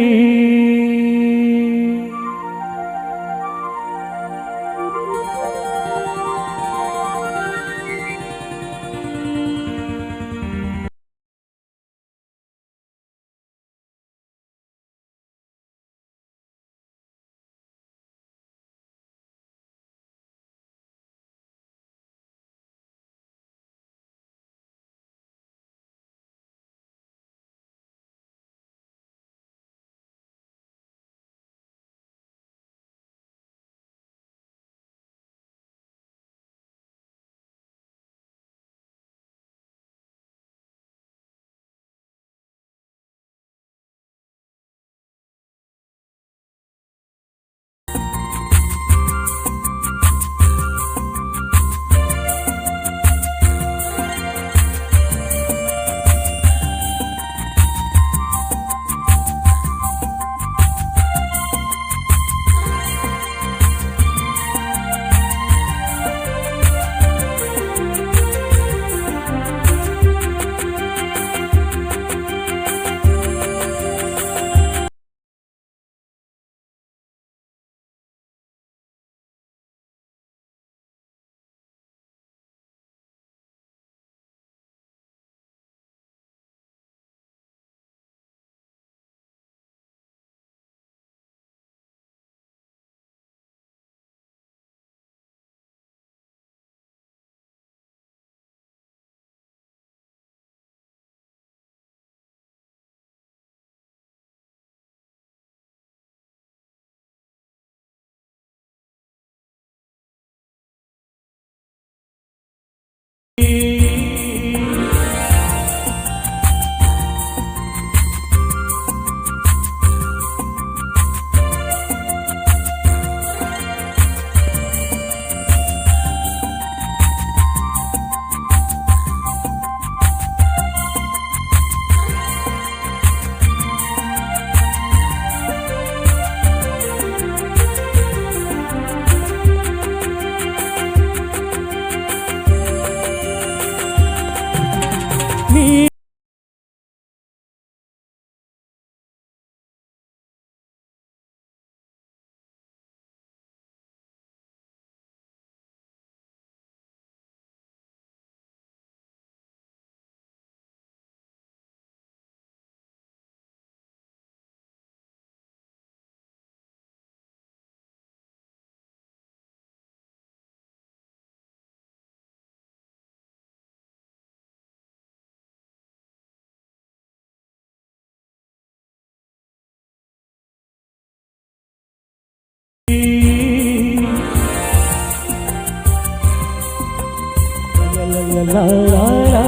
ರಾ ರಾ ರಾ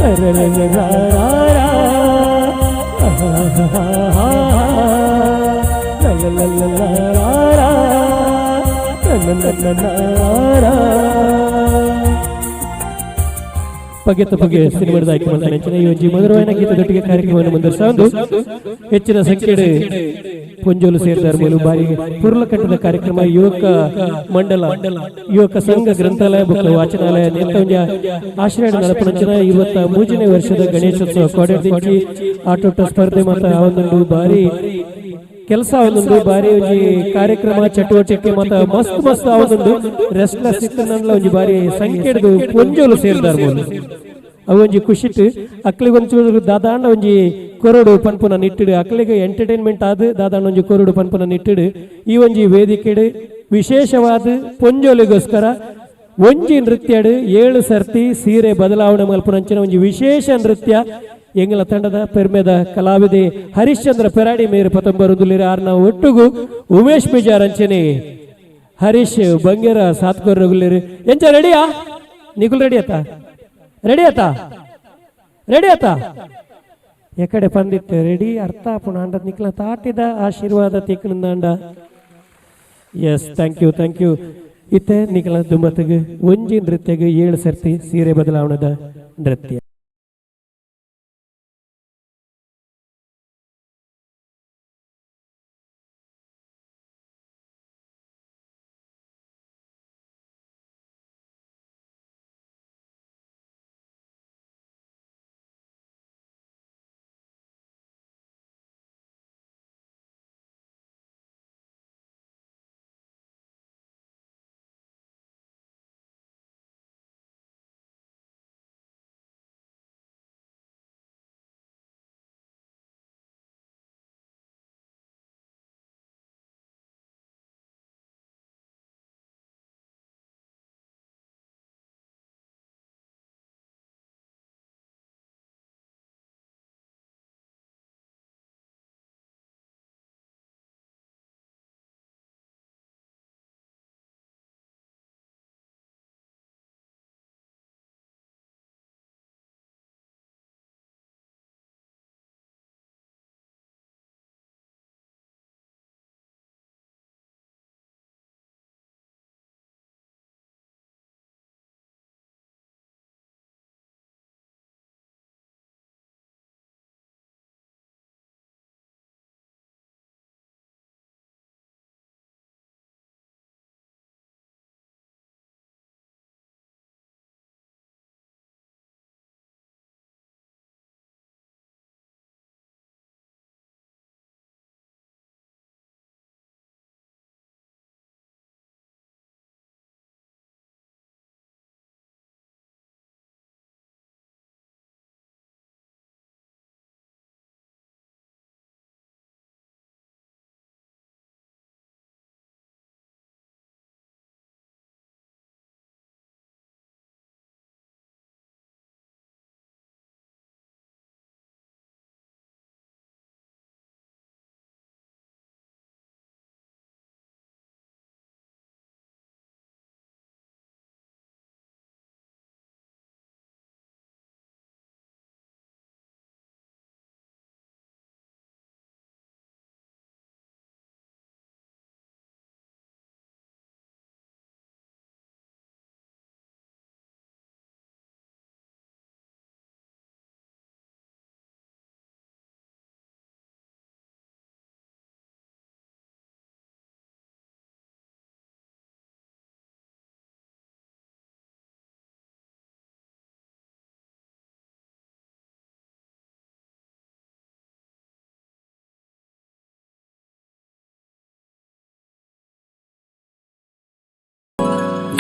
ರ ರ ರ ರಾ ರಾ ರಾ ಆಹಾ ಲ ಲ ಲ ಲ ರಾ ರಾ ಲ ಲ ಲ ಲ ರಾ. ಪಗೆ ತಪ್ಪಗೆ ಸಿನಿಮಾದ ಆಯ್ಕೆ ಮಾಡ್ತಾನೆ ನೆಂಚಿನ ಈ ಒಂಜಿ ಮಧುರವಾಯಿನ ಗೀತದೊಟ್ಟಿಗೆ ಕಾರ್ಯಕ್ರಮವನ್ನು ಮುಂದುವರಿಸೋದು. ಹೆಚ್ಚಿನ ಸಂಖ್ಯೆಡ್ ಪೊಂಜೋಲು ಸೇರಿದಾರ ಮೇಲು ಬಾರಿ ಪುರ್ಲಕಟ್ಟದ ಕಾರ್ಯಕ್ರಮ. ಯುವಕ ಮಂಡಲ, ಯುವಕ ಸಂಘ, ಗ್ರಂಥಾಲಯ ಬೊಕ್ಕ ವಾಚನಾಲಯ ನೇತ ಒಂಜಿ ಆಶ್ರಯ ನಡಪುನಂಚಿನ 23ನೇ ವರ್ಷದ ಗಣೇಶೋತ್ಸವ ಕೋಡೆದಿಂಚಿ ಆಟೋಟ ಸ್ಪರ್ಧೆ ಮಾತ ಒಂದೊಂದು ಬಾರಿ ಕೆಲಸ, ಒಂದೊಂದು ಬಾರಿ ಒಂಜಿ ಕಾರ್ಯಕ್ರಮ ಚಟುವಟಿಕೆ ಮಾತ ಮಸ್ತ್ ಮಸ್ತ್ ಒಂದೊಂದು ರೆಸ್ಟ್ಲೆಸ್ ಇತ್ತನಂಡ್ಲ ಒಂಜಿ ಬಾರಿ ಸಂಖ್ಯೆಡ್ದು ಪೊಂಜೋಲು ಸೇರಿದಾರ ಮೂಲು. ಅವು ಒಂಜಿ ಖುಷಿಟ್ ಅಕ್ಲಿಗೆ ಒಂಚೂರು ದಾದಾಂಡ ಒಂಜಿ ಕೊರಡು ಪನ್ಪುನ ನಿಟ್ಟಿಡು, ಅಕ್ಲಿಗೆ ಎಂಟರ್ಟೈನ್ಮೆಂಟ್ ಆದ್ ದಾದಾಂಡ ಒಂಜಿ ಕೊರಡು ಪನ್ಪುನ ನಿಟ್ಟಿಡು ಈ ಒಂಜಿ ವೇದಿಕೆಡು ವಿಶೇಷವಾದ ಪೊಂಜೋಲಿಗೋಸ್ಕರ ಒಂಜಿ ನೃತ್ಯಡು 7 ಸರ್ತಿ ಸೀರೆ ಬದಲಾವಣೆ ಮಲ್ಪುನಂಚಿನ ಒಂಜಿ ವಿಶೇಷ ನೃತ್ಯ ಎಂಗಲ ತಂಡದ ಪೆರ್ಮೆದ ಕಲಾವಿದೆ ಹರಿಶ್ಚಂದ್ರ ಪೆರಾಡಿ ಮೇರು ಪತಂಬರುದುಲಿರ ಆರ್ನ ಒಟ್ಟುಗು ಉಮೇಶ್ ಬಿಜಾರ್ ಅಂಚನೆ ಹರೀಶ್ ಬಂಗೇರ ಸಾತ್ಕೋರ್ ರಗುಲಿರು. ಎಂಚ ರೆಡಿಯಾ? ನಿಕುಲ್ ರೆಡಿ ಆತ? ರೆಡಿ ಆತ? ರೆಡಿ ಆತ? ಎಕಡೆ ಪಂದಿತ್ತು ರೆಡಿ ಅರ್ಥ ಪುಣ ಅಂಡ ನಿಕ್ಲ ತಾಟಿದ ಆಶೀರ್ವಾದ ತಿಕ್ಕಂದಾಂಡ. Yes, thank you, thank you. ಇತ್ತೆ ನಿಕಲ ದುಂಬತ್ತಿಗೆ ಒಂಜಿ ನೃತ್ಯಗೆ 7 ಸರ್ತಿ ಸೀರೆ ಬದಲಾವಣೆದ ನೃತ್ಯ.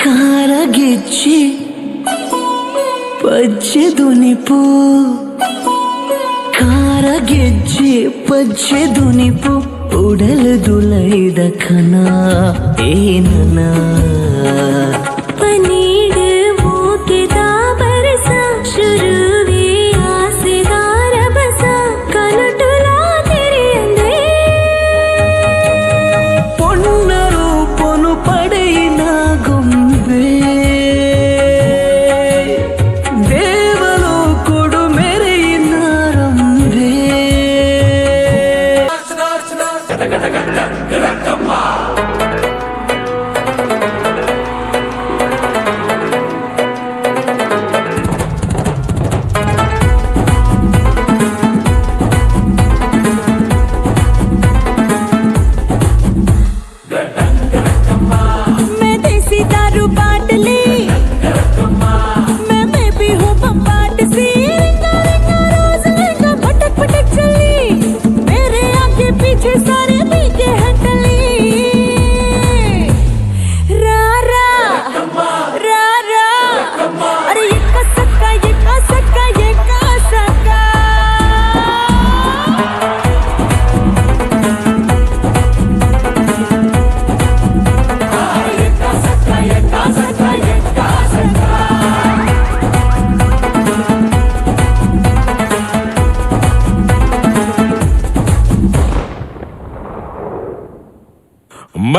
ಕಾರಗೆಜ್ಜೆ ಪಜ್ಜೆ ದುನಿಪು, ಕಾರಗೆಜ್ಜೆ ಪಜ್ಜೆ ದುನಿಪು, ಉಡಲು ದುಲೈದ ಕನ ಏನನ ಪನೀಡು ಮೋಕೆದ ಬರಸ ಶುರುವೆ ಆಸೆದಾರ ಬಸ ಕನಟುಲಾ ತೆರೆಯಂದೆ ಪೊನ್ನರು ಪೊನು ಪಡೆಯಿನ ಗೊಂಬೆ.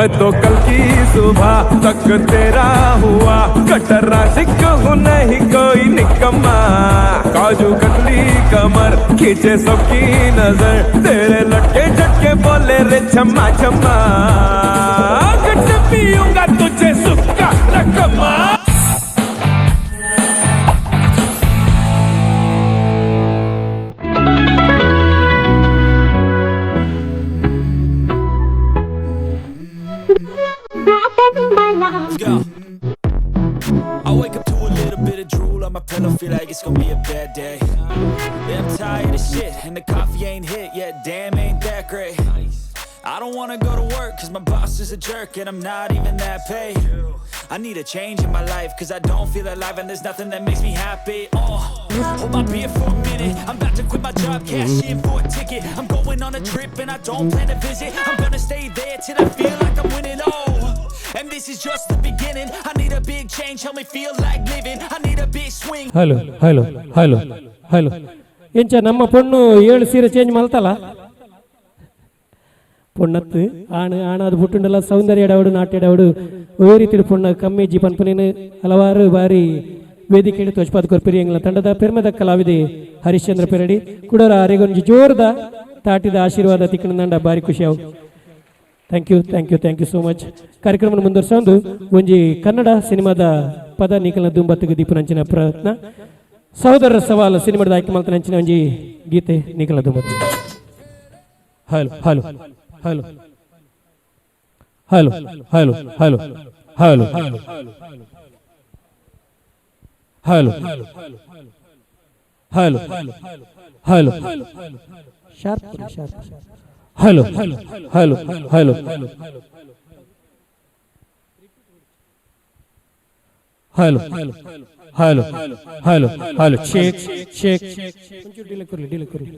मैं तो कल की सुबह तक तेरा हुआ, कटरा सिख हूँ नहीं कोई निकम्मा। काजू कतली कमर खींचे सबकी नजर, तेरे लटके झटके बोले रे छम्मा छम्मा। घट पीऊंगा तुझे सुक्का रकमा। Go. I wake up to a little bit of drool on my pillow, feel like it's gonna be a bad day. Yeah, I'm tired of shit, and the coffee ain't hit yet, damn, ain't that great. I don't wanna go to work, cause my boss is a jerk, and I'm not even that paid. I need a change in my life, cause I don't feel alive, and there's nothing that makes me happy. Oh, hold my beer for a minute, I'm about to quit my job, cash in for a ticket. I'm going on a trip, and I don't plan to visit. I'm gonna stay there till I feel like I'm winning, oh. And this is just the beginning. I need a big change, help me feel like living. I need a big swing. Hello hello hello hello. ಎಂಚ ನಮ್ಮ ಪೊಣ್ಣು 7 ಸೀರೆ change ಮಲ್ತಲ್ಲ ಪೊಣ್ಣತ್ತು ಆಣ್ ಆಣಾದ ಪುಟ್ಟುಂಡಲ ಸೌಂದರ್ಯಡವಡು ನಾಟ್ಯಡವಡು ಒವೇ ರೀತಿಯ ಪೊಣ್ಣ ಕಮ್ಮಿಜ್ಜಿ ಪನ್ಪುನೇನು ಹಲವಾರು ಬಾರಿ ವೇದಿಕೆಯಲ್ಲಿ ತೋಜ್ಪಾದ ಕೊರ್ಪಿರಿ ಎಂಗ್ಲ ತಂಡದ ಪೆರ್ಮೆದ ಕಲಾವಿದೆ ಹರಿಶ್ಚಂದ್ರ ಪೆರಡಿ ಕುಡರ ಅರೆಗೊಂಜಿ ಜೋರದ ತಾಟಿದ ಆಶೀರ್ವಾದ ತಿಕ್ಕಣದಂಡ ಬಾರಿ ಖುಷಿಯಾವು. Thank you thank you thank you so much. ಕಾರ್ಯಕ್ರಮ ಮುಂದುವರಿಸೋದು ಒಂಜಿ ಕನ್ನಡ ಸಿನಿಮಾದ ಪದ ನೀಕಲ್ನ ದುಂಬತ್ತಿಗೆ ದೀಪನಂಚಿನ ಪ್ರಯತ್ನ. ಸಹೋದರರ ಸವಾಲು ಸಿನಿಮಾದ ಆಯ್ಕೆ ಮಲ್ತನಂಚಿನ ಒಂಜಿ ಗೀತೆ ನೀಕಲ್ನ ದುಂಬತ್ತು. Hello hello hello hello hello hello hello hello hello hello sharp sharp hello hello hello hello hello hello hello check check delay ಕೊರ್ಲಿ delay ಕೊರ್ಲಿ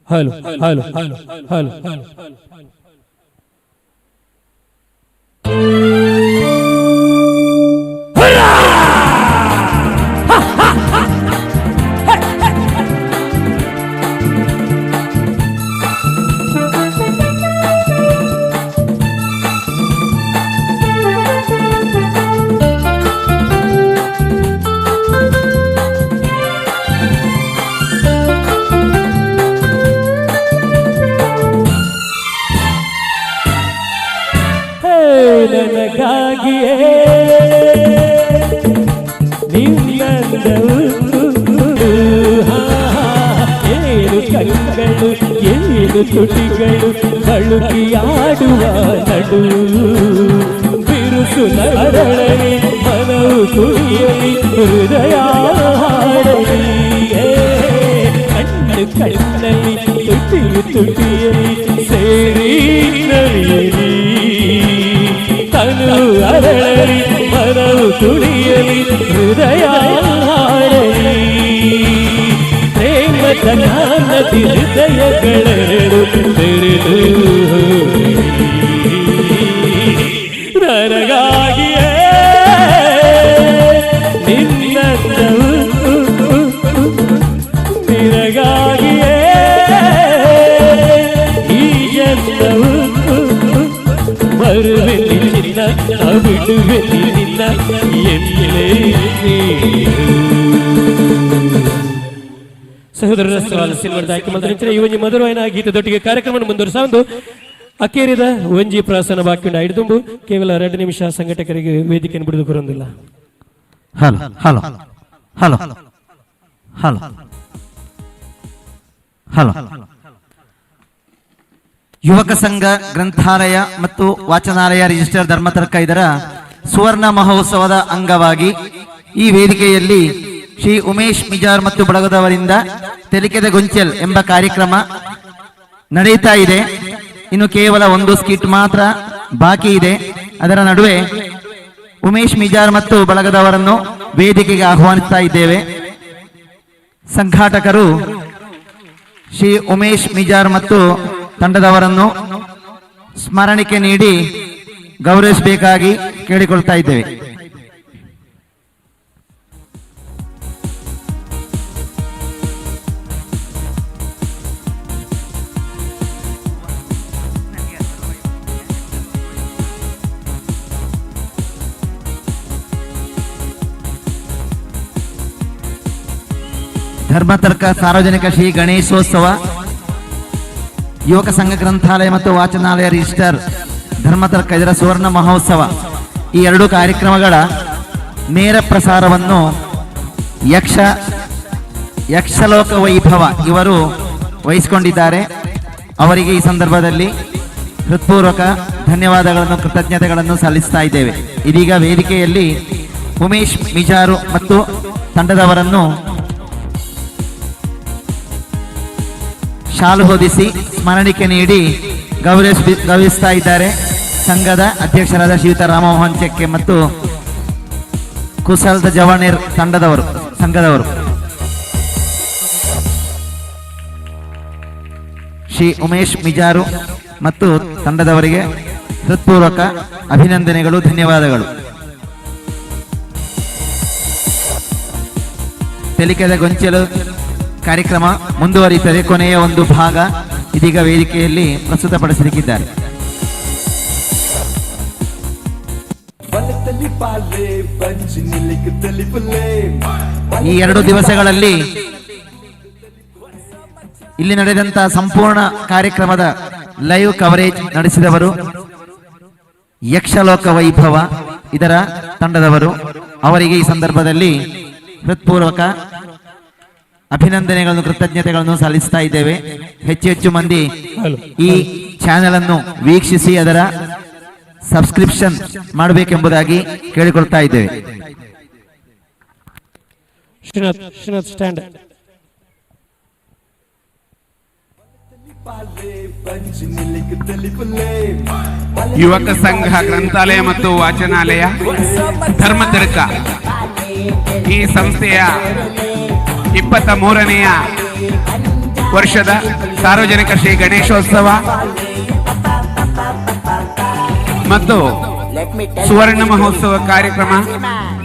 hello hello hello hello hello. ನನಗಾಗಿಯೇ ನಿನ್ನಂದವು ಏಳು ಕಂಗಳು ಏಳು ತುಟಿಗಳು ಬಳುಕಿಯಾಡುವ ನಡು ಬಿರುಸು ನರಳಲಿ ಮನವು ಕುಡಿಯಲಿ ಹೃದಯ ಹಾಡಲಿ ಕಣ್ಣು ಕಣ್ಣಲ್ಲಿ ತುಟಿಯು ತುಟಿಯಲಿ ಸೇರಿ ನಲಿಯಲಿ ತನು ಅರಳಲಿ ಮನವು ತುಳಿಯಲಿ ಹೃದಯ ಹಾಡಲಿ ಪ್ರೇಮದ ನದಿ ಹೃದಯಗಳೆರಡು ತೆರೆದು ನನಗಾಗಿಯೇ ನಿನ್ನಂದವು ನಿನಗಾಗಿಯೇ ಈ ಜನ್ಮವು ಬರುವೆ ನಿನ್ನ ಬಿಡುವೆ ನಿನ್ನ ಎಲ್ಲೇ. ಸಹೋದರರ ಸವಾಲು ಸಿನಿಮಾದ ಆಯ್ಕೆ ಮಾಡಿದ ಈ ಒಂಜಿ ಮಧುರವಾಯಿನ ಗೀತದೊಟ್ಟಿಗೆ ಕಾರ್ಯಕ್ರಮವನ್ನು ಮುಂದುವರಿಸ ಅಕೇರಿದ ಒಂಜಿ ಪ್ರಾಸನ ಬಾಕಿ ಹಿಡಿದುಂಬು ಕೇವಲ 2 ನಿಮಿಷ ಸಂಘಟಕರಿಗೆ ವೇದಿಕೆಯನ್ನು ಬಿಡುದು ಕೊರೊಂದಿಲ್ಲ. Hello hello hello hello hello. ಯುವಕ ಸಂಘ ಗ್ರಂಥಾಲಯ ಮತ್ತು ವಾಚನಾಲಯ ರಿಜಿಸ್ಟರ್ ಧರ್ಮತರ್ಕ ಇದರ ಸುವರ್ಣ ಮಹೋತ್ಸವದ ಅಂಗವಾಗಿ ಈ ವೇದಿಕೆಯಲ್ಲಿ ಶ್ರೀ ಉಮೇಶ್ ಮಿಜಾರ್ ಮತ್ತು ಬಳಗದವರಿಂದ ತೆಲಿಕೆದ ಗೊಂಚಲ್ ಎಂಬ ಕಾರ್ಯಕ್ರಮ ನಡೆಯುತ್ತಾ ಇದೆ. ಇನ್ನು ಕೇವಲ ಒಂದು ಸ್ಕಿಟ್ ಮಾತ್ರ ಬಾಕಿ ಇದೆ. ಅದರ ನಡುವೆ ಉಮೇಶ್ ಮಿಜಾರ್ ಮತ್ತು ಬಳಗದವರನ್ನು ವೇದಿಕೆಗೆ ಆಹ್ವಾನಿಸ್ತಾ ಇದ್ದೇವೆ. ಸಂಘಾಟಕರು ಶ್ರೀ ಉಮೇಶ್ ಮಿಜಾರ್ ಮತ್ತು ತಂಡದವರನ್ನು ಸ್ಮರಣಿಕೆ ನೀಡಿ ಗೌರವಿಸಬೇಕಾಗಿ ಕೇಳಿಕೊಳ್ತಾ ಇದ್ದೇವೆ. ಧರ್ಮತರ್ಕ ಸಾರ್ವಜನಿಕ ಶ್ರೀ ಗಣೇಶೋತ್ಸವ ಯುವಕ ಸಂಘ ಗ್ರಂಥಾಲಯ ಮತ್ತು ವಾಚನಾಲಯ ರಿಜಿಸ್ಟರ್ ಧರ್ಮತರ್ಕ ಇದರ ಸುವರ್ಣ ಮಹೋತ್ಸವ ಈ ಎರಡು ಕಾರ್ಯಕ್ರಮಗಳ ನೇರ ಪ್ರಸಾರವನ್ನು ಯಕ್ಷಲೋಕ ವೈಭವ ಇವರು ವಹಿಸಿಕೊಂಡಿದ್ದಾರೆ. ಅವರಿಗೆ ಈ ಸಂದರ್ಭದಲ್ಲಿ ಹೃತ್ಪೂರ್ವಕ ಧನ್ಯವಾದಗಳನ್ನು, ಕೃತಜ್ಞತೆಗಳನ್ನು ಸಲ್ಲಿಸ್ತಾ ಇದ್ದೇವೆ. ಇದೀಗ ವೇದಿಕೆಯಲ್ಲಿ ಉಮೇಶ್ ಮಿಜಾರು ಮತ್ತು ತಂಡದವರನ್ನು ಶಾಲು ಹೊದಿಸಿ ಸ್ಮರಣಿಕೆ ನೀಡಿ ಗೌರವಿಸ್ತಾ ಇದ್ದಾರೆ ಸಂಘದ ಅಧ್ಯಕ್ಷರಾದ ಶ್ರೀಯುತ ರಾಮಮೋಹನ್ ಚೆಕ್ಕೆ ಮತ್ತು ಕುಸಲ್ದ ಜವಾನಿರ್ ತಂಡದವರು, ಸಂಘದವರು. ಶ್ರೀ ಉಮೇಶ್ ಮಿಜಾರು ಮತ್ತು ತಂಡದವರಿಗೆ ಹೃತ್ಪೂರ್ವಕ ಅಭಿನಂದನೆಗಳು, ಧನ್ಯವಾದಗಳು. ತೆಲಿಕೆದ ಗೊಂಚಲು ಕಾರ್ಯಕ್ರಮ ಮುಂದುವರಿಯುತ್ತದೆ. ಕೊನೆಯ ಒಂದು ಭಾಗ ಇದೀಗ ವೇದಿಕೆಯಲ್ಲಿ ಪ್ರಸ್ತುತಪಡಿಸಲಿಕ್ಕಿದ್ದಾರೆ. ಈ 2 ದಿವಸಗಳಲ್ಲಿ ಇಲ್ಲಿ ನಡೆದಂತಹ ಸಂಪೂರ್ಣ ಕಾರ್ಯಕ್ರಮದ ಲೈವ್ ಕವರೇಜ್ ನಡೆಸಿದವರು ಯಕ್ಷಲೋಕ ವೈಭವ ಇದರ ತಂಡದವರು. ಅವರಿಗೆ ಈ ಸಂದರ್ಭದಲ್ಲಿ ಹೃತ್ಪೂರ್ವಕ ಅಭಿನಂದನೆಗಳನ್ನು, ಕೃತಜ್ಞತೆಗಳನ್ನು ಸಲ್ಲಿಸ್ತಾ ಇದ್ದೇವೆ. ಹೆಚ್ಚು ಹೆಚ್ಚು ಮಂದಿ ಈ ಚಾನೆಲ್ ಅನ್ನು ವೀಕ್ಷಿಸಿ ಅದರ ಸಬ್ಸ್ಕ್ರಿಪ್ಷನ್ ಮಾಡಬೇಕೆಂಬುದಾಗಿ ಕೇಳಿಕೊಳ್ತಾ ಇದ್ದೇವೆ. ಶ್ರೀನಾಥ್ ಸ್ಟ್ಯಾಂಡ್. ಯುವಕ ಸಂಘ ಗ್ರಂಥಾಲಯ ಮತ್ತು ವಾಚನಾಲಯ ಧರ್ಮತರ್ಕ ಈ ಸಂಸ್ಥೆಯ 23ನೇ ವರ್ಷದ ಸಾರ್ವಜನಿಕ ಶ್ರೀ ಗಣೇಶೋತ್ಸವ ಮತ್ತು ಸುವರ್ಣ ಮಹೋತ್ಸವ ಕಾರ್ಯಕ್ರಮ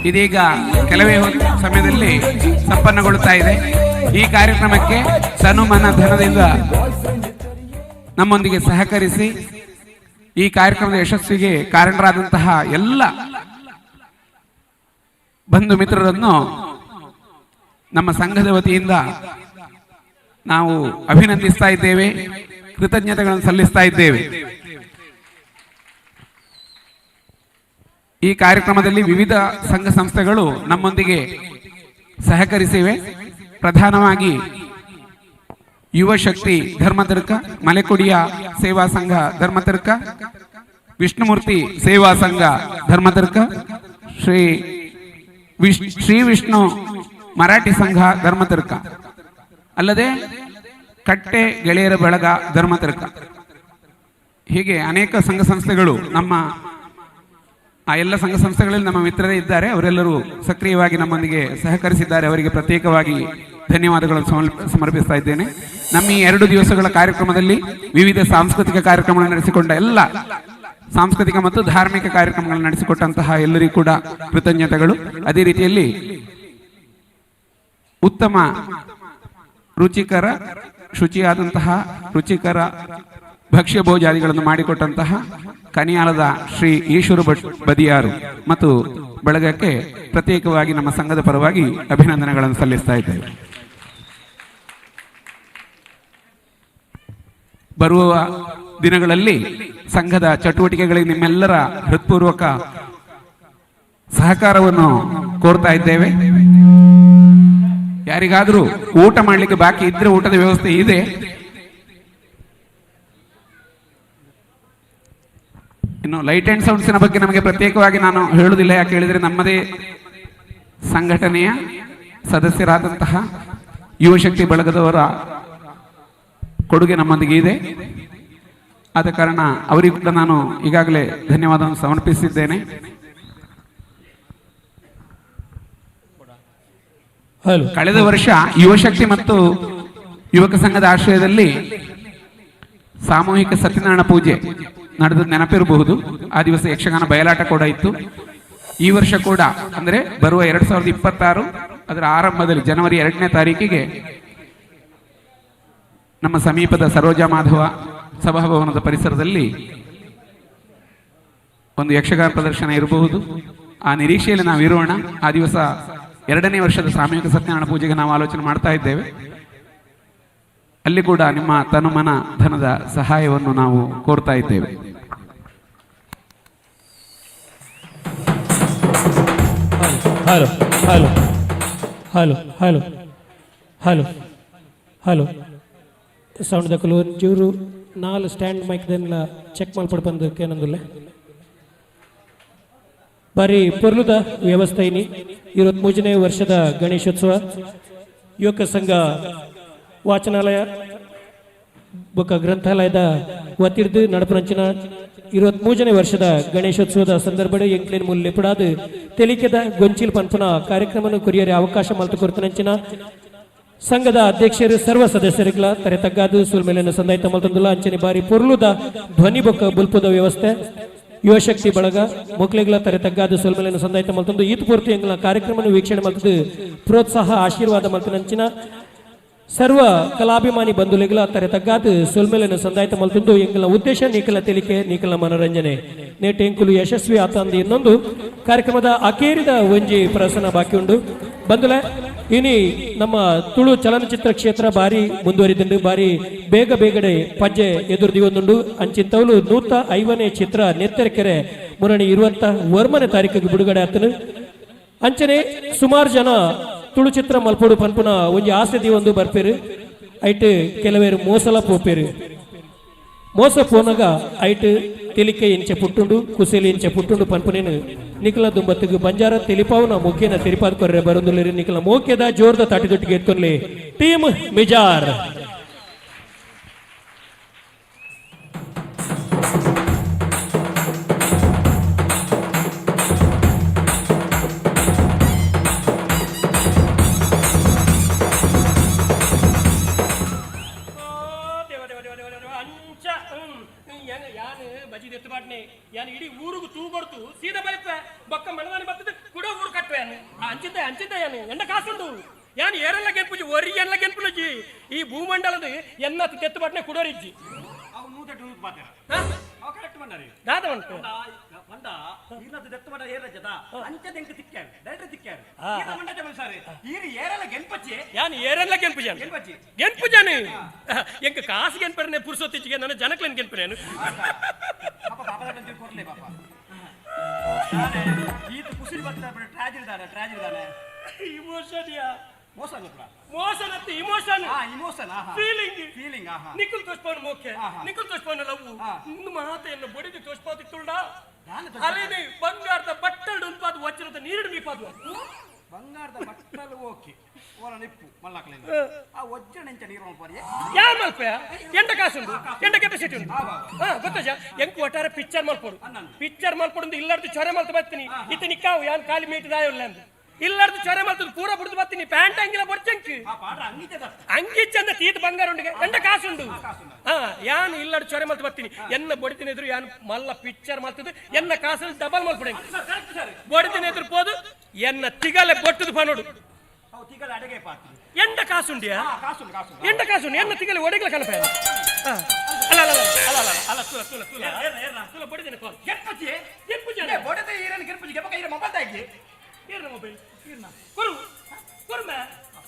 ಇದೀಗ ಕೆಲವೇ ಸಮಯದಲ್ಲಿ ಸಂಪನ್ನಗೊಳ್ಳುತ್ತಾ ಇದೆ. ಈ ಕಾರ್ಯಕ್ರಮಕ್ಕೆ ತನುಮನ ಧನದಿಂದ ನಮ್ಮೊಂದಿಗೆ ಸಹಕರಿಸಿ ಈ ಕಾರ್ಯಕ್ರಮದ ಯಶಸ್ವಿಗೆ ಕಾರಣರಾದಂತಹ ಎಲ್ಲ ಬಂಧು ಮಿತ್ರರನ್ನು ನಮ್ಮ ಸಂಘದ ವತಿಯಿಂದ ನಾವು ಅಭಿನಂದಿಸ್ತಾ ಇದ್ದೇವೆ, ಕೃತಜ್ಞತೆಗಳನ್ನು ಸಲ್ಲಿಸ್ತಾ ಇದ್ದೇವೆ. ಈ ಕಾರ್ಯಕ್ರಮದಲ್ಲಿ ವಿವಿಧ ಸಂಘ ಸಂಸ್ಥೆಗಳು ನಮ್ಮೊಂದಿಗೆ ಸಹಕರಿಸಿವೆ. ಪ್ರಧಾನವಾಗಿ ಯುವ ಶಕ್ತಿ ಧರ್ಮತರ್ಕ, ಮಲೆಕುಡಿಯ ಸೇವಾ ಸಂಘ ಧರ್ಮತರ್ಕ, ವಿಷ್ಣುಮೂರ್ತಿ ಸೇವಾ ಸಂಘ ಧರ್ಮತರ್ಕ, ಶ್ರೀ ವಿಷ್ಣು ಮರಾಠಿ ಸಂಘ ಧರ್ಮತರ್ಕ, ಅಲ್ಲದೆ ಕಟ್ಟೆ ಗೆಳೆಯರ ಬಳಗ ಧರ್ಮತರ್ಕ, ಹೀಗೆ ಅನೇಕ ಸಂಘ ಸಂಸ್ಥೆಗಳು ನಮ್ಮ ಆ ಎಲ್ಲ ಸಂಘ ಸಂಸ್ಥೆಗಳಲ್ಲಿ ನಮ್ಮ ಮಿತ್ರರೇ ಇದ್ದಾರೆ. ಅವರೆಲ್ಲರೂ ಸಕ್ರಿಯವಾಗಿ ನಮ್ಮೊಂದಿಗೆ ಸಹಕರಿಸಿದ್ದಾರೆ. ಅವರಿಗೆ ಪ್ರತ್ಯೇಕವಾಗಿ ಧನ್ಯವಾದಗಳನ್ನು ಸಮರ್ಪಿಸ್ತಾ ಇದ್ದೇನೆ. ನಮ್ಮ ಈ 2 ದಿವಸಗಳ ಕಾರ್ಯಕ್ರಮದಲ್ಲಿ ವಿವಿಧ ಸಾಂಸ್ಕೃತಿಕ ಕಾರ್ಯಕ್ರಮಗಳನ್ನು ನಡೆಸಿಕೊಂಡ ಎಲ್ಲ ಸಾಂಸ್ಕೃತಿಕ ಮತ್ತು ಧಾರ್ಮಿಕ ಕಾರ್ಯಕ್ರಮಗಳನ್ನು ನಡೆಸಿಕೊಟ್ಟಂತಹ ಎಲ್ಲರಿಗೂ ಕೂಡ ಕೃತಜ್ಞತೆಗಳು. ಅದೇ ರೀತಿಯಲ್ಲಿ ಉತ್ತಮ ರುಚಿಕರ ಶುಚಿಯಾದಂತಹ ರುಚಿಕರ ಭಕ್ಷ್ಯ ಭೋಜಾದಿಗಳನ್ನು ಮಾಡಿಕೊಟ್ಟಂತಹ ಕನಿಯಾಲದ ಶ್ರೀ ಈಶ್ವರ ಭಟ್ ಬದಿಯಾರು ಮತ್ತು ಬಳಗಕ್ಕೆ ಪ್ರತ್ಯೇಕವಾಗಿ ನಮ್ಮ ಸಂಘದ ಪರವಾಗಿ ಅಭಿನಂದನೆಗಳನ್ನು ಸಲ್ಲಿಸ್ತಾ ಇದ್ದೇವೆ. ಬರುವ ದಿನಗಳಲ್ಲಿ ಸಂಘದ ಚಟುವಟಿಕೆಗಳಿಗೆ ನಿಮ್ಮೆಲ್ಲರ ಹೃತ್ಪೂರ್ವಕ ಸಹಕಾರವನ್ನು ಕೋರ್ತಾ ಇದ್ದೇವೆ. ಯಾರಿಗಾದರೂ ಊಟ ಮಾಡಲಿಕ್ಕೆ ಬಾಕಿ ಇದ್ರೆ ಊಟದ ವ್ಯವಸ್ಥೆ ಇದೆ. ಇನ್ನು ಲೈಟ್ ಆ್ಯಂಡ್ ಸೌಂಡ್ಸಿನ ಬಗ್ಗೆ ನಮಗೆ ಪ್ರತ್ಯೇಕವಾಗಿ ನಾನು ಹೇಳುವುದಿಲ್ಲ. ಯಾಕೆ ಹೇಳಿದರೆ ನಮ್ಮದೇ ಸಂಘಟನೆಯ ಸದಸ್ಯರಾದಂತಹ ಯುವಶಕ್ತಿ ಬಳಗದವರ ಕೊಡುಗೆ ನಮ್ಮೊಂದಿಗೆ ಇದೆ. ಆದ ಕಾರಣ ಅವರಿಗೂ ಕೂಡ ನಾನು ಈಗಾಗಲೇ ಧನ್ಯವಾದವನ್ನು ಸಮರ್ಪಿಸಿದ್ದೇನೆ. ಕಳೆದ ವರ್ಷ ಯುವಶಕ್ತಿ ಮತ್ತು ಯುವಕ ಸಂಘದ ಆಶ್ರಯದಲ್ಲಿ ಸಾಮೂಹಿಕ ಸತ್ಯನಾರಾಯಣ ಪೂಜೆ ನಡೆದ ನೆನಪಿರಬಹುದು. ಆ ದಿವಸ ಯಕ್ಷಗಾನ ಬಯಲಾಟ ಕೂಡ ಇತ್ತು. ಈ ವರ್ಷ ಕೂಡ ಅಂದರೆ ಬರುವ 2026 ಅದರ ಆರಂಭದಲ್ಲಿ ಜನವರಿ 2ನೇ ತಾರೀಕಿಗೆ ನಮ್ಮ ಸಮೀಪದ ಸರೋಜಾ ಮಾಧವ ಸಭಾಭವನದ ಪರಿಸರದಲ್ಲಿ ಒಂದು ಯಕ್ಷಗಾನ ಪ್ರದರ್ಶನ ಇರಬಹುದು. ಆ ನಿರೀಕ್ಷೆಯಲ್ಲಿ ನಾವು ಇರೋಣ. ಆ ದಿವಸ 2ನೇ ವರ್ಷದ ಸಾಮೂಹಿಕ ಸತ್ಯನಾರಾಯಣ ಪೂಜೆಗೆ ನಾವು ಆಲೋಚನೆ ಮಾಡ್ತಾ ಇದ್ದೇವೆ. ಅಲ್ಲಿ ಕೂಡ ನಿಮ್ಮ ತನುಮನ ಧನದ ಸಹಾಯವನ್ನು ನಾವು ಕೋರ್ತಾ ಇದ್ದೇವೆ. Hello hello hello hello hello hello sound ದಕ್ಕಲು ಒಂಚೂರು 4 ಸ್ಟ್ಯಾಂಡ್ ಮೈಕ್ ದೆನ್ಲ ಚೆಕ್ ಮಲ್ಪಡ್ ಬಂದು ಕೇನಂದುಲ್ಲೆ ಬಾರಿ ಪೊರ್ಲುದ ವ್ಯವಸ್ಥೆ ಇನಿ 23ನೇ ವರ್ಷದ ಗಣೇಶೋತ್ಸವ ಯುವಕ ಸಂಘ ವಾಚನಾಲಯ ಬೊಕ್ಕ ಗ್ರಂಥಾಲಯದ ವತಿರ್ದು ನಡಪುನಂಚಿನ 23ನೇ ವರ್ಷದ ಗಣೇಶೋತ್ಸವದ ಸಂದರ್ಭ ಎಂಕ್ಲೇನ್ ಮೂಲ ಲೆಪುಡಾದ್ ತೆಲಿಕೆದ ಗೊಂಚಿಲ್ ಪನ್ಪುನ ಕಾರ್ಯಕ್ರಮವನ್ನು ಕೊರಿಯರೆ ಅವಕಾಶ ಮಲ್ತು ಕೊರತನಂಚಿನ ಸಂಘದ ಅಧ್ಯಕ್ಷರು ಸರ್ವ ಸದಸ್ಯರಿಗಳ ತರೆ ತಗ್ಗಾದು ಸುಲ್ಮೇಲಿನ ಸಂದಾಯಿತ ಮಲ್ತಂದುಲ್ಲ. ಅಂಚನೆ ಬಾರಿ ಪೊರ್ಲುದ ಧ್ವನಿ ಬೊಕ್ಕ ಬುಲ್ಪುದ ವ್ಯವಸ್ಥೆ ಯುವಶಕ್ತಿ ಬಳಗ ಮೊಕ್ಲೆಗಳ ತರೆ ತಗ್ಗಾದು ಸುಲ್ಮೇಲಿನ ಸಂದಾಯಿತ ಮಲ್ತಂದು ಈತ್ ಪೂರ್ತಿ ಎಂಗ್ಲ ಕಾರ್ಯಕ್ರಮವನ್ನು ವೀಕ್ಷಣೆ ಮಲ್ತದ್ದು ಪ್ರೋತ್ಸಾಹ ಆಶೀರ್ವಾದ ಮಲ್ತನಂಚಿನ ಸರ್ವ ಕಲಾಭಿಮಾನಿ ಬಂಧುಲೆಗಳ ತರೆ ತಗ್ಗಾದು ಸುಲ್ಮೇಲಿನ ಸಂದಾಯಿತ ಮಲ್ತಂದು ಎಂಗ್ಲ ಉದ್ದೇಶ ನೀಕಲ ತೆಲಿಕೆ ನೀಕಲ ಮನೋರಂಜನೆ ನೇಟೆಂಕುಲು ಯಶಸ್ವಿ ಆತಂದು ಇನ್ನೊಂದು ಕಾರ್ಯಕ್ರಮದ ಅಕೇರಿದ ಒಂಜಿ ಪ್ರಸನ್ನ ಬಾಕಿ ಉಂಡು. ಬಂಧುಲೆ ಇನಿ ನಮ್ಮ ತುಳು ಚಲನಚಿತ್ರ ಕ್ಷೇತ್ರ ಬಾರಿ ಮುಂದುವರಿದುಂಡು, ಬಾರಿ ಬೇಗ ಬೇಗಡೆ ಪಜ್ಜೆ ಎದುರುದಿಯೊಂದುಂಡು. ಅಂಚಿಂತವಲು 150ನೇ ಚಿತ್ರ ನೆತ್ತರಕೆರೆ ಮುರಣಿ ಇರುವಂತ 1ನೇ ತಾರೀಕಿಗೆ ಬಿಡುಗಡೆ ಆತನು. ಅಂಚನೆ ಸುಮಾರು ಜನ ತುಳು ಚಿತ್ರ ಮಲ್ಪೋಡು ಪನ್ಪುನ ಒಂಜಿ ಆಸೆ ಒಂದು ಬರ್ಪೇರು. ಐಟ್ ಕೆಲವೇರು ಮೋಸಲ ಪೋಪೇರು. ಮೋಸ ಪೋನಗ ಐಟ್ ತೆಲಿಕೆ ಇಂಚೆ ಪುಟ್ಟುಂಡು ಕುಸೆಲಿ ಇಂಚೆ ಪುಟ್ಟುಂಡು ಪನ್ಪುನೇನು ನಿಖಲ ದುಂಬತ್ತಿಗೆ ಬಂಜಾರ ತೆಲಿಪಾವುನ ಮುಖೇನ ತೆರಿಪಾದ ಕೊರ್ರೆ ಬರಂದುಲ್ಲೇರಿ. ನಿಖಲ ಮೋಕೆದ ಜೋರ್ದ ತಾಟಿದೊಟ್ಟಿಗೆ ಎತ್ಕೊನ್ಲಿ ಟೀಮ್ ಮಿಜಾರ್. ಇಡೀ ಊರಿಗೆ ತೂ ಕೊಡ್ತು ಸೀದಾ ಬೈಪ ಬೊಕ್ಕ ಮನದಾನಿ ಬರ್ತದೆ ಕೂಡ ಊರು ಕಟ್ಟುವೆ ಅಂಚಿದ್ದ ಅಂಚಿದ್ದ ಯಾನು ಎಂಡ ಕಾಸುಂಡು ಯಾನು ಏರೆಲ್ಲ ಗೆನ್ಪುಜಿ ಒರಿ ಎಲ್ಲ ಗೆನ್ಪುಲಜ್ಜಿ ಈ ಭೂಮಂಡಲದ ಎನ್ನ ತೆತ್ತು ಪಟ್ನೆ ಕುಡೋರಿಜ್ಜಿ ದಾದ ಉಂಟು ಯಾನು ಏರೆಲ್ಲ ಗೆನ್ಪುಜಾನು ಗೆನ್ಪುಜಾನು ಎಂಕ ಕಾಸು ಗೆನ್ಪರನೆ ಪುರುಸೊತ್ತಿಚ್ಚಿಗೆ ನನ್ನ ಜನಕ್ಲೇನು ಗೆನ್ಪರೇನು ನಿಖಲ್ ತೋಷ್ಪಾನ್ ಮೋಕೆ ನಿಖಲ್ ತೋಷ್ಪಾನ್ ಲವ್ ಇನ್ನು ಮಾತೆಯನ್ನು ಬಡಿದು ತೋಷ್ಪಾತಿತ್ತುಂಡ ಅಲೇನೆ ಬಂಗಾರದ ಬಟ್ಟಲು ಉಂಪಾದ ವಜ್ರದ ನೀರಿಡು ಮೀಪಾದು ಬಂಗಾರದ ಬಟ್ಟಲು ಓಕೆ ಓಲ ನಿಪ್ಪು ಮಲ್ಲಾಕ್ಲೆ ಆ ವಜ್ರ ನೆಂಚ ನೀರು ಮಲ್ಪಾರಿ ಯಾರ್ ಮಲ್ಪೆ ಎಂಟ ಕಾಸುಂಡು ಎಂಟ ಕೆಪಾಸಿಟಿ ಉಂಟು ಹಾ ಗೊತ್ತಾಜ ಎಂಕ್ ಒಟ್ಟಾರೆ ಪಿಕ್ಚರ್ ಮಲ್ಪೊಡು ಪಿಕ್ಚರ್ ಮಲ್ಪೊಡು ಇಲ್ಲಾರ್ದು ಚೊರೆ ಮಲ್ತು ಬರ್ತೀನಿ ಇತ್ತ ನಿಕ್ಕಾವು ಯಾನ್ ಖಾಲಿ ಮೀಟದಾಯ ಇಲ್ಲ ಅಂದು ಇಲ್ಲಾರ್ದು ಚೊರೆ ಮಲ್ತದ ಪೂರ ಬುಡ್ದು ಬರ್ತೀನಿ ಪ್ಯಾಂಟ್ ಅಂಗಿಲ ಬೊರ್ಚಂಕ್ ಅಂಗಿಚ್ಚಂದ ತೀತ್ ಬಂಗಾರ ಉಂಡಿಗೆ ಎಂಟ ಕಾಸುಂಡು ಹಾ ಯಾನು ಇಲ್ಲಾರ್ದು ಚೊರೆ ಮಲ್ತು ಬರ್ತೀನಿ ಎನ್ನ ಬೊಡಿತಿನ ಎದುರು ಯಾನು ಮಲ್ಲ ಪಿಕ್ಚರ್ ಮಲ್ತದ ಎನ್ನ ಕಾಸು ಡಬಲ್ ಮಲ್ಪಡೆ ಬೊಡಿತಿನ ಎದುರು ಪೋದು ಎನ್ನ ತಿಗಲೆ ಬೊಟ್ಟುದು ಪನೋಡು ಎಂಟ ಕಾಸುಂಡಿಯಾ ಎಂಟ ಕಾಸುಂಡು ಎನ್ನ ತಿಗಲೆ ಒಡಗಲ ಕನಪ ಅಲ್ಲ ಅಲ್ಲ ಅಲ್ಲ ಅಲ್ಲ ಅಲ್ಲ ತುಲ ತುಲ ತುಲ ತುಲ ಬೊಡಿದಿನ ಕಾಲ್ ಗೆಪ್ಪಚಿ ಗೆಪ್ಪುಜಿ ಬೊಡದೆ ಈರನ್ ಗೆಪ್ಪುಜಿ ಗೆಪ್ಪಕ ಈರ ಮೊಬೈಲ್ ತಾಗಿ ಈರನ ಮೊಬೈಲ್ ಈರನ ಕೊರು ಕೊರುಮ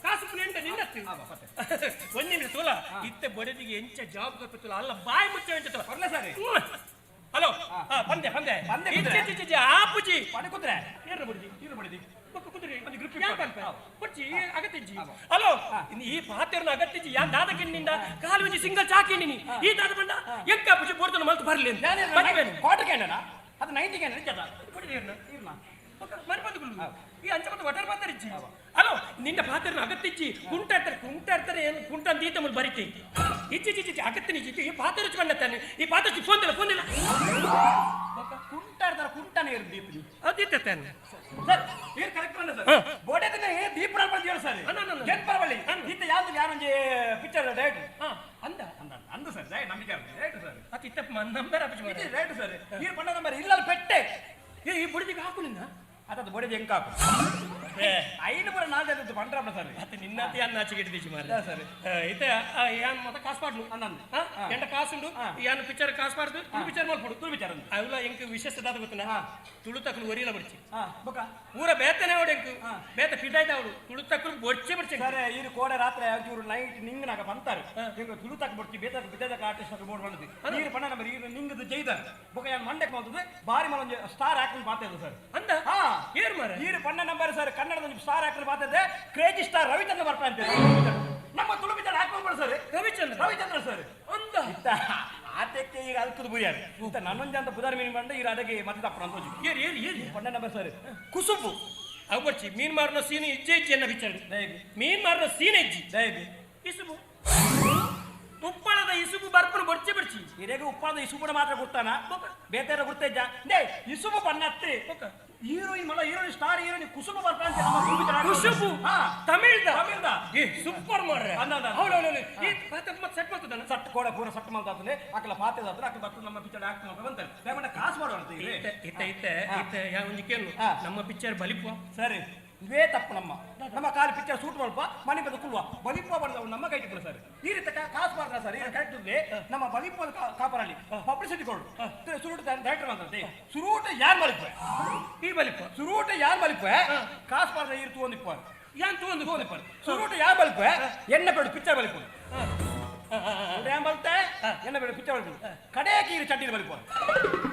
ಕಾಸು ಎಂಟ ನಿನ್ನತ್ತು ಒಂದು ನಿಮಿಷ ತುಲ ಇತ್ತೆ ಬೊಡದಿಗೆ ಎಂಚ ಜಾಬ್ ಕೊಟ್ಟು ಅಲ್ಲ ಬಾಯಿ ಮುಚ್ಚ ಎಂಚ ತುಲ ಬರ್ಲ ಸರಿ ಹಲೋ ಬಂದೆ ಬಂದೆ ಬಂದೆ ಆಪುಜಿ ಪಡೆ ಕುದ್ರೆ ಏರ ಬೊಡದಿ ಈರ ಬೊಡದಿ ಹಲೋ ಈ ಪಾತೆರ್ನ ಅಗತ್ಯಜಿ ಯಾನ್ ದಾದಕಿನ್ನಿಂದ ಕಾಲು ಒಂಜಿ ಸಿಂಗಲ್ ಚಾಕಿನಿ ಈ ದಾದ ಬಂಡ ಎಂಕ ಪುಜಿ ಬೋರ್ದನ ಮಲ್ತು ಬರ್ಲಿ ಅಂತ ಕ್ವಾರ್ಟರ್ ಕ್ಯಾಂಡನಾ ಅದು 90 ಕ್ಯಾಂಡನ ಜದ ಇರ್ನ ಮರಿಪಂದುಗುಲು ಈ ಅಂಚ ಮತ್ತೆ ಒಟರ್ ಪಾತರಿಜ್ಜಿ ಹಲೋ ನಿನ್ನ ಪಾತೆರ್ನ ಅಗತ್ಯಜ್ಜಿ ಕುಂಟ ಇರ್ತಾರೆ ಕುಂಟ ಇರ್ತಾರೆ ಏನು ಕುಂಟ ಅಂತ ಈತ ಮುಲ್ ಬರಿತಿ ಇಚ್ಚಿ ಇಚ್ಚಿ ಅಗತ್ಯನಿ ಇಚ್ಚಿ ಈ ಪಾತೆರುಚಿ ಬಂಡತ್ತಾನೆ ಈ ಪಾತರುಚಿ ಫೋನ್ ಇಲ್ಲ ಫೋನ್ ಇಲ್ಲ ಕುಂಟ ಇರ್ತಾರೆ ಕುಂಟನೇ ಇರ್ದೀಪಿ ಅದಿತ್ತಾನೆ ಸರ್ ಏರ್ ಕರೆಕ್ಟ್ ಬಂದ ಸರ್ ಬೋಡೆದನೆ ದೀಪ ಬಂದು ಹೇಳು ಸರ್ ಏನ್ ಪರವಳ್ಳಿ ಈತ ಯಾವ್ದು ಯಾರೊಂಜಿ ಪಿಕ್ಚರ್ ಡೈರೆಕ್ಟ್ ಅಂದ ಅಂದ ಅಂದ ಸರ್ ಡೈರೆಕ್ಟ್ ನಂಬಿಕೆ ಡೈರೆಕ್ಟ್ ಸರ್ ಅತಿ ಇತ್ತ ನಂಬರ್ ಅಪ್ಪ ಇದು ಡೈರೆಕ್ಟ್ ಸರ್ ಈ ಬಂಡ ನಂಬರ್ ಇಲ್ಲ ಪೆಟ್ಟೆ ಏ ಈ ಬುಡಿದಿಗೆ ಹಾಕು ನಿನ್ನ ಅತದ ಬೊಡೆ ಎಂಕಾಕು ಐನು ಪೂರ ನಾಲ್ಕು ಪಂಡ್ರಪ್ಪ ಸರ್ ಅತ್ತ ನಿನ್ನತಿ ಅನ್ನ ಆಚೆಗೆ ಮಾರ್ರೆ ಸರಿ ಇತ್ತೆ ಯಾನ್ ಮತ ಕಾಸು ಪಾಡ್ಲು ಎಂಟ ಕಾಸುಂಡು ಯಾನ್ ಪಿಕ್ಚರ್ ಕಾಸು ಪಾಡ್ದು ತುಳು ಪಿಕ್ಚರ್ ಮಲ್ಪಡು ತುಳು ಪಿಕ್ಚರ್ ಅವುಲ ಎಂಕ್ ವಿಶೇಷ ದಾದ ಗೊತ್ತುನ ತುಳು ತಕ್ಕಲು ಒರಿಯಲ ಬಡ್ಚಿ ಬೊಕ ಊರ ಬೇತನೆ ಅವಡು ಎಂಕ್ ಬೇತ ಪಿದಾಯ್ತ ಅವಡು ತುಳು ತಕ್ಕಲು ಬೊಡ್ಚೆ ಬಡ್ಚೆ ಸರ್ ಇರು ಕೋಡೆ ರಾತ್ರಿ ಇವರು ನೈಟ್ ನಿಂಗನಾಗ ಬಂತಾರೆ ಎಂಕ್ ತುಳು ತಕ್ಕ ಬಡ್ಚಿ ಬೇತ ಬಿದ್ದಾದ ಆರ್ಟಿಸ್ಟ್ ಬೋರ್ಡ್ ಬಂದದ್ದು ನೀರು ಪಣ್ಣ ನಂಬರ್ ಈರು ನಿಂಗದು ಜೈದ ಬೊಕ ಯಾನ್ ಮಂಡಕ್ ಮಾಡ್ತದೆ ಬಾರಿ ಮಲೊಂಜಿ ಸ್ಟಾರ್ ಆಕ್ಟರ್ ಪಾತೆ ಸರ್ ಅಂದ ಏರ್ ಮಾರ್ರೆ ಈರು ಪಣ್ಣ ನಂಬರ್ ಸರ್ ಕನ್ನಡದ ಸ್ಟಾರ್ ಆಕ್ಟರ್ ಪಾತೆ ಕ್ರೇಜಿ ಸ್ಟಾರ್ ರವಿಚಂದ್ರ ಬರ್ತಾ ಅಂತ ನಮ್ಮ ತುಳು ಪಿಕ್ಚರ್ ಹಾಕೊಂಡ್ಬಿಡು ಸರ್ ರವಿಚಂದ್ರ ರವಿಚಂದ್ರ ಸರ್ ಅಂದ ಇತ್ತ ಆತಕ್ಕೆ ಈಗ ಅಲ್ಕದ ಬುರಿಯಾರು ಇಂತ ನನ್ನೊಂದು ಅಂತ ಬುಧಾರ ಮೀನು ಬಂದು ಈಗ ಅದಕ್ಕೆ ಮತ್ತೆ ತಪ್ಪಣ ಅಂತ ಏರ್ ಏರ್ ಏರ್ ಪಣ್ಣ ನಂಬರ್ ಸರ್ ಕುಸುಬು ಅವು ಬಡ್ಚಿ ಮೀನ್ ಮಾರನ ಸೀನ್ ಇಜ್ಜೆ ಇಜ್ಜೆ ಎನ್ನ ಪಿಕ್ಚರ್ ಮೀನ್ ಮಾರನ ಸೀನ್ ಇಜ್ಜಿ ಇಸುಬು ಉಪ್ಪಳದ ಇಸುಬು ಬರ್ಪನ ಬೊಡ್ಚೆ ಬಡ್ಚಿ ಇರೇಗ ಉಪ್ಪಳದ ಇಸುಬುನ ಮಾತ್ರ ಗುರ್ತಾನ ಬೇತಾರ ಗುರ್ತ ಇದ್ದ ಇಸುಬು ಬನ್ನತ್ತಿ ಹೀರೋಯಿನ್ ಮಲ್ಲ ಹೀರೋಯಿನ್ ಸ್ಟಾರ್ ಹೀರೋಯಿನ್ ಕುಸುಬು ಬರ್ತಾ ಅಂತ ನಮ್ಮ ಕುಸುಬು ತಮಿಳ್ದ ತಮಿಳ್ದ ಏ ಸೂಪರ್ ಮಾರ್ರೆ ಹೌದು ಹೌದು ಈ ಪಾತ್ರ ಮತ್ತೆ ಸೆಟ್ ಮಾಡ್ತದನ ಸಟ್ ಕೋಡ ಪೂರ ಸಟ್ ಮಾಡ್ತಾನೆ ಅಕಲ ಪಾತ್ರ ಆದ್ರೆ ಅಕಲ ಬರ್ತದೆ ನಮ್ಮ ಪಿಕ್ಚರ್ ಆಕ್ಟ್ ಮಾಡ್ಕೊಂಡು ಬಂತಾರೆ ಬೇಗನೆ ಕಾಸು ಮಾಡೋಣ ಅಂತ ಇಲ್ಲಿ ಇತ್ತ ಇತ್ತ ಇತ್ತ ಯಾ ಒಂಜಿ ಕೇಳು ನಮ್ಮ ಪಿಕ್ಚರ್ ಬಲಿಪುವ ಸರಿ ಇವೇ ತಪ್ಪು ನಮ್ಮ ನಮ್ಮ ಕಾಲು ಪಿಕ್ಚರ್ ಶೂಟ್ ಮಾಡಲ್ಪ ಮನೆ ಬಂದು ಕುಲ್ವ ಬಲಿಪುವ ಬಡದವು ನಮ್ಮ ಕೈ ಇಟ್ಬಿಡು ಸರ್ ಈ ರೀತಿ ಕಾಸು ಮಾಡ್ತಾರೆ ಸರ್ ಈಗ ಕರೆಕ್ಟ್ ಇದೆ ನಮ್ಮ ಬಲಿಪುವ ಕಾಪರಲ್ಲಿ ಪಬ್ಲಿಸಿಟಿ ಕೊಡು ಸುರುಟ ಡೈರೆಕ್ಟರ್ ಅಂತಂತೆ ಸುರೂಟ ಯಾರು ಬಲಿಪ ಈ ಬಲಿಪ ಸುರೂಟ ಯಾರು ಬಲಿಪ ಕಾಸು ಮಾಡ್ರೆ ಈ ತೂಂದಿಪ್ಪ ಯಾನ್ ತೂಂದು ತೂಂದಿಪ್ಪ ಸುರೂಟ ಯಾರು ಬಲಿಪ ಎಣ್ಣೆ ಬೇಡ ಪಿಕ್ಚರ್ ಬಲಿಪ ಯಾನ್ ಬಲ್ತೆ ಎಣ್ಣೆ ಬೇಡ ಪಿಕ್ಚರ್ ಬಲಿಪ ಕಡೆಗೆ ಈ ಚಡ್ಡಿ ಬಲಿಪ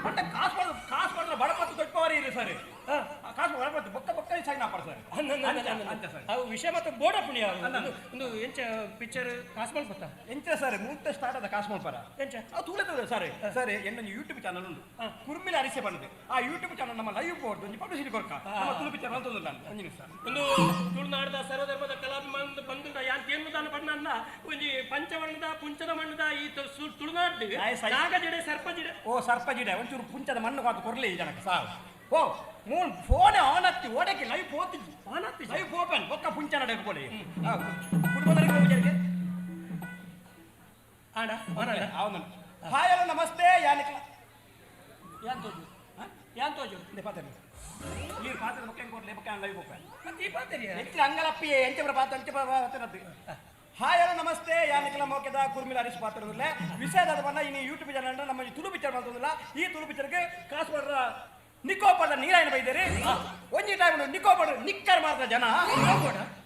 ಮತ್ತೆ ಕಾಸು ಮಾಡಿದ್ರೆ ಕಾಸು ಮಾಡಿದ್ರೆ ಬಡಪತ್ತು ದೊಡ್ಡವರೇ ಇರಿ ಸರ್ ಕಾಸು ಬಡಪತ್ತು ಬೊಕ್ಕ ಬೊಕ್ಕ ಸೈನ್ ಹಾಪಾರ ಸರ್ ಸರ್ ಅವು ವಿಷಯ ಮತ್ತು ಬೋಡ ಪುಣ್ಯ ಒಂದು ಎಂಚ ಪಿಕ್ಚರ್ ಕಾಸು ಮಲ್ಪತ್ತ ಎಂಚ ಸರ್ ಮೂರ್ತ ಸ್ಟಾರ್ಟ್ ಆದ ಕಾಸು ಮಲ್ಪರ ಎಂಚ ಅದು ತೂಲತದೆ ಸರ್ ಸರ್ ಎನ್ನೊಂದು ಯೂಟ್ಯೂಬ್ ಚಾನಲ್ ಉಂಟು ಕುರ್ಮಿಲ ಅರಿಸೆ ಬಂದಿದೆ ಆ ಯೂಟ್ಯೂಬ್ ಚಾನಲ್ ನಮ್ಮ ಲೈವ್ ಬೋರ್ಡ್ ಒಂದು ಪಬ್ಲಿಸಿಟಿ ಕೊರ್ಕ ನಮ್ಮ ತುಳು ಪಿಕ್ಚರ್ ಅಂತ ಒಂದು ನಿಮಿಷ ಒಂದು ತುಳುನಾಡದ ಸರ್ವಧರ್ಮದ ಕಲಾಭಿಮಾನದ ಬಂದು ಯಾನ್ ಕೇಂದ್ರದಾನ ಬಣ್ಣ ಒಂಜಿ ಪಂಚವರ್ಣದ ಪುಂಚದ ಮಣ್ಣದ ಈ ತುಳುನಾಡು ನಾಗಜಿಡೆ ಸರ್ಪಜಿಡೆ ಓ ಸರ್ಪಜಿಡೆ ಒಂಚೂರು ಪುಂಚದ ಮಣ್ಣು ಕಾತು ಕೊರ್ಲಿ ಈ ಜನಕ್ಕೆ ಸಾವು ಓ ಮೂನ್ ಫೋನ್ ಆನ್ ಹತ್ತಿ ಓಡಕ್ಕೆ ಲೈವ್ ಹೋತಿದ್ದು ಆನ್ ಹತ್ತಿ ಲೈವ್ ಓಪನ್ ಒಕ್ಕ ಪುಂಚ ನಡೆಕೊಳ್ಳಿ ಕುಟುಂಬದವರಿಗೆ ಹೋಗಿದ್ದಾರೆ ಆಡ ಆನ ಅವನು ಹಾಯ್ ಹಲೋ ನಮಸ್ತೆ ಯಾನಿಕ ಯಾನ್ ತೋಜು ಯಾನ್ ತೋಜು ದೆ ಪಾತ್ರ ಈ ಪಾತ್ರ ಬೊಕ್ಕ ಕೊಡ್ಲಿ ಬೊಕ್ಕ ಲೈವ್ ಓಪನ್ ಮತ್ತೆ ಈ ಪಾತ್ರ ಎಂಚ ಅಂಗಲಪ್ಪಿ ಎಂಚ ಪಾತ್ರ ಎಂಚ ಪಾತ್ರ ಹಾಯ್ ಹಲೋ ನಮಸ್ತೆ ಯಾನಿಕಲ ಮೋಕೆದ ಕುರ್ಮಿಲ ಹರೀಶ್ ಪಾತ್ರದಲ್ಲೇ ವಿಷಯದ ಬಣ್ಣ ಇನ್ನು ಯೂಟ್ಯೂಬ್ ಚಾನಲ್ ನಮ್ಮ ತುಳು ಪಿಕ್ಚರ್ ಮಾಡ್ತದಲ್ಲ ಈ ತುಳು ಪಿಕ್ಚರ್ಗೆ ಕಾಸು ಮಾಡ್ರ ನಿಕೋಪಡ ನೀರಾಯನ ಬೈದೇರಿ ಒಂಜಿ ಟೈಮ್ ನಿಕೋಪಡ ನಿಕ್ಕರ್ ಮಾಡ್ದ ಜನ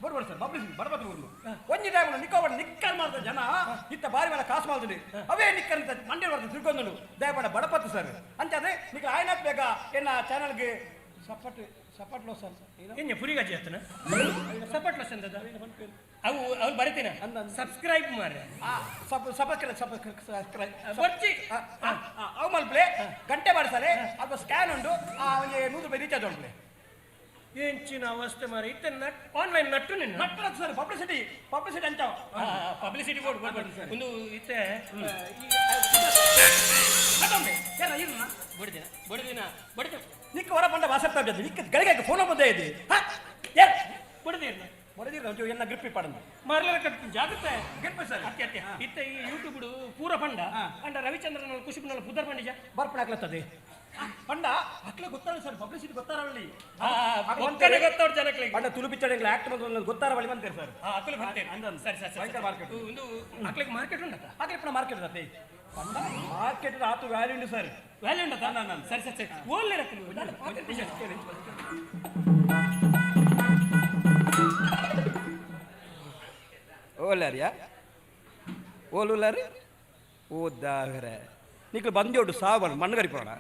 ಬರ್ಬೋದು ಸರ್ ಪಬ್ಲಿಸಿಟಿ ಬಡಬತ್ತು ಊರು ಒಂಜಿ ಟೈಮ್ ನಿಕೋಪಡ ನಿಕ್ಕರ್ ಮಾಡ್ದ ಜನ ಇತ್ತ ಬಾರಿ ಮೇಲೆ ಕಾಸು ಮಾಡ್ತೀನಿ ಅವೇ ನಿಕ್ಕರ್ ಅಂತ ಮಂಡ್ಯ ಬರ್ದು ತಿಳ್ಕೊಂಡು ದಯಪಡ ಬಡಪತ್ತು ಸರ್ ಅಂತಾದ್ರೆ ನಿಕ್ಕ ಆಯ್ನಾತ್ ಬೇಗ ಎನ್ನ ಚಾನಲ್ಗೆ ಸಪಟ್ ಸಪಟ್ ಲೋ ಸರ್ ಏನ್ ಪುರಿಗಾಜಿ ಆತನ ಸಪಟ್ ಲೋಸ್ ಅಂತದ ಅವು ಅವ್ನು ಬರೀತೀನ ಸಬ್ಸ್ಕ್ರೈಬ್ ಮಾರ್ರೆ ಸಬ್ಸ್ಕ್ರೈಬ್ ಬರ್ಚಿ ಅವು ಮಲ್ಪ್ಲೆ ಗಂಟೆ ಮಾಡಿಸಲೆ ಅಥವಾ ಸ್ಕ್ಯಾನ್ ಉಂಟು ಅವನಿಗೆ 100 ರೂಪಾಯಿ ರೀಚಾರ್ಜ್ ಉಂಟು ಎಂಚಿನ ಅವಸ್ಥೆ ಮಾರ ಇತ್ತ ನಟ್ ಆನ್ಲೈನ್ ನಟ್ಟು ನಿನ್ನ ನಟ್ಟು ಸರ್ ಪಬ್ಲಿಸಿಟಿ ಪಬ್ಲಿಸಿಟಿ ಅಂತ ಪಬ್ಲಿಸಿಟಿ ಬೋರ್ಡ್ ಬೋರ್ಡ್ ಒಂದು ಇತ್ತೆ ಬಡಿದಿನ ಬಡಿದಿನ ಬಡಿದ ನಿಕ್ಕ ಹೊರ ಬಂದ ವಾಸಪ್ ತಾಬಿದ್ದು ನಿಕ್ಕ ಗಳಿಗೆ ಫೋನ್ ಬಂದೇ ಇದೆ ಬಡದಿರ್ನ ಬಡದಿರ್ನ ಒಂಚೂರು ಎನ್ನ ಗ್ರಿಪ್ಪಿ ಪಡಂದು ಮಾರ್ಲರ ಕಟ್ತೀನಿ ಜಾಗ್ರತೆ ಗ್ರಿಪ್ ಸರ್ ಅತ್ತೆ ಅತ್ತೆ ಇತ್ತ ಈ ಯೂಟ್ಯೂಬ್ ಪೂರ ಪಂಡ ಅಂಡ ರವಿಚಂದ್ರನ ಕುಶುಬ್ನಲ್ಲ ಪುದರ್ ಪಂಡಿಜ ಬರ್ಪಣ ಹಾಕ್ಲತ್ತದೆ ಪಂಡ ಅಕ್ಲೆ ಗೊತ್ತಾರ ಸರ್ ಪಬ್ಲಿಸಿಟಿ ಗೊತ್ತಾರವಳ್ಳಿ ಒಕ್ಕನೆ ಗೊತ್ತವ್ರ ಜನಕ್ಕೆ ಪಂಡ ತುಳು ಪಿಕ್ಚರ್ ಆಕ್ಟ್ ಬಂದು ಗೊತ್ತಾರವಳ್ಳಿ ಬಂತೇವೆ ಸರ್ ಅಕ್ಲೆ ಬರ್ತೇವೆ ಸರಿ ಸರಿ ಸರಿ ಮಾರ್ಕೆಟ್ ಒಂದು ಅಕ್ಲೆಗೆ ಮಾರ್ಕೆಟ್ ಉಂಟಾ ಅಕ್ಲೆ ಪಣ ಮಾರ್ಕೆಟ್ ಅತ್ತೆ ಪಂಡ ಮಾರ್ಕೆಟ್ ಆತು ವ್ಯಾಲ್ಯೂ ಉಂಟು ಸರ್ ವ್ಯಾಲ್ಯೂ ಉಂಟಾ ಸರಿ ಸರಿ ಸರಿ ಓಲ್ಲೆ ರಕ್ಕಲು ಓಲಾರಿಯಾ ಓಲುಲಾರಿ ಓದ್ದಾಗರೆ ನಿಕ್ಲು ಬಂದೋಡು ಸಾವು ಮಣ್ಣು ಗರಿಪೋಣ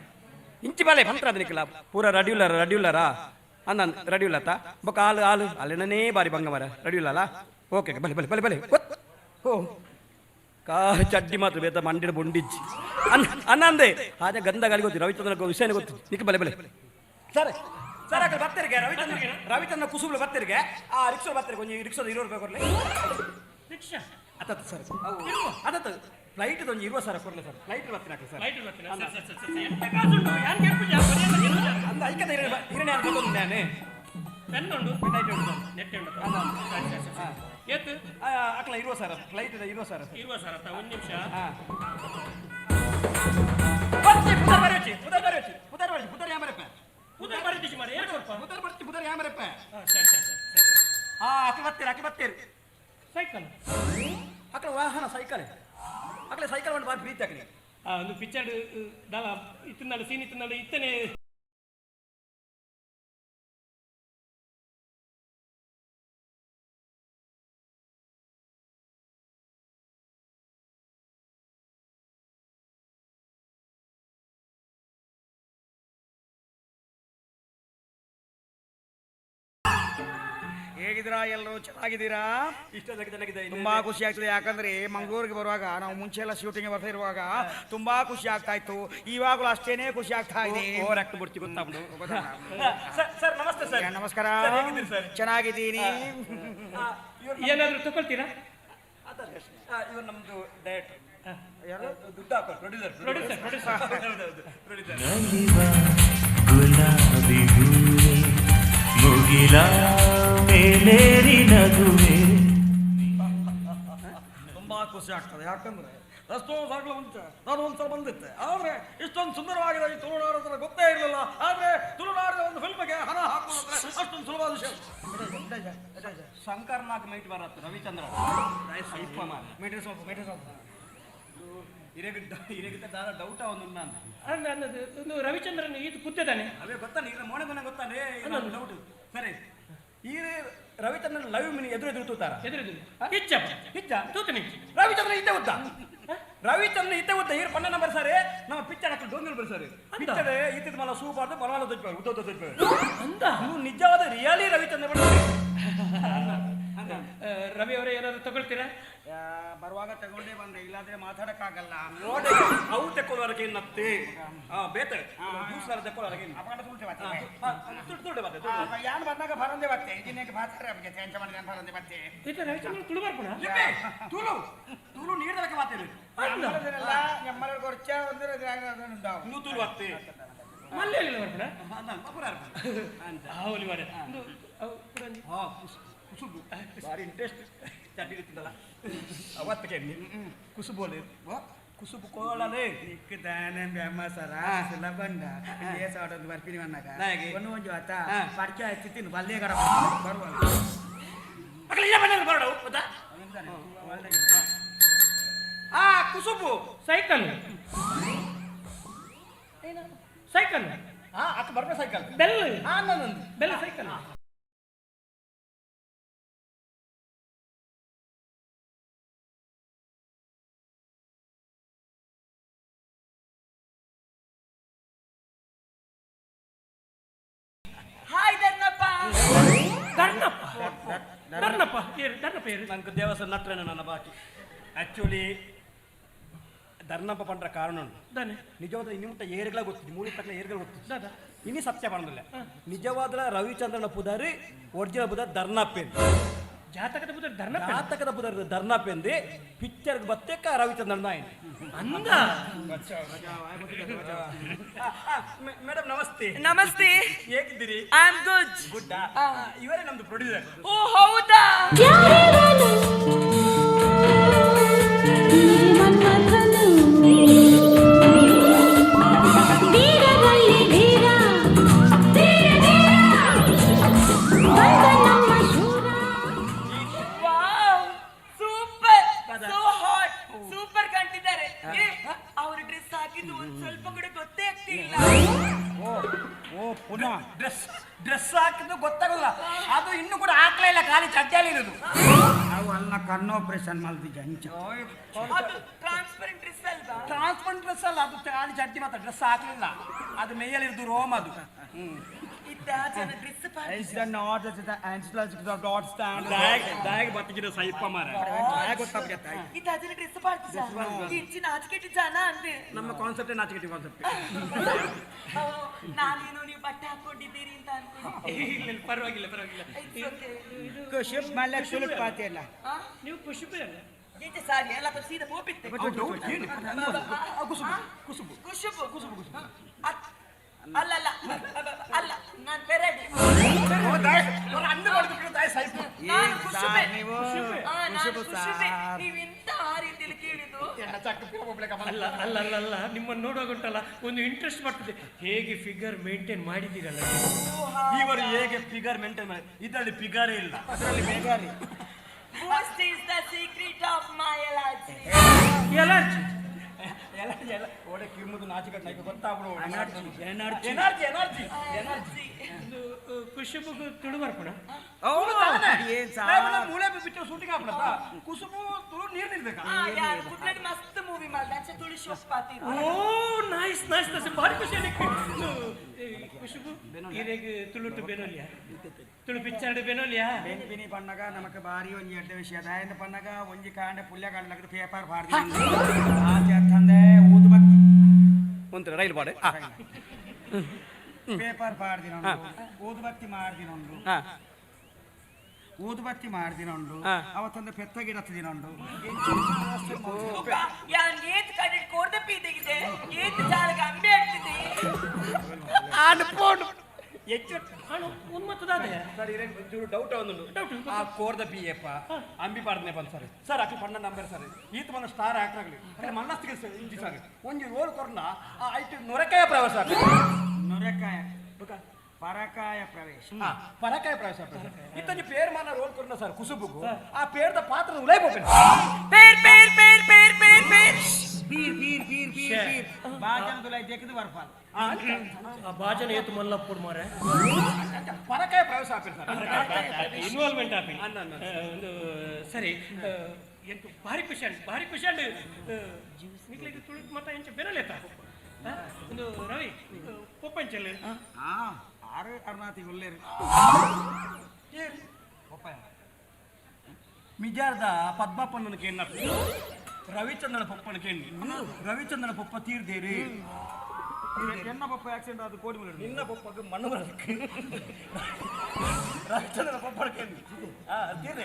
ಇಂಚಿ ಬಾಲೆ ಬಂತ್ರ ಅದು ನಿಕ್ಲ ಪೂರ ರೆಡಿ ಉಲ್ಲಾರ ರೆಡಿ ಉಲ್ಲಾರಾ ಅಂದ ರೆಡಿ ಉಲ್ಲತ್ತ ಬೊಕ್ಕ ಹಾಲು ಹಾಲು ಅಲ್ಲಿನೇ ಬಾರಿ ಬಂಗ ಮರ ರೆಡಿ ಉಲ್ಲಲ್ಲ ಓಕೆ ಬಲೆ ಬಲೆ ಬಲೆ ಬಲೆ ಓ ಕಾ ಚಡ್ಡಿ ಮಾತ್ರ ಬೇತ ಮಂಡಿನ ಬೊಂಡಿಜ್ಜಿ ಅನ್ನ ಅನ್ನಂದೆ ಹಾಗೆ ಗಂಧ ಗಾಳಿ ಗೊತ್ತು ರವಿಚಂದ್ರ ವಿಷಯನೇ ಗೊತ್ತು ನಿಕ್ ಬಲೆ ಬಲೆ ಸರ್ ಸರ್ ಅక్కడ ಬರ್ತೀರಿಗೆ ರವಿಚಂದ್ರ ರವಿಚಂದ್ರ ಕುಸುಬ್ಲು ಬರ್ತೀರಿಗೆ ಆ ರಿಕ್ಷಾ ಬರ್ತೀರಿ ಕೊಂಚ ರಿಕ್ಷಾದ 20 ರೂಪಾಯಿ ಕೊಡ್ಲಿ ರಿಕ್ಷಾ ಅತ್ತ ಸರ್ ಅದತ್ತ ಫ್ಲೈಟ್ ಒಂಜಿ 20 ಸಾವಿರ ಕೊಡ್ಲಿ ಸರ್ ಫ್ಲೈಟ್ ಬರ್ತೀನಿ ಸರ್ ಫ್ಲೈಟ್ ಬರ್ತೀನಿ ಸರ್ ಸರ್ ಸರ್ ಎಂತ ಕಾಸುಂಟು ಯಾನ್ ಕೇಳ್ಪುಜ ಅಂದ ಐಕದ ಹಿರಣ್ಯ ಗೊತ್ತುಂಟು ನಾನೇ ಪೆನ್ ಉಂಡು ನೆಟ್ ಉಂಟು ನೆಟ್ ಉಂಟು ಸರಿ ಸರಿ ಸರಿ ಏತು ಅಕ್ಲ 20 ಸಾವಿರ ಫ್ಲೈಟ್ 20 ಸಾವಿರ 20 ಸಾವಿರ ತ ಒಂದು ನಿಮಿಷ ಪುದರ್ ಬರೆಯೊಚ್ಚಿ ಪುದರ್ ಬರೆಯೊಚ್ಚಿ ಪುದರ್ ಬರೆಯೊಚ್ಚಿ ಪುದರ್ ಯಾಮರಪ್ಪ ಪುದರ್ ಬರೆಯೊಚ್ಚಿ. ಇದ್ದಿಜಿ ಮಾರ್ರೆ, ಏರ್ ಕೊರ್ಪ? ಬುದರ್ ಬರ್ತಿ, ಬುದರ್ ಯಾಮರಪ್ಪ. ಸರಿ ಸರಿ ಸರಿ. ಆ ಅಕ್ಲ ಬತ್ತೀರಿ, ಅಕ್ಲ ಬತ್ತೀರಿ. ಸೈಕಲ್. ಅಕ್ಲ ವಾಹನ ಸೈಕಲ್. ಅಕ್ಲ ಸೈಕಲ್ ಒಂದು ಬಾರಿ ಪ್ರೀತಿ ಅಕ್ಲಿ. ಆ ಒಂದು ಪಿಕ್ಚರ್ ದಾಲ ಇತ್ತಿನಾಡು ಸೀನ್ ಇತ್ತಿನಾಡು ಇತ್ತನೆ. ಹೇಗಿದ್ದೀರಾ ಎಲ್ಲರೂ? ಚೆನ್ನಾಗಿದ್ದೀರಾ? ಇಷ್ಟೊಂದು ಚೆನ್ನಾಗಿದೆ. ತುಂಬಾ ಖುಷಿ ಆಗ್ತದೆ. ಯಾಕಂದ್ರೆ ಮಂಗಳೂರಿಗೆ ಬರುವಾಗ ನಾವು ಮುಂಚೆ ಎಲ್ಲ ಶೂಟಿಂಗ್ ಬರ್ತಾ ಇರುವಾಗ ತುಂಬಾ ಖುಷಿ ಆಗ್ತಾ ಇತ್ತು. ಇವಾಗಲೂ ಅಷ್ಟೇನೆ ಖುಷಿ ಆಗ್ತಾ ಇದೆ. ಓವರ್ ಆಕ್ಟ್ ಬಿಡ್ತಿ ಗೊತ್ತಾಗ್ಬಿಡು. ಸರ್ ಸರ್ ನಮಸ್ತೆ ಸರ್. ನಮಸ್ಕಾರ. ಸರ್, ಹೇಗಿದ್ದೀರಿ ಸರ್? ಚೆನ್ನಾಗಿದ್ದೀನಿ. ಏನಾದ್ರೂ ತಗೊಳ್ತೀರಾ? ಇವರು ನಮ್ದು ಡೈರೆಕ್ಟರ್. ಯಾರು ದುಡ್ಡು ಹಾಕೋರು, ಪ್ರೊಡ್ಯೂಸರ್. Producer, producer. ಹೌದೌದು, ಪ್ರೊಡ್ಯೂಸರ್. ಗುಲಾಬಿ ಹೂವೆ ಮುಗಿಲ ಮೇಲೇರಿ ನಗುವೆ. ತುಂಬಾ ಖುಷಿ ಆಗ್ತದೆ. ಯಾಕಂದ್ರೆ ಎಷ್ಟೋ ಸಾಗಲ ಮುಂಚೆ ನಾನು ಒಂದ್ಸಲ ಬಂದಿದ್ದೆ. ಆದ್ರೆ ಇಷ್ಟೊಂದು ಸುಂದರವಾಗಿದೆ ಈ ತುಳುನಾಡು ಅಂತ ಗೊತ್ತೇ ಇರಲಿಲ್ಲ. ಆದ್ರೆ ತುಳುನಾಡಿನ ಒಂದು ಫಿಲ್ಮ್ಗೆ ಹಣ ಹಾಕೋದಂದ್ರೆ ಅಷ್ಟೊಂದು ಸುಲಭವಾದ ವಿಷಯ. ಶಂಕರ್ನಾಗ್ ಮೈಟ್ ಬರತ್ತು ರವಿಚಂದ್ರ ಮೇಟ್ರಿ ಸ್ವಲ್ಪ, ಮೇಟ್ರಿ ಸ್ವಲ್ಪ. ಇರೆಗಿದ್ದ ದಾರ ಡೌಟ್ ಅವನು ನಾನು. ಅಲ್ಲ, ಅನ್ನದು ಒಂದು ರವಿಚಂದ್ರನ್ ಇದು ಕುದ್ದದಾನೆ. ಅವೇ ಗೊತ್ತಾನೆ, ಈಗ ಮೋನೆ ಮನೆ ಗೊತ್ತಾನೆ ಡೌಟ್. ಸರಿ, ಈ ರವಿಚಂದ್ರನ್ ಲೈವ್ ಮಿನಿ ಎದುರು ಎದುರು ತೂತಾರ. ಎದುರು ಎದುರು ಹಿಚ್ಚ ಹಿಚ್ಚ ತೂತನಿ. ರವಿಚಂದ್ರನ್ ಇದ್ದೆ ಉದ್ದ, ರವಿಚಂದ್ರನ್ ಇದ್ದೆ ಉದ್ದ. ಈರ್ ಪನ್ನ ನಂಬರ್ ಸರ್, ನಮ್ಮ ಪಿಕ್ಚರ್ ಹಾಕಿ ಡೋಂಗಲ್ ಬರ್ ಸರ್. ಪಿಕ್ಚರ್ ಇತ್ತಿದ್ ಮಲ್ಲ ಸೂಪರ್ ಬಲವಾಲ ದೊಜ್ಜ ಉದ್ದ ಉದ್ದ ದೊಜ್ಜ. ಅಂದ ನೀವು ನಿಜವಾದ ರಿಯಲಿ ರವಿಚಂದ್ರ. ರವಿ ಅವರೇ ಏನಾದ್ರು ತಗೊಳ್ತೀರಾ? ಬರುವಾಗ ತಗೊಂಡೇ ಬಂದೆ, ಇಲ್ಲಾಂದ್ರೆ ಮಾತಾಡಕ್ಕಾಗಲ್ಲ. ನೋಡಿ, ಅವು ತೆಕ್ಕೊಳ್ಳೋರಕ್ಕೆ ಇನ್ನತ್ತೆ ಬೇತೆ ಜ್ಯೂಸ್ ತೆಕ್ಕೊಳ್ಳೋರಕ್ಕೆ ದುಡ್ಡು ದುಡ್ಡು ಬತ್ತೆ. ಯಾನ್ ಬಂದಾಗ ಬರಂದೆ ಬತ್ತೆ, ಇದನ್ನೇಕೆ ಮಾತಾಡ ಎಂಚ ಮಾಡಿದ ಬರಂದೆ ಬತ್ತೆ. ಇದು ರವಿಚಂದ್ರನ್ ತುಳು ಬರ್ಪುಣ? ತುಳು ತುಳು ನೀರ್ದಕ್ಕೆ ಮಾತೇಳಿ കുറച്ച ನೀವು ತುಳು ಬತ್ತೆ ಮಲ್ಲೆಲ್ಲ ಬರ್ಪುಣ? ಆವಲಿ ಮಾರ್ರೆ. ಒಂದು ಅವು ಕುಡಂಜಿ. ಕುಸುಬು ಭಾರಿ ಇಂಟ್ರೆಸ್ಟ್ ಚಡ್ಡಿ ಇರ್ತದಲ್ಲ ಅವತ್ತಿಗೆ ಕುಸುಬು ಅಲ್ಲೇ ಕುಸುಬು ಕೋಳಲೇ. ನಿಕ್ಕದಾನೆ ಬ್ಯಾಮ ಸರ ಸುಲಭಂಡ ಏ ಸಾಡೊಂದು ಬರ್ಪಿನಿ ಬಂದಾಗ ಒಂದು ಒಂಜು ಆತ ಪರ್ಚೆ ಆಯ್ತು ತಿನ್ನು ಬಲ್ಲೆ ಕಡ ಬರುವ ಅಕಲ ಇಲ್ಲ ಮನೆ ಬರಡು ಗೊತ್ತಾ. ಆ ಕುಸುಬು ಸೈಕಲ್ ಸೈಕಲ್ ಹಾ ಅಕ್ಕ ಬರ್ಬ ಸೈಕಲ್ ಬೆಲ್ ಹಾ ನನ್ನೊಂದು bell cycle. Hi Dharmappa. Dharnappa Dharnappa ಏರು ಧರ್ಣಪ್ಪ ಏರು. ನಂಗೆ ದೇವಸ್ಥಾನ ನಟ್ರೇನ ನನ್ನ ಬಾಕಿ. ಆಕ್ಚುಲಿ ಧರ್ಣಪ್ಪ ಪಂಡ್ರ ಕಾರಣ ಉಂಟು. ದಾನೆ ನಿಜವಾದ ಇನ್ನು ಮುಟ್ಟ ಏರ್ಗಳ ಗೊತ್ತಿದ್ದು ಮೂಲಿ ತಕ್ಕಲ ಏರ್ಗಳ ಗೊತ್ತಿತ್ತು. ದಾದಾ ಇನ್ನು ಸತ್ಯ ಪಡೋದಿಲ್ಲ. ನಿಜವಾದ ರವಿಚಂದ್ರನ ಪುದಾರಿ ಒರಿಜಿನಲ್ ಪುದಾರಿ ಧರ್ಣಪ್ಪ ಎಂದು. ಜಾತಕದ ಪುದಾರಿ ಧರ್ಣಪ್ಪ. ಜಾತಕದ ಪುದಾರಿ ಧರ್ಣಪ್ಪ ಎಂದು ಪಿಕ್ಚರ್ ಬತ್ತೆಕ್ಕ ರವಿಚಂದ್ರನ ನಾಯನ ಅಂದ. ಮೇಡಮ್ ನಮಸ್ತೆ. ನಮಸ್ತೆ. ಹೇಗಿದ್ದೀರಿ? I am good. Good. ಇವರೇ ನಮ್ದು ಪ್ರೊಡ್ಯೂಸರ್. ಓ ಹೌದಾ? Wow, super, so hot, super ಕಾಣ್ತಿದ್ದಾರೆ. ಅವ್ರ ಡ್ರೆಸ್ ಹಾಕಿದ್ದು ಒಂದ್ ಸ್ವಲ್ಪ ಕೂಡ ಗೊತ್ತೇ ಆಗ್ತಿಲ್ಲ. ಓ ಓ ಪುನಃ ಡ್ರೆಸ್ ಡ್ರೆಸ್ ಹಾಕಿದ್ದು ಗೊತ್ತಾಗಲ್ಲ. ಅದು ಇನ್ನು ಕೂಡ ಹಾಕ್ಲೇ ಇಲ್ಲ, ಖಾಲಿ ಚಡ್ಡಿಯಲ್ಲಿ ಇರೋದು. ಅವು ಅಲ್ಲ ಕಣ್ಣು ಆಪರೇಷನ್ ಮಾಡಿದ ಅಂಚ. ಅದು ಟ್ರಾನ್ಸ್ಪರೆಂಟ್ ಡ್ರೆಸ್ ಅಲ್ವಾ? ಟ್ರಾನ್ಸ್ಪರೆಂಟ್ ಡ್ರೆಸ್ ಅಲ್ಲ ಅದು, ಖಾಲಿ ಚಡ್ಡಿ ಮಾತ್ರ, ಡ್ರೆಸ್ ಹಾಕ್ಲಿಲ್ಲ. ಅದು ಮೇಯಲ್ಲಿರೋದು ರೋಮ್ ಅದು. ನಮ್ಮ ಕಾನ್ಸೆಪ್ಟ್ ನಾಚಿಕೆಟ್ಟಿ ಕಾನ್ಸೆಪ್ಟ್. ನಾನೇನು ನೀವು ಬಟ್ಟೆ ಹಾಕೊಂಡಿದ್ದೀರಿ ಅಂತ ಅನ್ಕೊಂಡಿದ್ದೆ. ಇಲ್ಲ ಇಲ್ಲ, ಪರವಾಗಿಲ್ಲ ಪರವಾಗಿಲ್ಲ. ಕುಶುಪ್ ಮಲ್ಲ ಸುಲುಪ್ ಪಾತಿಯಲ್ಲ. ನೀವು ಕುಶುಬೆ ಅಲ್ಲ? ಎಂಚ ಸಾರಿ ಅಲ್ಲ, ಸೀದಾ ಪೋಪಿತ್ತೆ. ಕುಸುಬು ಕುಸುಬು ಕುಶುಬು ಕುಸುಬು ಅಲ್ಲ ಅಲ್ಲ ಅಲ್ಲ, ನಾನು ಪೆರಡಿ. ನಾನು ಕುಶುಬೆ. ನಾನು ಕುಶುಬೆ. ನೀವು ಎಂತ ಆ ರೀತಿಯಲ್ಲಿ ಕೇಳಿದ್ದು? ಅಲ್ಲ ಅಲ್ಲ ಅಲ್ಲ ಅಲ್ಲ, ನಿಮ್ಮನ್ನು ನೋಡುವಾಗ ಉಂಟಲ್ಲ ಒಂದು ಇಂಟ್ರೆಸ್ಟ್ ಬರ್ತದೆ, ಹೇಗೆ ಫಿಗರ್ ಮೇಂಟೈನ್ ಮಾಡಿದ್ದೀರಲ್ಲ. ಇವರು ಹೇಗೆ ಫಿಗರ್ ಮೇಂಟೈನ್ ಮಾಡಿ, ಇದರಲ್ಲಿ ಫಿಗರೇ ಇಲ್ಲ, ಅದರಲ್ಲಿ ಬೇಗಾರಿ. Boost is the secret of my allergy. Allergy allergy ಎಲ್ಲ ಒಳ್ಳೆ ಕಿಮ್ಮದು ನಾಚಿಕೆ ನಾಯ್ಕ ಗೊತ್ತಾಗ್ಬಿಡು. Energy energy energy energy. ಖುಷಿಬುಗು ತುಳು ಬರ್ಪಣ ಮೂಳೆ ಬಿಟ್ಟು ಶೂಟಿಂಗ್ ಹಾಕ್ಬಿಡ ಕುಸುಬು ತುಳು ನೀರು ನಿಲ್ಬೇಕಾ? ಕುಡ್ಲಡ್ ಮಸ್ತ್ ಮೂವಿ ಮಾಡ್ದ ಅಂಚೆ ತುಳು ಶೋಪಾತಿ. ಓ ನೈಸ್ ನೈಸ್ ನೈಸ್, ಭಾರಿ ಖುಷಿ ಆಯ್ತು. ಖುಷಿಬು ಇರೆಗ್ ತುಳುಟು ಬೆನೋಲಿಯಾ, ತುಳು ಪಿಕ್ಚರ್ ಬೆನೋಲಿಯಾ? ಬೆನಿ ಬೆನಿ ಪಣ್ಣಗ ನಮಕ್ ಭಾರಿ ಒಂಜಿ ಎಡ್ಡೆ ವಿಷಯ ದಾಯಂದ ಪಣ್ಣಗ ಒಂಜಿ ಕಾಂಡೆ ಪುಲ್ಯ ಕಾಂಡ್ಲಕ್ಕೆ ಪೇಪರ್ ಬಾರ್ದಿ ಆಚೆ ಅತ್ತಂದೆ ಊದು ಬತ್ತಿ ಒಂಥರ ರೈಲ್ ಬಾಡೆ ಪೇಪರ್ ಪಾಡ್ದಿನೊಂಡು, ಊದುಬತ್ತಿ ಮಾಡ್ದಿನೊಂಡು, ಊದುಬತ್ತಿ ಮಾಡ್ದಿನೊಂಡು, ಅವತ್ತೊಂದು ಪೆತ್ತ ಗಿಡತ್ತು ದಿನೊಂಡು. ಯಾನ್ ಏತ್ ಕಡೆ ಕೋರ್ದ ಪೀದಿಗಿದೆ, ಏತ್ ಜಾಲಗ ಅಂಬೆ ಆಡ್ತಿದೆ. ಅನ್ಪೋಡು ಹೆಚ್ಚು ಉನ್ಮತ್ತದಾದೆ ಸರ್. ಇರೇ ಒಂಚೂರು ಡೌಟ್ ಒಂದು ಡೌಟ್. ಆ ಕೋರ್ದ ಪಿ ಎಪ್ಪ ಅಂಬಿ ಪಾಡ್ನೆ ಬಂದು ಸರ್ ಸರ್ ಅಕ್ಲಿ ಪಣ್ಣ ನಂಬರ್ ಸರ್ ಈತ ಬಂದ ಸ್ಟಾರ್ ಆಕ್ಟರ್ ಆಗಲಿ ಅರೆ ಮನ್ನಸ್ತಿಗೆ ಇಂಜಿ ಸರ್ ಒಂಜಿ ರೋಲ್ ಕೊರ್ನ ಆ ಐಟ್ ನೊರಕಾಯ ಪ್ರವೇಶ ನೊರಕಾಯ ಪರಕಾಯ ಪ್ರವೇಶ, ಪರಕಾಯ ಪ್ರವೇಶ. ಇತ್ತೊಂಜಿ ಪೇರ್ ಮಾನ ರೋಲ್ ಕೊರ್ನ ಸರ್ ಕುಸುಬುಗು, ಆ ಪೇರ್ದ ಪಾತ್ರ ಉಲೈ ಬೋಪೆನ್ ಪೇರ್ ಪೇರ್ ಪೇರ್ ಪೇರ್ ಪೇರ್ ಪೇರ್ ಬೀರ್ ಬೀರ್ ಬೀರ್ ಬೀರ್ ಬೀರ್ ಬಾಜನ ದುಲೈ ದೇಕದು ಬರ್ಪಾಲ್. ಆ ಬಾಜನ ಏತು ಮಲ್ಲಪ್ಪುಡು ಮಾರೆ ಪರಕಾಯ ಪ್ರವೇಶ ಆಪಿರ್ ಸರ್, ಇನ್ವಾಲ್ವ್ಮೆಂಟ್ ಆಪಿನ್ ಒಂದು ಸರಿ. ಎಂಟು ಭಾರಿ ಖುಷಿ ಅಂಡ್ ಭಾರಿ ಖುಷಿ ಅಂಡ್ ನಿಕ್ಲೆಗ್ ತುಳು ಮತ ಎಂಚ ಬೆನಲೇತ ಒಂದು ರವಿ ಪೊಪ್ಪಂಚಲ್ ಆರು ಅರುಣಾತಿ ಒಲ್ಲೇರು ಮಿಜಾರ್ದ ಪದ್ಮಪ್ಪನ ಕೇಣ್ಣ ರವಿಚಂದ್ರನ ಪೊಪ್ಪನ ಕೇಳಿ, ರವಿಚಂದ್ರನ ಪೊಪ್ಪ ತೀರ್ದೇರಿ ಎನ್ನ ಪಪ್ಪ ಆಕ್ಸಿಡೆಂಟ್ ಆದ ಕೋಡಿ ಮೇಲೆ ನಿನ್ನ ಪೊಪ್ಪಗೆ ಮಣ್ಣು ಬರಕ್ಕೆ ರವಿಚಂದ್ರನ ಪೊಪ್ಪನ ಕೇಳಿ ತೀರ್ದೆ.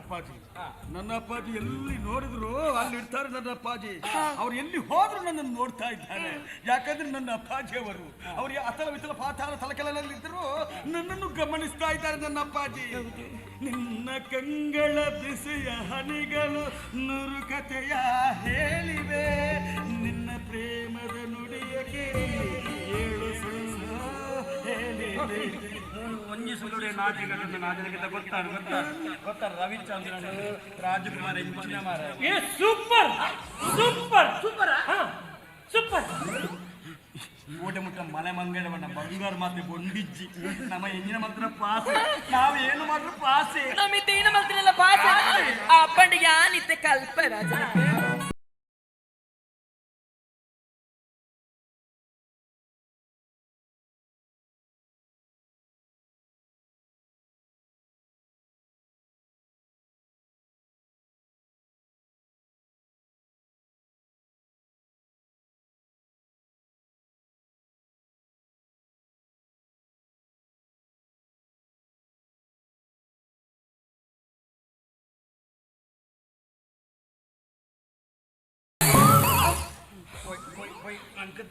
ಅಪ್ಪಾಜಿ, ನನ್ನ ಅಪ್ಪಾಜಿ ಎಲ್ಲಿ ನೋಡಿದ್ರು ಅಲ್ಲಿ ಇರ್ತಾರೆ. ನನ್ನ ಅಪ್ಪಾಜಿ ಅವ್ರು ಎಲ್ಲಿ ಹೋದ್ರು ನನ್ನನ್ನು ನೋಡ್ತಾ ಇದ್ದಾರೆ. ಯಾಕಂದ್ರೆ ನನ್ನ ಅಪ್ಪಾಜಿ ಅವರು ಅವ್ರು ಅತಲ ವಿತಲ ಪಾತಾಳ ತಲಕೆಲಲ್ಲಿದ್ದರು ನನ್ನನ್ನು ಗಮನಿಸ್ತಾ ಇದ್ದಾರೆ ನನ್ನ ಅಪ್ಪಾಜಿ. ನಿನ್ನ ಕಂಗಳ ಬಿಸಿಯ ಹನಿಗಳು ನೂರು ಕಥೆಯ ಹೇಳಿವೆ, ನಿನ್ನ ಪ್ರೇಮದ ನುಡಿಯ ಕೇಳಿ ಏಳು ಸುಳ್ಳು ಹೇಳಿವೆ. ಒಂಜಿ ಸುಳ್ಳುಡೆ ನಾಟಕಗಳನ್ನು ನಾಟಕದ ಗೊತ್ತಾರೆ ಗೊತ್ತಾರೆ ಗೊತ್ತಾರೆ ರವಿಚಂದ್ರನ್ ರಾಜಕುಮಾರ್ ಎಂಚಿನ ಮಾರ. ಏ ಸೂಪರ್ ಸೂಪರ್ ಸೂಪರ್ ಸೂಪರ್. ಓಟೆ ಮುಟ್ಟ ಮಲೆ ಮಂಗಡವನ್ನ ಬಂಗಾರ ಮಾತ್ರ ಬೊಂಡಿಜ್ಜಿ ನಮ್ಮ ಎಂಜಿನ ಮಾತ್ರ ಪಾಸೆ, ನಾವು ಏನು ಮಾಡಿದ್ರು ಪಾಸೆ, ನಮ್ಮ ಏನು ಮಾತ್ರ ಪಾಸೆ. ಆ ಪಂಡಿಗೆ ಆನಿತ್ತೆ ಕಲ್ಪ ರಾಜ.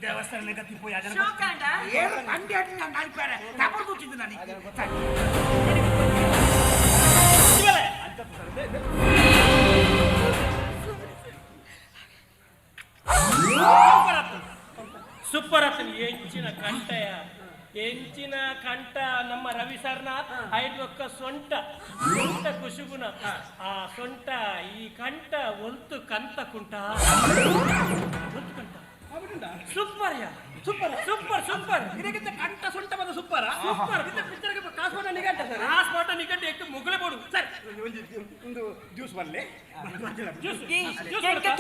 ದೇವಸ್ಥಾನ ಪೋಯಿ ಸೂಪರ್ ಆತನ ಎಂಚಿನ ಕಂಠಯ, ಎಂಚಿನ ಕಂಠ ನಮ್ಮ ರವಿ ಸರ್ನ ಐದೊಕ್ಕ ಸೊಂಟ ಸೊಂಟ ಕುಶುಗುಣ ಆ ಸೊಂಟ ಈ ಕಂಠ ಒಲ್ತು ಕಂತ ಕುಂಟ ಒಲ್ತು ಕಂಠ. Super yeah, super super super. ಇದಕ್ಕಿಂತ ಕಂಠ ಸೊಂಟ ಬಂದ ಸೂಪರ್ ಸೂಪರ್. ಪಿಕ್ಚರ್ಗೆ ಕಾಸು ನಿಘಂಟ ಸರ್, ಕಾಸು ನಿಘಂಟು ಎಕ್ಕು ಮುಗುಳೆ ಬೋಡು ಸರ್. ಒಂದು ಜ್ಯೂಸ್ ಬರಲಿ,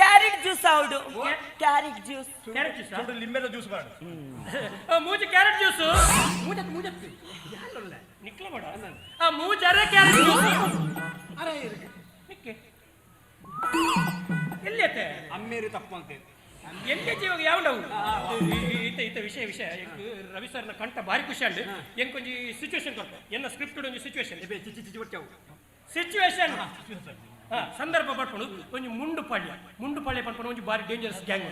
ಕ್ಯಾರೆಟ್ ಜ್ಯೂಸ್ ಹೌದು, ಕ್ಯಾರೆಟ್ ಜ್ಯೂಸ್, ಕ್ಯಾರೆಟ್ ಜ್ಯೂಸ್, ಲಿಂಬೆದ ಜ್ಯೂಸ್ ಬೇಡ, ಮೂಜಿ ಕ್ಯಾರೆಟ್ ಜ್ಯೂಸ್, ಮೂಜತ್ ಮೂಜತ್ ನಿಕ್ಲ ಬೇಡ, ಆ ಮೂಜರೆ ಕ್ಯಾರೆಟ್ ಜ್ಯೂಸ್. ಅರೆ ನಿಕ್ಕೆ ಎಲ್ಲಿ ಅಮ್ಮೇರಿ ತಪ್ಪು ಅಂತ ಎಲ್ಲಿ ಜೀವಾಗ ಯಾವ ಈತ ಈತ ವಿಷಯ ವಿಷಯ ರವಿ ಸರ್ನ ಕಂಠ ಭಾರಿ ಖುಷಿ ಅಂಡ್ ಎಂಕೊಂಜಿ ಸಿಚುವೇಶನ್ ಕೊಡ್ತ ಎನ್ನ ಸ್ಕ್ರಿಪ್ಟ್ ಒಂಜಿ ಸಿಚುವೇಶನ್ ಸಿಚುವೇಶನ್ ಸಂದರ್ಭ ಪಡ್ಕೊಂಡು ಒಂಜಿ ಮುಂಡು ಪಾಳ್ಯ ಮುಂಡು ಪಾಳ್ಯ ಪಡ್ಕೊಂಡು ಒಂಜಿ ಭಾರಿ ಡೇಂಜರಸ್ ಗ್ಯಾಂಗ್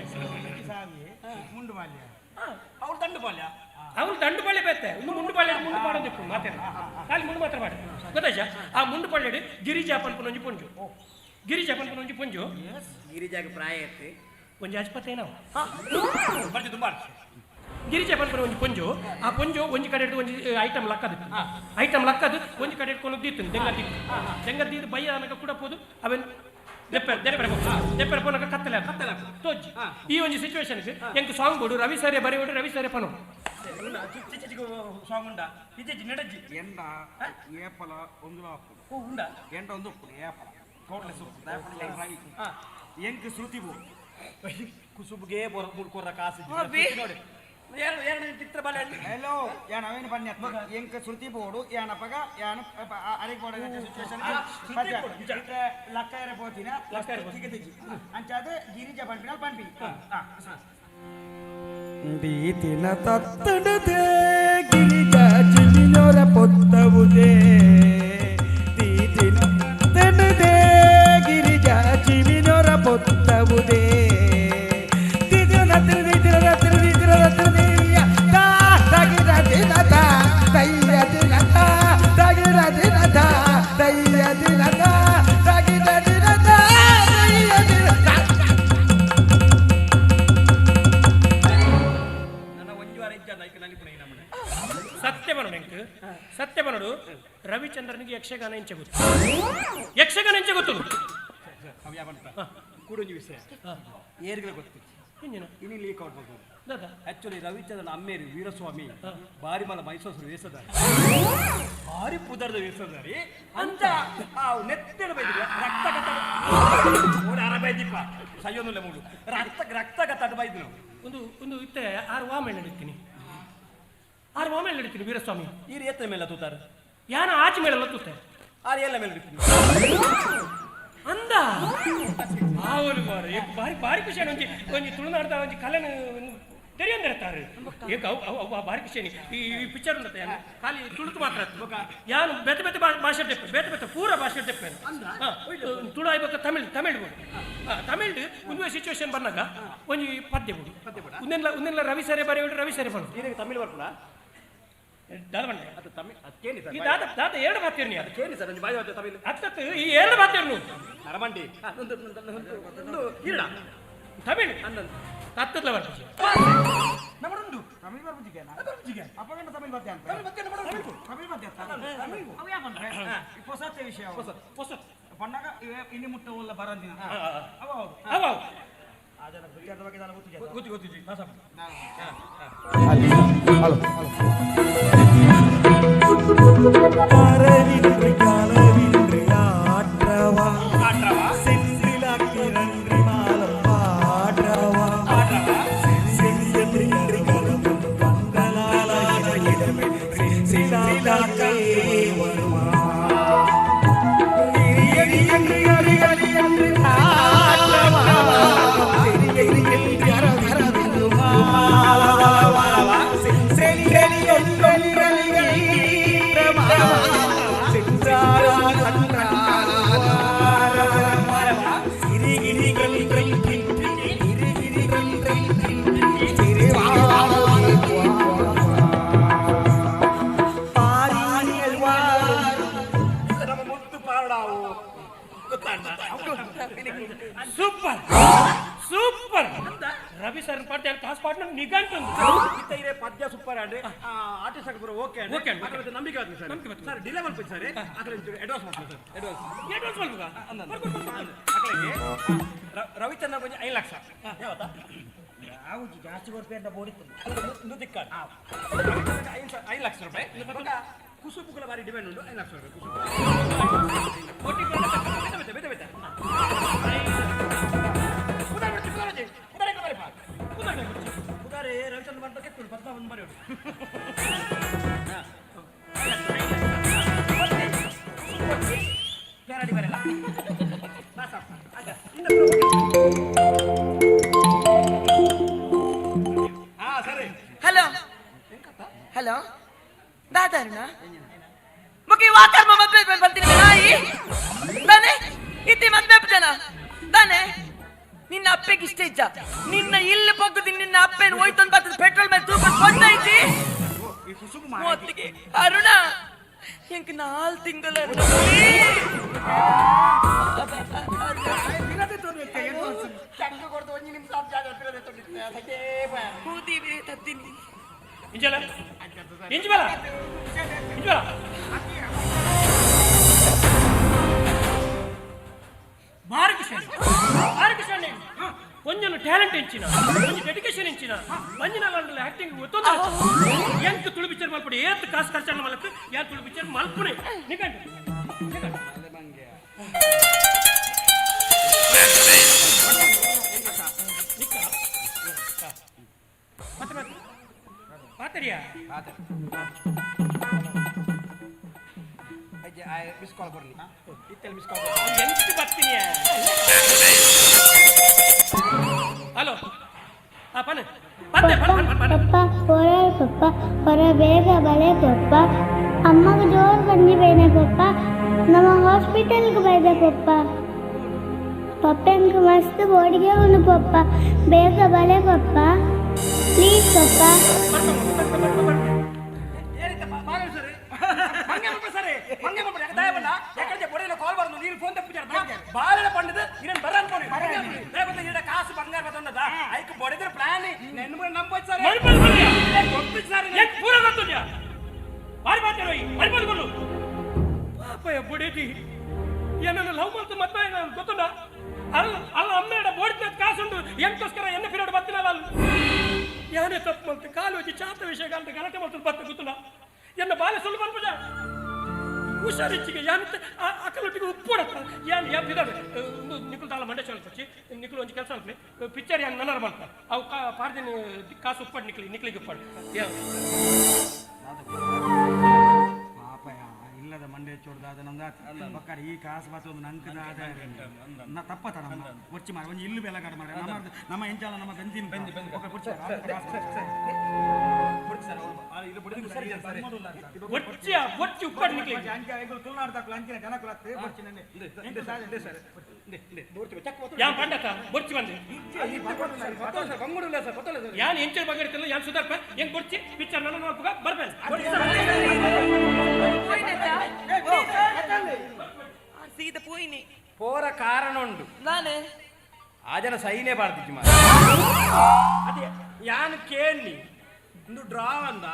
ಮುಂಡು ಪಾಳ್ಯ ಅವ್ರು ದಂಡು ಪಾಳ್ಯ ಅವ್ರು ದಂಡು ಪಾಳ್ಯ ಬೇತೆ ಒಂದು ಮುಂಡು ಪಾಳ್ಯ ಮುಂಡು ಪಾಡ ದಿಕ್ಕು ಮಾತೇನೆ ಖಾಲಿ ಮುಂಡು ಮಾತ್ರ ಪಾಡ ಗೊತ್ತಾಯ್ತಾ. ಆ ಮುಂಡು ಪಾಳ್ಯಡು ಗಿರಿಜಾ ಪನ್ಪುನ ಒಂಜಿ ಪೊಂಜು ಗಿರಿಜಾ ಪನ್ಪುನ ಒಂಜಿ ಪೊಂಜು ಗಿರಿಜಾಗ ಪ್ರಾಯ ಇತ್ತು ಒಂಜಿ ಆಸ್ಪತ್ರೆ ನಾವು ಬರ್ಜಿ ತುಂಬಾ ಗಿರಿಜಾ ಪನ್ಪುನ ಒಂಜಿ ಪೊಂಜು ಆ ಪೊಂಜು ಒಂಜಿ ಕಡೆ ಒಂಜಿ ಐಟಮ್ ಲಕ್ಕದು ಐಟಮ್ ಲಕ್ಕದು ಒಂಜಿ ಕಡೆ ಇಟ್ಕೊಂಡು ದೀತು ದೆಂಗ ದೀತು ದೆಂಗ ದೀದು ಬಯ್ಯ ಅನಕ ಕೂಡ ಪೋದು ಅವೆನ್ ದೆಪ್ಪೆ ದೆಪ್ಪೆ ದೆಪ್ಪೆ ಪೋನಕ ಕತ್ತಲೆ ಕತ್ತಲೆ ತೋಜಿ ಈ ಒಂಜಿ ಸಿಚುವೇಶನ್ ಎಂಕ್ ಸಾಂಗ್ ಬೋಡು ರವಿ ಸರಿ ಬರೆಯೋಡು ರವಿ ಸರಿ ಪನೋ ಸಾಂಗ್ ಉಂಡ ಇಜ್ಜಿ ನೆಡಜ್ಜಿ ಎಂಡ ಏಪಲ ಒಂದು ಓ ಉಂಡ ಎಂಡ ಒಂದು ಏಪಲ ಟೋಟಲ್ ರವಿ ಎಂಕ್ ಶ್ರುತಿ ಬೋ ಕುಸುಬ್ಗೆ ಬೊರ ಮುಡ್ಕೊರ ಕಾಸು ನೋಡಿ ಹಲೋ ಯಾನ್ ಅವೇನು ಬನ್ನಿ ಎಂಕ್ ಶ್ರುತಿ ಬೋಡು ಯಾನಪಗ ಯಾನ್ ಅರೆಗ್ ಬೋಡ ಸಿಚುವೇಶನ್ ಲಕ್ಕಯರ ಪೋತಿನ ಅಂಚಾದ ಗಿರಿಜ ಪನ್ಪಿನ ಪನ್ಪಿನಿ ದೀತಿನ ತತ್ತಡದೆ ಗಿರಿಜ ಚಿಮಿನೊರ ಪೊತ್ತವುದೇ ದೀತಿನ ತತ್ತಡದೆ ಗಿರಿಜ ಚಿಮಿನೊರ ಪೊತ್ತವುದೇ ಸತ್ಯ ಬನಡು ರವಿಚಂದ್ರನಿಗೆ ಯಕ್ಷಗಾನ ಇಂಚೆ ಗೊತ್ತು ಯಕ್ಷಗಾನ ಇಂಚೆ ಗೊತ್ತು ಕೂಡೊಂಜಿ ವಿಷಯ ಏರ್ಗಳ ಗೊತ್ತು ಇನ್ನು ಲೀಕ್ ಔಟ್ ಮಾಡ್ಬೋದು ಆಕ್ಚುಲಿ ರವಿಚಂದ್ರನ ಅಮ್ಮೇರಿ ವೀರಸ್ವಾಮಿ ಬಾರಿ ಮಲ ಮೈಸೂರು ವೇಷಧಾರಿ ಭಾರಿ ಪುದರ್ದ ವೇಷಧಾರಿ ಅಂತ ಆ ನೆತ್ತೆಡ ಬೈದಿಲ್ಲ ರಕ್ತ ಕತ್ತ ಮೂಡು ಅರ ಬೈದಿಪ್ಪ ಸಯ್ಯೋನುಲ್ಲ ಮೂಡು ರಕ್ತ ರಕ್ತ ಕತ್ತ ಬೈದು ಒಂದು ಒಂದು ಇತ್ತೆ ಆರು ವಾಮೇಲೆ ನಡೀತೀನಿ ಆರು ವಾಮೇಲೆ ನಡೀತೀನಿ ವೀರಸ್ವಾಮಿ ಈ ಎತ್ತ ಮೇಲೆ ತೂತಾರೆ ಯಾನ ಆಚೆ ಮೇಲೆ ತೂತೆ ಆರು ಎಲ್ಲ ಮೇಲೆ ನಡೀತೀನಿ ಅಂದ ಆವಲು ಮಾರ ಬಾರಿ ಬಾರಿ ಖುಷಿ ಒಂಜಿ ಒಂಜಿ ತುಳುನಾಡ್ದ ಒಂಜಿ ಕಲೆನ ತೆರಿಯಂದಿರ್ತಾರೆ ಏಕ ಅವು ಅವು ಬಾರಿ ಖುಷಿ ಈ ಪಿಕ್ಚರ್ ಉಂಟು ಯಾನು ಖಾಲಿ ತುಳುತು ಮಾತ್ರ ಯಾನು ಬೇತೆ ಬೇತೆ ಭಾಷೆ ತೆಪ್ಪೆ ಬೇತೆ ಬೇತೆ ಪೂರ ಭಾಷೆ ತೆಪ್ಪೆ ತುಳು ಆಯ್ಬೇಕ ತಮಿಳ್ ತಮಿಳ್ ಬೋಡು ತಮಿಳ್ ಒಂದುವೆ ಸಿಚುವೇಶನ್ ಬಂದಾಗ ಒಂಜಿ ಪದ್ಯ ಬೋಡು ಒಂದೆಲ್ಲ ಒಂದೆಲ್ಲ ರವಿ ಸರಿ ಬರೆಯೋಡು ರವಿ ಸರಿ ಬರೋದು ತಮಿಳ್ ಬರ್ಪುಣ ಈ ದಾದ ದಾದ ಎರಡು ಮಾತಿರ್ನಿ ಅದು ಕೇಳಿ ಸರ್ ಒಂಜಿ ಬಾಯಿ ತಮಿಳ್ ಅತ್ತತ್ತು ಈ ಎರಡು ಮಾತಿರ್ನು ನರಮಂಡಿ ಇರಡ ತಮಿಳ್ ತತ್ತದ್ಲ ಬರ್ಪುಜಿ ನಮ್ಮಡುಂಡು ತಮಿಳ್ ಬರ್ಪುಜಿಗೆ ಅಪ್ಪಗಂಡ ತಮಿಳ್ ಬರ್ತೆ ಅಂತ ತಮಿಳ್ ಬರ್ತೆ ಅವು ಯಾಕಂದ್ರೆ ಹೊಸತೆ ವಿಷಯ ಹೊಸ ಪಣ್ಣಾಗ ಇನಿ ಮುಟ್ಟ ಉಲ್ಲ ಬರಂದಿನ ಅವ ಹೌದು ಅವ ಗೊತ್ತು ಗೊತ್ತು ಜಿ பரவின்றி கனவின்றி ஆற்றவா சென்றிலாக்கிரன்றி மாலம் பாற்றவா சென்றின்றி கனவும் கண்களால் சென்றிலாக்கே வருவா ಸೂಪರ್ ಸೂಪರ್ ರವಿ ಸರ್ ಪಾಡ್ದೆ ಕಾಸು ಪಾಡ್ ನಂಗೆ ನಿಘಂಟು ಇತ್ತೆ ಪದ್ಯ ಸೂಪರ್ ಅಂಡ್ ಆರ್ಟಿಸ್ಟ್ ಆಗಿ ಓಕೆ ಓಕೆ ಅದ್ರ ನಂಬಿಕೆ ಆಯ್ತು ಸರ್ ನಂಬಿಕೆ ಸರ್ ಡಿಲೇ ಮಲ್ಪಿ ಸರ್ ಅಕಲೆ ಅಡ್ವಾನ್ಸ್ ಮಾಡ್ತೀನಿ ಸರ್ ಅಡ್ವಾನ್ಸ್ ಅಡ್ವಾನ್ಸ್ ಮಲ್ಪುಗ ಅಕಲೆಗೆ ರವಿಚಂದ್ರ ಕೊಂಚ 5 ಲಕ್ಷ ಯಾವತ್ತಾ ಯಾವುದು ಜಾಸ್ತಿ ಕೊಡ್ಪೇ ಅಂತ ಬೋಡಿತ್ತು ದಿಕ್ಕ 5 ಲಕ್ಷ ರೂಪಾಯಿ ಕುಸುಬುಗಳ ಬಾರಿ ಡಿಮ್ಯಾಂಡ್ ಉಂಟು 5 ಲಕ್ಷ ರೂಪಾಯಿ ಕುಸುಬು ಬೇತೆ ಬೇತೆ ಬೇತೆ ಉದಾರೆ ರವಿಚಂದ್ರ ಮಂಟಕ್ಕೆ ಪದ್ಮ ಒಂದು ಬಾರಿ ಬರಲ್ಲ ಹಲೋ ಹಲೋ ದಾದಾರುಣ ಮುಗಿ ವಾಕರ್ಮ ಮದ್ವೆ ಬರ್ತೀನಿ ನಾಯಿ ತಾನೆ ಇತ್ತಿ ಮದ್ವೆ ಜನ ತಾನೆ ನಿನ್ನ ಅಪ್ಪೆಗೆ ಇಷ್ಟ ಇಜ್ಜ ನಿನ್ನ ಇಲ್ಲಿ ಪೊಗ್ಗುದಿ ನಿನ್ನ ಅಪ್ಪೆನ ಹೋಯ್ತೊಂದು ಬರ್ತದೆ ಪೆಟ್ರೋಲ್ ಮೇಲೆ ತೂಕ ಕೊಟ್ಟೈತಿ ಮೂವತ್ತಿಗೆ ಅರುಣ ಎಂಕ್ 4 ತಿಂಗಳ ತತ್ತೀನಿ ಇಂಜಲ ಇಂಜಲ ಇಂಜಲ ಬಾರಕಿಶನ್ ಬಾರಕಿಶನ್ ಒಂಜೊಂದು ಟ್ಯಾಲೆಂಟ್ ಎಂಚಿನ ಒಂಜಿ ಡೆಡಿಕೇಶನ್ ಎಂಚಿನ ಮಂಜಿನ ಆಕ್ಟಿಂಗ್ ಒತ್ತೊಂದು ಎಂಕ್ ತುಳು ಪಿಕ್ಚರ್ ಮಲ್ಪುಡು ಏತ್ ಕಾಸು ಖರ್ಚು ಮಲ್ಕ್ ಯಾನ್ ತುಳು ಪಿಕ್ಚರ್ ಮಲ್ಪುನೆ ನಿಕಂಡು ಮತ್ತೆ ಮತ್ತೆ ಪಾತರಿಯಾ ಮಿಸ್ ಕಾಲ್ ಕೊಡ್ಲಿ ಇತ್ತಲ್ಲಿ ಮಿಸ್ ಕಾಲ್ ಎಂತ ಬರ್ತೀನಿ ಹಲೋ ಆ ಪನೆ ಪತ್ತೆ ಪನೆ ಪಪ್ಪ ಹೊರ ಪಪ್ಪ ಹೊರ ಬೇಗ ಬಲೆ ಪಪ್ಪ ಅಮ್ಮಗೆ ಜೋರು ಬಂದಿ ಬೇನೆ ಪಪ್ಪ ನಮ್ಮ ಹಾಸ್ಪಿಟಲ್ಗೆ ಬೈದೆ ಪಪ್ಪ ಪಪ್ಪ ಮಸ್ತ್ ಬೋಡಿಗೆ ಉಂಡು ಪಪ್ಪ ಬೇಗ ಬಲೆ ಪಪ್ಪ ಪ್ಲೀಸ್ ಪಪ್ಪ ಕಾಸು ಬಂಗಾರ ಬತ್ತೊಂಡದ ಐಕ್ ಬೊಡೆದ್ರ ಪ್ಲಾನ್ ನೆನ್ಮು ನಂಬೋದು ಸರ್ ಪೂರ ಗೊತ್ತುಂಡ್ಯಾ ಬಾರಿ ಮಾತಾಡೋಯಿ ಬಾರಿ ಮಾತಾಡು ಪಾಪಯ್ಯ ಬೊಡೇಟಿ ಏನನ್ನ ಲವ್ ಮಾಡ್ತು ಮತ್ತೆ ಗೊತ್ತುಂಡ ಅಲ್ಲ ಅಲ್ಲ ಅಮ್ಮೇಡ ಬೋಡಿದ ಕಾಸುಂಡು ಎಂಕೋಸ್ಕರ ಎನ್ನ ಪಿರಿಯಡ್ ಬತ್ತಿನಲ್ಲ ಅಲ್ಲ ಯಾನೇ ತಪ್ಪು ಮಾಡ್ತು ಕಾಲು ಹೋಗಿ ಚಾತ ವಿಷಯ ಕಾಲದ ಗಲಾಟೆ ಮಾಡ್ತು ಬತ್ತ ಗೊತ್ತುಂಡ ಎನ್ನ ಬಾಲೆ ಸುಳ್ಳು ಬರ್ಪುಜ ಹುಷಾರಿಚ್ಚಿಗೆ ಯಾನ್ ಅಕ್ಕಲೊಟ್ಟಿಗೆ ಉಪ್ಪು ಯಾನ್ ಯಾ ಬಿದಾಡು ನಿಖಲ್ ತಾಳ ಮಂಡ್ಯ ಚೊಚ್ಚಿ ನಿಖಲ್ ಒಂಜಿ ಕೆಲಸ ಅಲ್ಪನೆ ಪಿಕ್ಚರ್ ಯಾನ್ ನನ್ನರ ಮಾಡ್ತ ಅವು ಪಾರ್ದಿನ ಕಾಸು ಉಪ್ಪಾಡು ನಿಕ್ಲಿ ನಿಕ್ಲಿಗೆ ಉಪ್ಪಾಡು ಪಾಪಯ ಇಲ್ಲದ ಮಂಡೆ ಚೋಡ್ದಾದ ನಂದ ಬಕ್ಕಾರ ಈ ಕಾಸು ಬಾತೊಂದು ನಂಕದ ನಾ ತಪ್ಪತ ನಮ್ಮ ಒಚ್ಚಿ ಮಾರ ಒಂಜಿ ಇಲ್ಲು ಬೆಲೆ ಕಾಡು ಮಾರ ನಮ್ಮ ನಮ್ಮ ಎಂಚಾಲ ನಮ್ಮ ಬೆಂದಿನ ಯಾನ್ ಪಂಡತ ಬೊರ್ಚಿ ಬಂದೆ ಯಾನ್ ಎಂಚರ್ ಬಗ್ಗೆ ಇರ್ತಿಲ್ಲ ಯಾನ್ ಸುಧಾರ್ಪ ಹೆಂಗ್ ಬೊರ್ಚಿ ಪಿಕ್ಚರ್ ನನ್ನ ನೋಡ್ಪುಗ ಬರ್ಬೇಡ ಸೀದ ಪೋಯಿನಿ ಪೋರ ಕಾರಣ ಉಂಡು ನಾನೇ ಆ ಜನ ಸೈನೇ ಬಾರ್ದಿಜ್ಜಿ ಮಾರ ಅದೇ ಯಾನ್ ಕೇಳಿ ಇಂದು ಡ್ರಾ ಅಂದ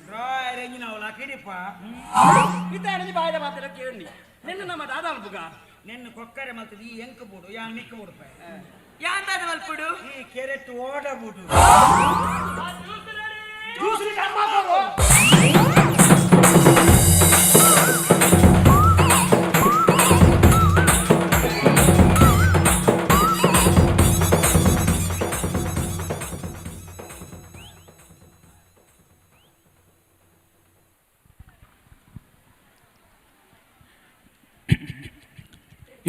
ಡ್ರಾ ಅರೇಂಜ್ ನಾವು ಕಿಡಿಪ ಇತ್ತ ಬಾಯ್ದ ಮಾತೆಲ್ಲ ಕೇಳಿ ನಿನ್ನ ನಮ್ಮ ದಾದ ಅಲ್ಪುಗ ನಿನ್ನ ಕೊಕ್ಕರೆ ಮಲ್ತದ ಈ ಎಂಕ ಬೋಡು ಯಾನ್ ನಿಕ್ಕ ಬೋಡು ಯಾನ್ ದಾದ ಮಲ್ಪುಡು ಈ ಕೆರೆಟ್ ಓಡ ಬೋಡು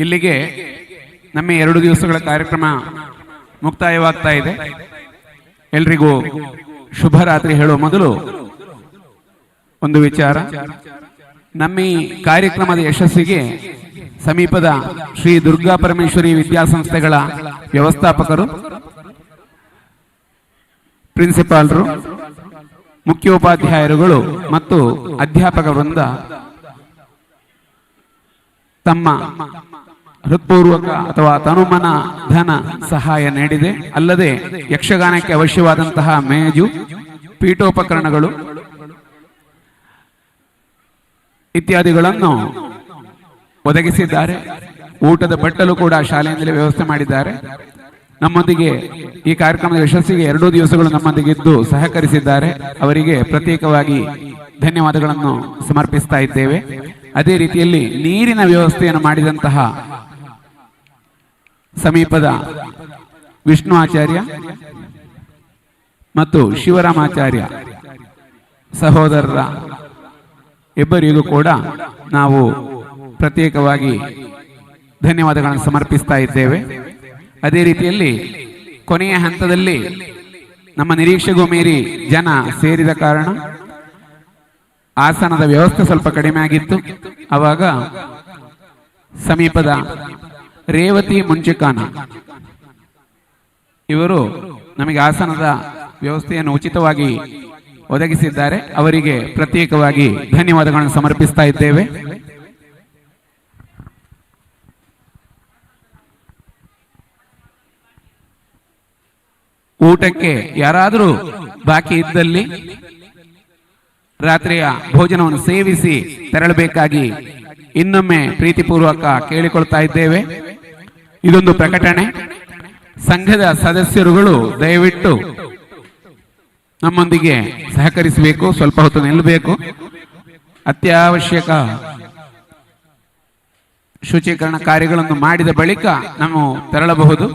ಇಲ್ಲಿಗೆ ನಮ್ಮ 2 ದಿವಸಗಳ ಕಾರ್ಯಕ್ರಮ ಮುಕ್ತಾಯವಾಗ್ತಾ ಇದೆ. ಎಲ್ರಿಗೂ ಶುಭರಾತ್ರಿ ಹೇಳುವ ಮೊದಲು ಒಂದು ವಿಚಾರ. ನಮ್ಮ ಈ ಕಾರ್ಯಕ್ರಮದ ಯಶಸ್ಸಿಗೆ ಸಮೀಪದ ಶ್ರೀ ದುರ್ಗಾ ಪರಮೇಶ್ವರಿ ವಿದ್ಯಾಸಂಸ್ಥೆಗಳ ವ್ಯವಸ್ಥಾಪಕರು, ಪ್ರಿನ್ಸಿಪಾಲರು, ಮುಖ್ಯೋಪಾಧ್ಯಾಯರುಗಳು ಮತ್ತು ಅಧ್ಯಾಪಕ ವೃಂದ ತಮ್ಮ ಹೃತ್ಪೂರ್ವಕ ಅಥವಾ ತನುಮನ ಧನ ಸಹಾಯ ನೀಡಿದೆ. ಅಲ್ಲದೆ ಯಕ್ಷಗಾನಕ್ಕೆ ಅವಶ್ಯವಾದಂತಹ ಮೇಜು, ಪೀಠೋಪಕರಣಗಳು ಇತ್ಯಾದಿಗಳನ್ನು ಒದಗಿಸಿದ್ದಾರೆ. ಊಟದ ಬಟ್ಟಲು ಕೂಡ ಶಾಲೆಯಿಂದಲೇ ವ್ಯವಸ್ಥೆ ಮಾಡಿದ್ದಾರೆ. ನಮ್ಮೊಂದಿಗೆ ಈ ಕಾರ್ಯಕ್ರಮದ ಯಶಸ್ಸಿಗೆ 2 ದಿವಸಗಳು ನಮ್ಮೊಂದಿಗಿದ್ದು ಸಹಕರಿಸಿದ್ದಾರೆ. ಅವರಿಗೆ ಪ್ರತ್ಯೇಕವಾಗಿ ಧನ್ಯವಾದಗಳನ್ನು ಸಮರ್ಪಿಸ್ತಾ ಇದ್ದೇವೆ. ಅದೇ ರೀತಿಯಲ್ಲಿ ನೀರಿನ ವ್ಯವಸ್ಥೆಯನ್ನು ಮಾಡಿದಂತಹ ಸಮೀಪದ ವಿಷ್ಣು ಆಚಾರ್ಯ ಮತ್ತು ಶಿವರಾಮಾಚಾರ್ಯ ಸಹೋದರರ ಇಬ್ಬರಿಗೂ ಕೂಡ ನಾವು ಪ್ರತ್ಯೇಕವಾಗಿ ಧನ್ಯವಾದಗಳನ್ನು ಸಮರ್ಪಿಸ್ತಾ ಇದ್ದೇವೆ. ಅದೇ ರೀತಿಯಲ್ಲಿ ಕೊನೆಯ ಹಂತದಲ್ಲಿ ನಮ್ಮ ನಿರೀಕ್ಷೆಗೂ ಮೀರಿ ಜನ ಸೇರಿದ ಕಾರಣ ಆಸನದ ವ್ಯವಸ್ಥೆ ಸ್ವಲ್ಪ ಕಡಿಮೆ ಆಗಿತ್ತು. ಆವಾಗ ಸಮೀಪದ ರೇವತಿ ಮುಂಚಿಕಾನ ಇವರು ನಮಗೆ ಆಸನದ ವ್ಯವಸ್ಥೆಯನ್ನು ಉಚಿತವಾಗಿ ಒದಗಿಸಿದ್ದಾರೆ. ಅವರಿಗೆ ಪ್ರತ್ಯೇಕವಾಗಿ ಧನ್ಯವಾದಗಳನ್ನು ಸಮರ್ಪಿಸ್ತಾ ಇದ್ದೇವೆ. ಊಟಕ್ಕೆ ಯಾರಾದರೂ ಬಾಕಿ ಇದ್ದಲ್ಲಿ ರಾತ್ರಿಯ ಭೋಜನವನ್ನು ಸೇವಿಸಿ ತೆರಳಬೇಕಾಗಿ ಇನ್ನೊಮ್ಮೆ ಪ್ರೀತಿಪೂರ್ವಕ ಕೇಳಿಕೊಳ್ತಾ ಇದ್ದೇವೆ. ಇದೊಂದು ಪ್ರಕಟಣೆ. ಸಂಘದ ಸದಸ್ಯರುಗಳು ದಯವಿಟ್ಟು ನಮ್ಮೊಂದಿಗೆ ಸಹಕರಿಸಬೇಕು, ಸ್ವಲ್ಪ ಹೊತ್ತು ನಿಲ್ಲಬೇಕು. ಅತ್ಯವಶ್ಯಕ ಶುಚೀಕರಣ ಕಾರ್ಯಗಳನ್ನು ಮಾಡಿದ ಬಳಿಕ ನಾವು ತೆರಳಬಹುದು.